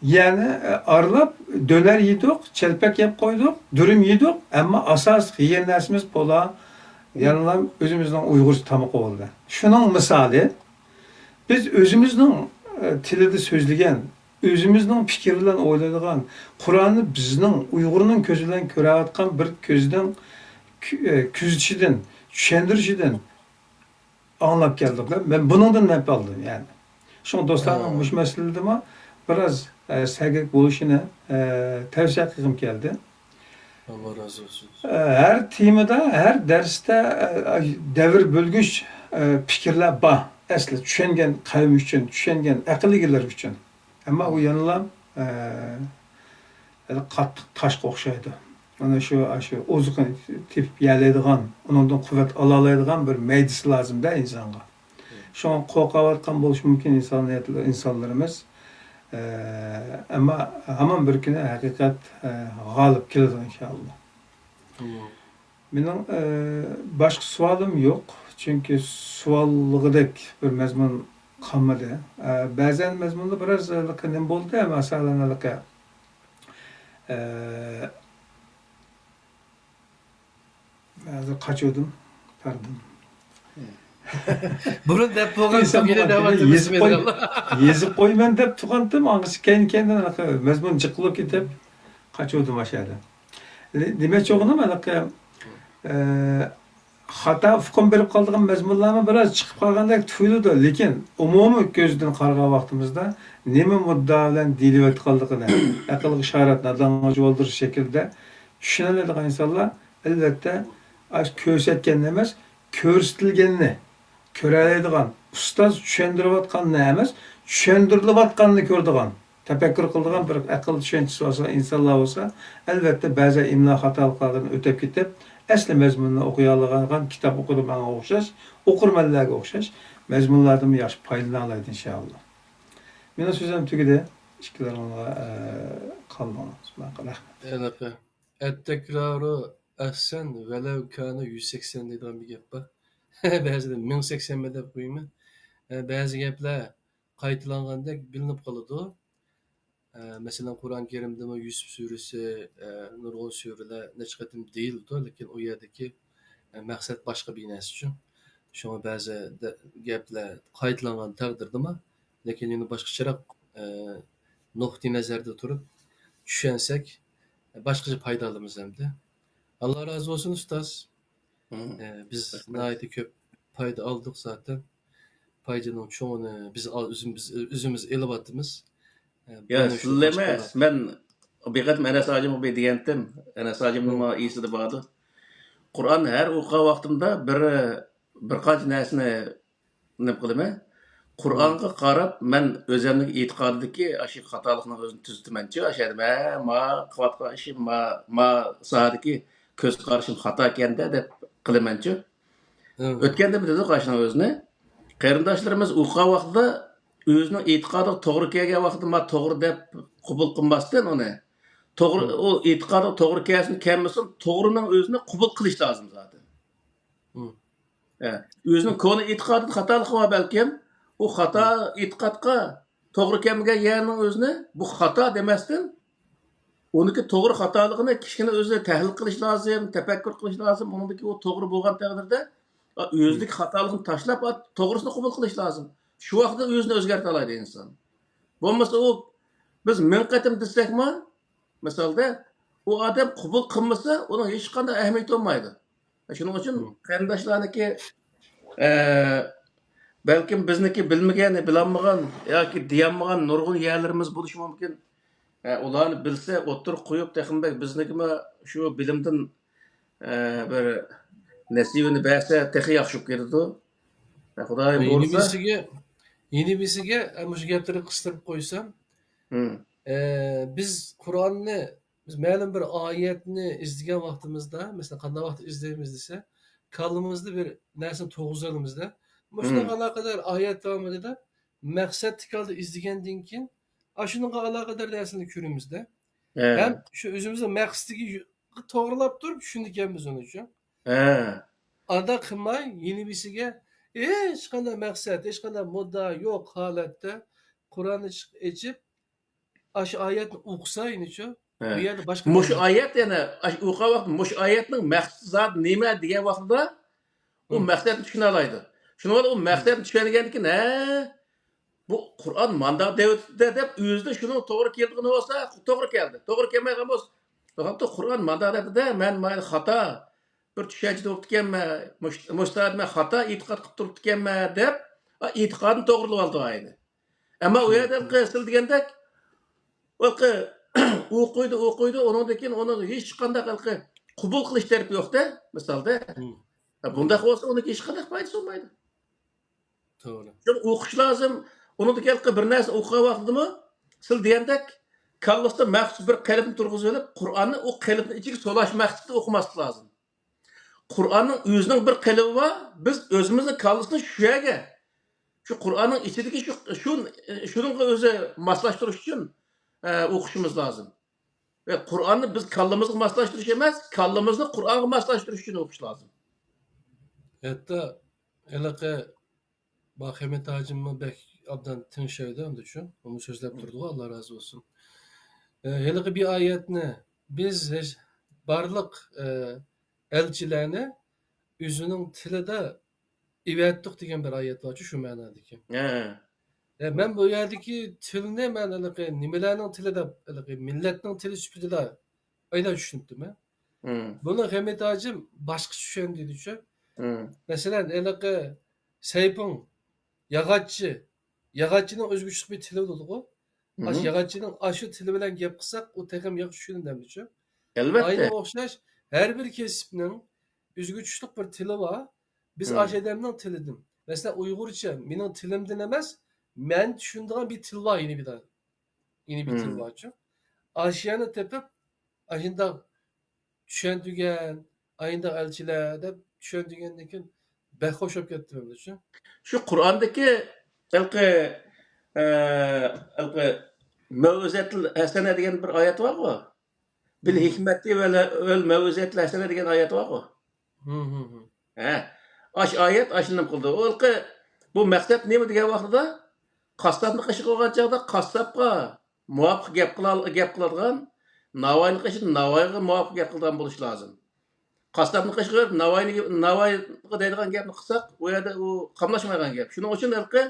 يەنى، ئە، ئارىلاپ دۆنەر يېدۇق، چەلپەك يەپ قويدۇق، دۈرۈم يېدۇق، ئەمما ئاساسلىق يېگەن نەرسىمىز پولا، يەنىلا ئۆزىمىزنىڭ ئۇيغۇرچە تامىقى بولدى. شۇنىڭ مىسالى، بىز ئۆزىمىزنىڭ، ئە، تىلىدا سۆزلىگەن، ئۆزىمىزنىڭ پىكرى بىلەن ئويلايدىغان، قۇرئاننى بىزنىڭ ئۇيغۇرنىڭ كۆزى بىلەن كۆرۈۋاتقان بىر كۆزنىڭ كۆ-، ئە، كۆزىتىشىدىن، چۈشەندۈرۈشىدىن ئاڭلاپ كەلدۇق. مەن بۇنىڭدىن نەپ ئالدىم، يەنى. شۇڭا دوستلارنىڭ مۇشۇ مەسىلىدىمۇ بىراز، ئە، سەگەك بولۇشىنى، ئە، تەۋسىيە قىلغۇم كەلدى. ئاللا رازى بولسۇن. ئە، ھەر تېمىدا، ھەر دەرستە، ئە، دەۋر بۆلگۈچ، ئە، پىكىرلەر بار. ئەسلى چۈشەنگەن قەۋم ئۈچۈن، چۈشەنگەن ئەقىل ئىگىلىرى ئۈچۈن. ئەمما ئۇ يەنىلا، ئە، قاتتىق تاشقا ئوخشايدۇ. ئۇنى شۇ، شۇ ئوزۇقىنى تېپىپ يېيەلەيدىغان، ئۇنىڭدىن قۇۋۋەت ئالالايدىغان بىر مەيدىسى لازىم-دە ئىنسانغا. شۇڭا قورقۇۋاتقان بولۇشى مۇمكىن ئىنسانىيەت، ئىنسانلىرىمىز. ئە، ئەمما ھامان بىر كۈنى ھەقىقەت، ئە، غالىب كېلىدۇ، ئىنشائاللا. مېنىڭ، ئە، باشقا سوئالىم يوق، چۈنكى سوئاللىغۇدەك بىر مەزمۇن قالمىدى. ئە، بەزەن مەزمۇندا بىراز ھېلىقى نېمە بولدى، مەسىلەن، ھېلىقى، ئە، ھازىر قاچىۋىدىم، پەردىن. بۇرۇن دەپ بولغان ئىنسان سۆزنى بولغان دەۋاتىمىز، يېزىپ قوي-، يېزىپ قويىمەن دەپ تۇرغانتىم، ئاڭغىسى كەينى-كەينىدىن مەزمۇن جىقلىپ كېتىپ، قاچىۋىدىم ئاشۇ يەردە. دېمەكچى بولغىنىم، ھېلىقى، ئە، خاتا ئۇقۇم بېرىپ قالىدىغان مەزمۇنلارمۇ بىراز چىقىپ قالغاندەك تۇيۇلىدۇ، لېكىن ئومۇمىي كۆزدىن قارىغان ۋاقتىمىزدا نېمە مۇددىئا بىلەن دېيىلىۋاتقانلىقىنى ئەقىلگە ئىشارەت، نادانغا جۇۋالدۇرۇش شەكلىدە چۈشىنەلەيدىغان ئىنسانلار، ئەلۋەتتە، ئاشۇ كۆرسەتكەننى ئەمەس، كۆرسىتىلگەننى كۆرەلەيدىغان، ئۇستاز چۈشەندۈرۈۋاتقاننى ئەمەس، چۈشەندۈرۈلۈۋاتقاننى كۆرىدىغان، تەپەككۇر قىلىدىغان بىر ئەقىل چۈشەنچىسى بولسا، ئىنسانلار بولسا، ئەلۋەتتە، بەزى ئىملا خاتالىقلاردىن ئۆتۈپ كېتىپ، ئەسلى مەزمۇننى ئوقۇيالىغان، كىتاب ئوقۇدى ماڭا ئوخشاش، ئوقۇرمەنلەرگە ئوخشاش مەزمۇنلاردىنمۇ ياخشى پايدىلىنالايدۇ، ئىنشائاللا. مېنىڭ سۆزۈم تۈگىدى. ئىككىلىرىڭلار، ئە، قالدىڭلار. شۇنداق، رەھمەت. ھېلىقى، «ئەتتەكرارۇ ئەھسەن ۋەلەۋ كانە يۈز سەكسەن» دەيدىغان بىر گەپ بار. بەزىدە مىڭ سەكسەنمۇ دەپ قويىمەن. ئە، بەزى گەپلەر قايتىلانغاندەك بىلىنىپ قالىدۇ. ئە، مەسىلەن، قۇرئان كەرىمدىمۇ يۈسۈپ سۈرىسى، ئە، نۇرغۇن سۈرىلەر نەچچە قېتىم دېيىلىدۇ، لېكىن ئۇ يەردىكى، ئە، مەقسەت باشقا بىر نەرسىچۇ. شۇڭا بەزى دە-، گەپلەر قايتىلانغان تەقدىردىمۇ، لېكىن يەنە باشقىچىراق، ئە، نۇقتىئى نەزەردە تۇرۇپ چۈشەنسەك، باشقىچە پايدا ئالىمىز ئەمدى. ئاللا رازى بولسۇن، ئۇستاز. مم. ئە، بىز رەھمەت. ناھايىتى كۆپ پايدا ئالدۇق زاتەن. پايدىنىڭ چوڭىنى بىز ئال-، ئۆزىمىز، ئۆزىمىز ئېلىۋاتىمىز. ئە، يا، بۇنى شۇ سىلەرمۇ باشقىلار ئەمەس، مەن بىر قېتىم ئەنەس ھاجىمغا بىر دېگەنتىم. ئەنەس ھاجىمنىڭ مم. ئېسىدە باردۇ. قۇرئان ھەر ئوقۇغان ۋاقتىمدا بىر، بىر قانچە نەرسىنى نېمە قىلىمەن؟ قۇرئانغا قاراپ مەن ئۆزەمنىڭ ئېتىقادىدىكى ئاشۇ خاتالىقنىڭ ئۆزىنى تۈزىتىمەنچۇ، ئاشۇ يەردە مەن ما قىلىۋاتقان ئىشىم، ما، ما ساھەدىكى كۆز قارىشىم خاتاكەندە دەپ قىلىمەنچۇ. ھە. ئۆتكەندە بىلدۇق ئاشۇنىڭ ئۆزىنى. قېرىنداشلىرىمىز ئوقۇغان ۋاقتىدا ئۆزىنىڭ ئېتىقادىغا توغرا كەلگەن ۋاقتىدا ما توغرا دەپ قوبۇل قىلماستىن ئۇنى. توغرا، ھە. ئۇ ئېتىقادىغا توغرا كەلسۇن، كەلمىسۇن، توغرىنىڭ ئۆزىنى قوبۇل قىلىش لازىم زادى. مم. ئە، ئۆزىنىڭ كونا ئېتىقادىدا خاتالىقى بار بەلكىم. ئۇ خاتا مم. ئېتىقادقا توغرا كەلمىگەن يەرنىڭ ئۆزىنى بۇ خاتا دېمەستىن، ئۇنىڭكى توغرا خاتالىقىنى كىشىنىڭ ئۆزى تەھلىل قىلىش لازىم، تەپەككۇر قىلىش لازىم. ئۇنىڭدىكى ئۇ توغرا بولغان تەقدىردە، ئا، ئۆزىدىكى مم. خاتالىقنى تاشلاپ، ئا، توغرىسىنى قوبۇل قىلىش لازىم. شۇ ۋاقىتتا ئۆزىنى ئۆزگەرتەلەيدۇ ئىنسان. بولمىسا ئۇ، بىز مىڭ قېتىم دېسەكمۇ، مىسالدا، ئۇ ئادەم قوبۇل قىلمىسا، ئۇنىڭ ھېچقانداق ئەھمىيىتى بولمايدۇ. شۇنىڭ ئۈچۈن مم. قېرىنداشلارنىڭكى، ئە، بەلكىم بىزنىڭكى بىلمىگەن، بىلالمىغان ياكى دېيەلمىگەن نۇرغۇن يەرلىرىمىز بولۇشى مۇمكىن. ئە، ئۇلارنى بىلسە، ئوتتۇرىغا قويۇپ، تېخىمۇ بەك بىزنىڭكىمۇ شۇ بىلىمدىن، ئە، بىر نەسىۋىنى بەرسە، تېخى ياخشى بولۇپ كېتىدۇ. ئە، خۇدايىم بۇيرۇسا. يەنە بىرسىگە، يەنە بىرسىگە، ئە، مۇشۇ گەپلەرنى قىستۇرۇپ قويسام، مم. ئە، بىز قۇرئاننى بىز مەلۇم بىر ئايەتنى ئىزدىگەن ۋاقتىمىزدا، مەسىلەن، قانداق ۋاقىتتا ئىزدەيمىز دېسە، كاللىمىزدا بىر نەرسىنى تۇرغۇزالمىزدا، مۇشۇنىڭغا مم. ئالاقىدار ئايەت داۋامىدا مەقسەتلىك ھالدا ئىزدىگەندىن كېيىن، ئاشۇنىڭغا ئالاقىدار نەرسىنى كۆرىمىزدە. ھە. ھەم شۇ ئۆزىمىزنىڭ مەقسىتىگە يۇ-، توغرىلاپ تۇرۇپ چۈشىنىدىكەنمىز ئۇنى شۇ. ھە. ئانداق قىلماي، يېنىۋېسىگە ھېچقانداق مەقسەت، ھېچقانداق مۇددىئا يوق ھالەتتە قۇرئاننى ئېچىپ، ئاشۇ ئايەتنى ئوقۇسا، يەنىچۇ، ھە. بۇ يەردە باشقا مۇشۇ ئايەت يەنە، ئاش-، ئوقۇغان ۋاقتىدا مۇشۇ ئايەتنىڭ مەقسىتى زادى نېمە دېگەن ۋاقتىدا ئۇ مەقسەتنى چۈشىنەلەيدۇ. شۇنىڭ بىلەن ئۇ مەقسەتنى چۈشەنگەندىن كېيىن، ھە، بۇ قۇرئان مانداق دەۋېتىپتۇ دەپ ئۆزىدە شۇنىڭ توغرا كېلىدىغىنى بولسا، توغرا كەلدى. توغرا كەلمەيدىغان بولسا، بۇ ھەقتە قۇرئان مانداق دەپتۇ-دە، مەن مانا خاتا بىر چۈشەنچىدە بوپتىكەنمەن، مۇش-، مۇشۇ سائەت مەن خاتا ئېتىقاد قىلىپ تۇرۇپتىكەنمەن دەپ، ئېتىقادىنى توغرىلىۋالىدۇ ئەينى. ئەمما ئۇ يەردە ھېلىقى سىز دېگەندەك، ھېلىقى ئوقۇيدۇ، ئوقۇيدۇ، ئۇنىڭدىن كېيىن ئۇنى ھېچقانداق ھېلىقى قوبۇل قىلىش تەرىپى يوق-دە، مىسالدا. بۇنداق بولسا ئۇنىڭكى ھېچقانداق پايدىسى بولمايدۇ. توغرا. شۇڭا ئوقۇش لازىم. ئۇنىڭدىن كېيىن بىر نەرسە ئوقۇغان ۋاقتىدىمۇ، سىز دېگەندەك، كاللىسىدا مەخسۇس بىر قېلىپنى تۇرغۇزۇۋېلىپ، قۇرئاننى ئۇ قېلىپنىڭ ئىچىگە سولاش مەقسىتىدە ئوقۇماسلىق لازىم. قۇرئاننىڭ ئۆزىنىڭ بىر قېلىپى بار، بىز ئۆزىمىزنىڭ كاللىسىنى شۇ يەرگە، شۇ قۇرئاننىڭ ئىچىدىكى شۇ، شۇ، شۇنىڭغا ئۆزى ماسلاشتۇرۇش ئۈچۈن، ئە، ئوقۇشىمىز لازىم. ۋە قۇرئاننى بىز كاللىمىزغا ماسلاشتۇرۇش ئەمەس، كاللىمىزنى قۇرئانغا ماسلاشتۇرۇش ئۈچۈن ئوقۇش لازىم. ھەتتا ھېلىقى بۇ خەمىت ھاجىممۇ بەك ئابدان تىڭشايدۇ ئەمدىچۇ. ئۇمۇ سۆزلەپ تۇرىدىغۇ، ئاللا رازى بولسۇن. ئە، ھېلىقى بىر ئايەتنى بىز ھېچ-، بارلىق، ئە، ئەلچىلەرنى ئۆزىنىڭ تىلىدا ئېۋەتتۇق دېگەن بىر ئايەت بارچۇ، شۇ مەنادىكى. ھە. ئە، مەن بۇ يەردىكى تىلنى مەن ھېلىقى نېمىلەرنىڭ تىلى دەپ، ھېلىقى مىللەتنىڭ تىلى سۈپىتىدە ئاينا چۈشىنىپتىمەن. بۇنى خەمىت ھاجىم باشقىچە چۈشەندى دېدىچۇ. مەسىلەن، ھېلىقى سەيپىڭ ياغاچچى، ياغاچچىنىڭ ئۆزگىچىلىك بىر تىلى بولىدىغۇ. ئاشۇ ياغاچچىنىڭ ئاشۇ تىلى بىلەن گەپ قىلساق، ئۇ تېخىمۇ ياخشى چۈشىنىدۇ ئەمدىچۇ. ئەلۋەتتە. ئاينىغا ئوخشاش ھەر بىر كەسىپنىڭ ئۆزگىچىلىك بىر تىلى بار. بىز ئاشۇ ئادەمنىڭ تىلىدىن، مەسىلەن، ئۇيغۇرچە مېنىڭ تىلىمدىن ئەمەس، مەن چۈشىنىدىغان بىر تىل بار، يەنە بىر، يەنە بىر تىل بارچۇ. ئاشۇ يەرنى تېپىپ، ئاشۇنداق چۈشەندۈرگەن، ئاينداق ئەلچىلەر دەپ چۈشەندۈرگەندىن كېيىن بەك خوش بولۇپ كەتتىم ئەمدىچۇ. شۇ قۇرئاندىكى ھېلىقى، ئە، ھېلىقى مەۋئىزەتۇل ھەسەنە دېگەن بىر ئايەت بارغۇ. بىل ھېكمەتى ۋەل، ۋەل مەۋئىزەتىل ھەسەنە دېگەن ئايەت بارغۇ. ھە. ئاش ئايەت ئاشۇنداق قىلدى. ئۇ ھېلىقى بۇ مەقسەت نېمە دېگەن ۋاقتىدا، قاسساپنى قېشىغا ئالغان چاغدا قاسساپقا مۇۋاپىق گەپ قىلا-، گەپ قىلىدىغان، ناۋاينى قېشىدا ناۋايغا مۇۋاپىق گەپ قىلىدىغان بولۇش لازىم. قاسساپنى قېشىغا بېرىپ، ناۋاينى، ناۋايغا دەيدىغان گەپنى قىلساق، ئۇ يەردە ئۇ قاملاشمايدىغان گەپ. شۇنىڭ ئۈچۈن ھېلىقى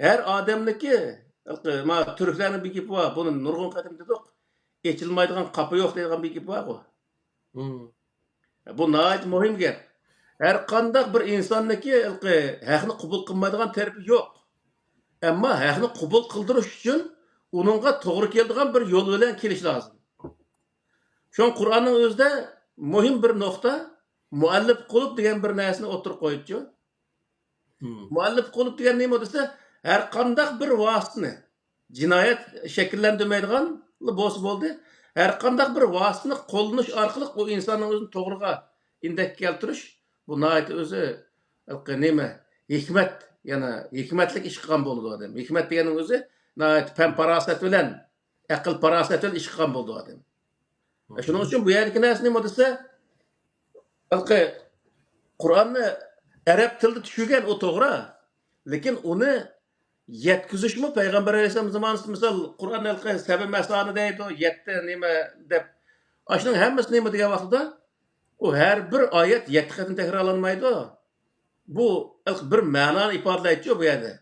ھەر ئادەمنىڭكى، ھېلىقى، ما، تۈركلەرنىڭ بىر گېپى بار، بۇنى نۇرغۇن قېتىم دېدۇق، ئېچىلمايدىغان قاپا يوق دەيدىغان بىر گېپى بارغۇ. بۇ ناھايىتى مۇھىم گەپ. ھەر قانداق بىر ئىنساننىڭكى ھېلىقى ھەقنى قوبۇل قىلمايدىغان تەرىپى يوق. ئەمما ھەقنى قوبۇل قىلدۇرۇش ئۈچۈن ئۇنىڭغا توغرا كېلىدىغان بىر يول بىلەن كېلىش لازىم. شۇڭا قۇرئاننىڭ ئۆزىدە مۇھىم بىر نۇقتا، مۇئەللىپ قۇلۇب دېگەن بىر نەرسىنى ئوتتۇرىغا قويۇپچۇ. مۇئەللىپ قۇلۇب دېگەن نېمە دېسە، ھەر قانداق بىر ۋاسىتىنى، جىنايەت شەكىللەندۈرمەيدىغان بولسا بولدى، ھەر قانداق بىر ۋاسىتىنى قوللىنىش ئارقىلىق ئۇ ئىنساننىڭ ئۆزىنى توغرىغا ئىندەككە كەلتۈرۈش، بۇ ناھايىتى ئۆزى نېمە، ھېكمەت، يەنى ھېكمەتلىك ئىش قىلغان بولىدۇ ئادەم. ھېكمەت دېگەننىڭ ئۆزى ناھايىتى پەن-پاراسەت بىلەن، ئەقىل-پاراسەت بىلەن ئىش قىلغان بولىدۇ ئادەم. شۇنىڭ ئۈچۈن بۇ يەردىكى نەرسە نېمە دېسە، ھېلىقى قۇرئاننى ئەرەب تىلىدا چۈشۈرگەن، ئۇ توغرا. لېكىن ئۇنى يەتكۈزۈشمۇ پەيغەمبەر ئەلەيھىسسالام زامانىسىدا، مىسال، قۇرئان ھېلىقى سەبە مەسانى دەيدۇ، يەتتە نېمە دەپ. ئاشۇنىڭ ھەممىسى نېمە دېگەن ۋاقتىدا، ئۇ ھەر بىر ئايەت يەتتە قېتىم تەكرارلانمايدۇ. بۇ بىر مەنانى ئىپادىلەيدۇ بۇ يەردە.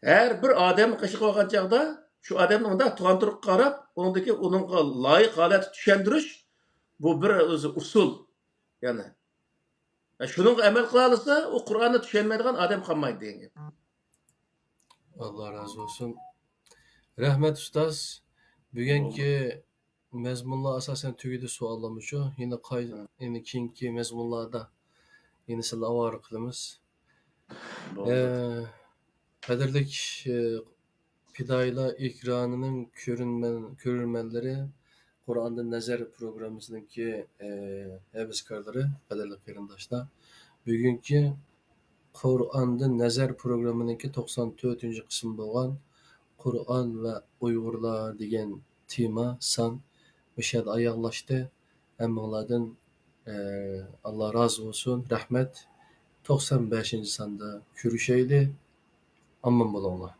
ھەر بىر ئادەمنى قېشىغا ئالغان چاغدا شۇ ئادەمنى مۇنداق تۇغان تۇرققا قاراپ، ئۇنىڭدىكى، ئۇنىڭغا لايىق ھالەتتە چۈشەندۈرۈش، بۇ بىر ئۆزى ئۇسۇل. يەنى، شۇنىڭغا ئەمەل قىلالىسا، ئۇ قۇرئاننى چۈشەنمەيدىغان ئادەم قالمايدۇ دېگەن گەپ. ئاللا رازى بولسۇن. رەھمەت، ئۇستاز. بۈگۈنكى مەزمۇنلار ئاساسەن تۈگىدى، سوئاللارمۇ شۇ. يەنە قاي-، يەنە كېيىنكى مەزمۇنلاردا يەنە سىلەرنى ئاۋارە قىلىمىز. بولدى. ئە، قەدىرلىك، ئە، پىدائىيلار ئېكرانىنىڭ كۆرۈرمەن-، كۆرۈرمەنلىرى، قۇرئاندىن نەزەر پروگراممىسىنىڭكى، ئە، ھەۋەسكارلىرى، قەدىرلىك قېرىنداشلار. بۈگۈنكى قۇرئاندىن نەزەر پروگراممىنىڭكى توقسان تۆتىنچى قىسمى بولغان قۇرئان ۋە ئۇيغۇرلار دېگەن تېما، سان مۇشۇ يەردە ئاياغلاشتى. ھەممىڭلاردىن، ئە، ئاللا رازى بولسۇن، رەھمەت. توقسان بەشىنچى ساندا كۆرۈشەيلى. ئامان بولۇڭلار.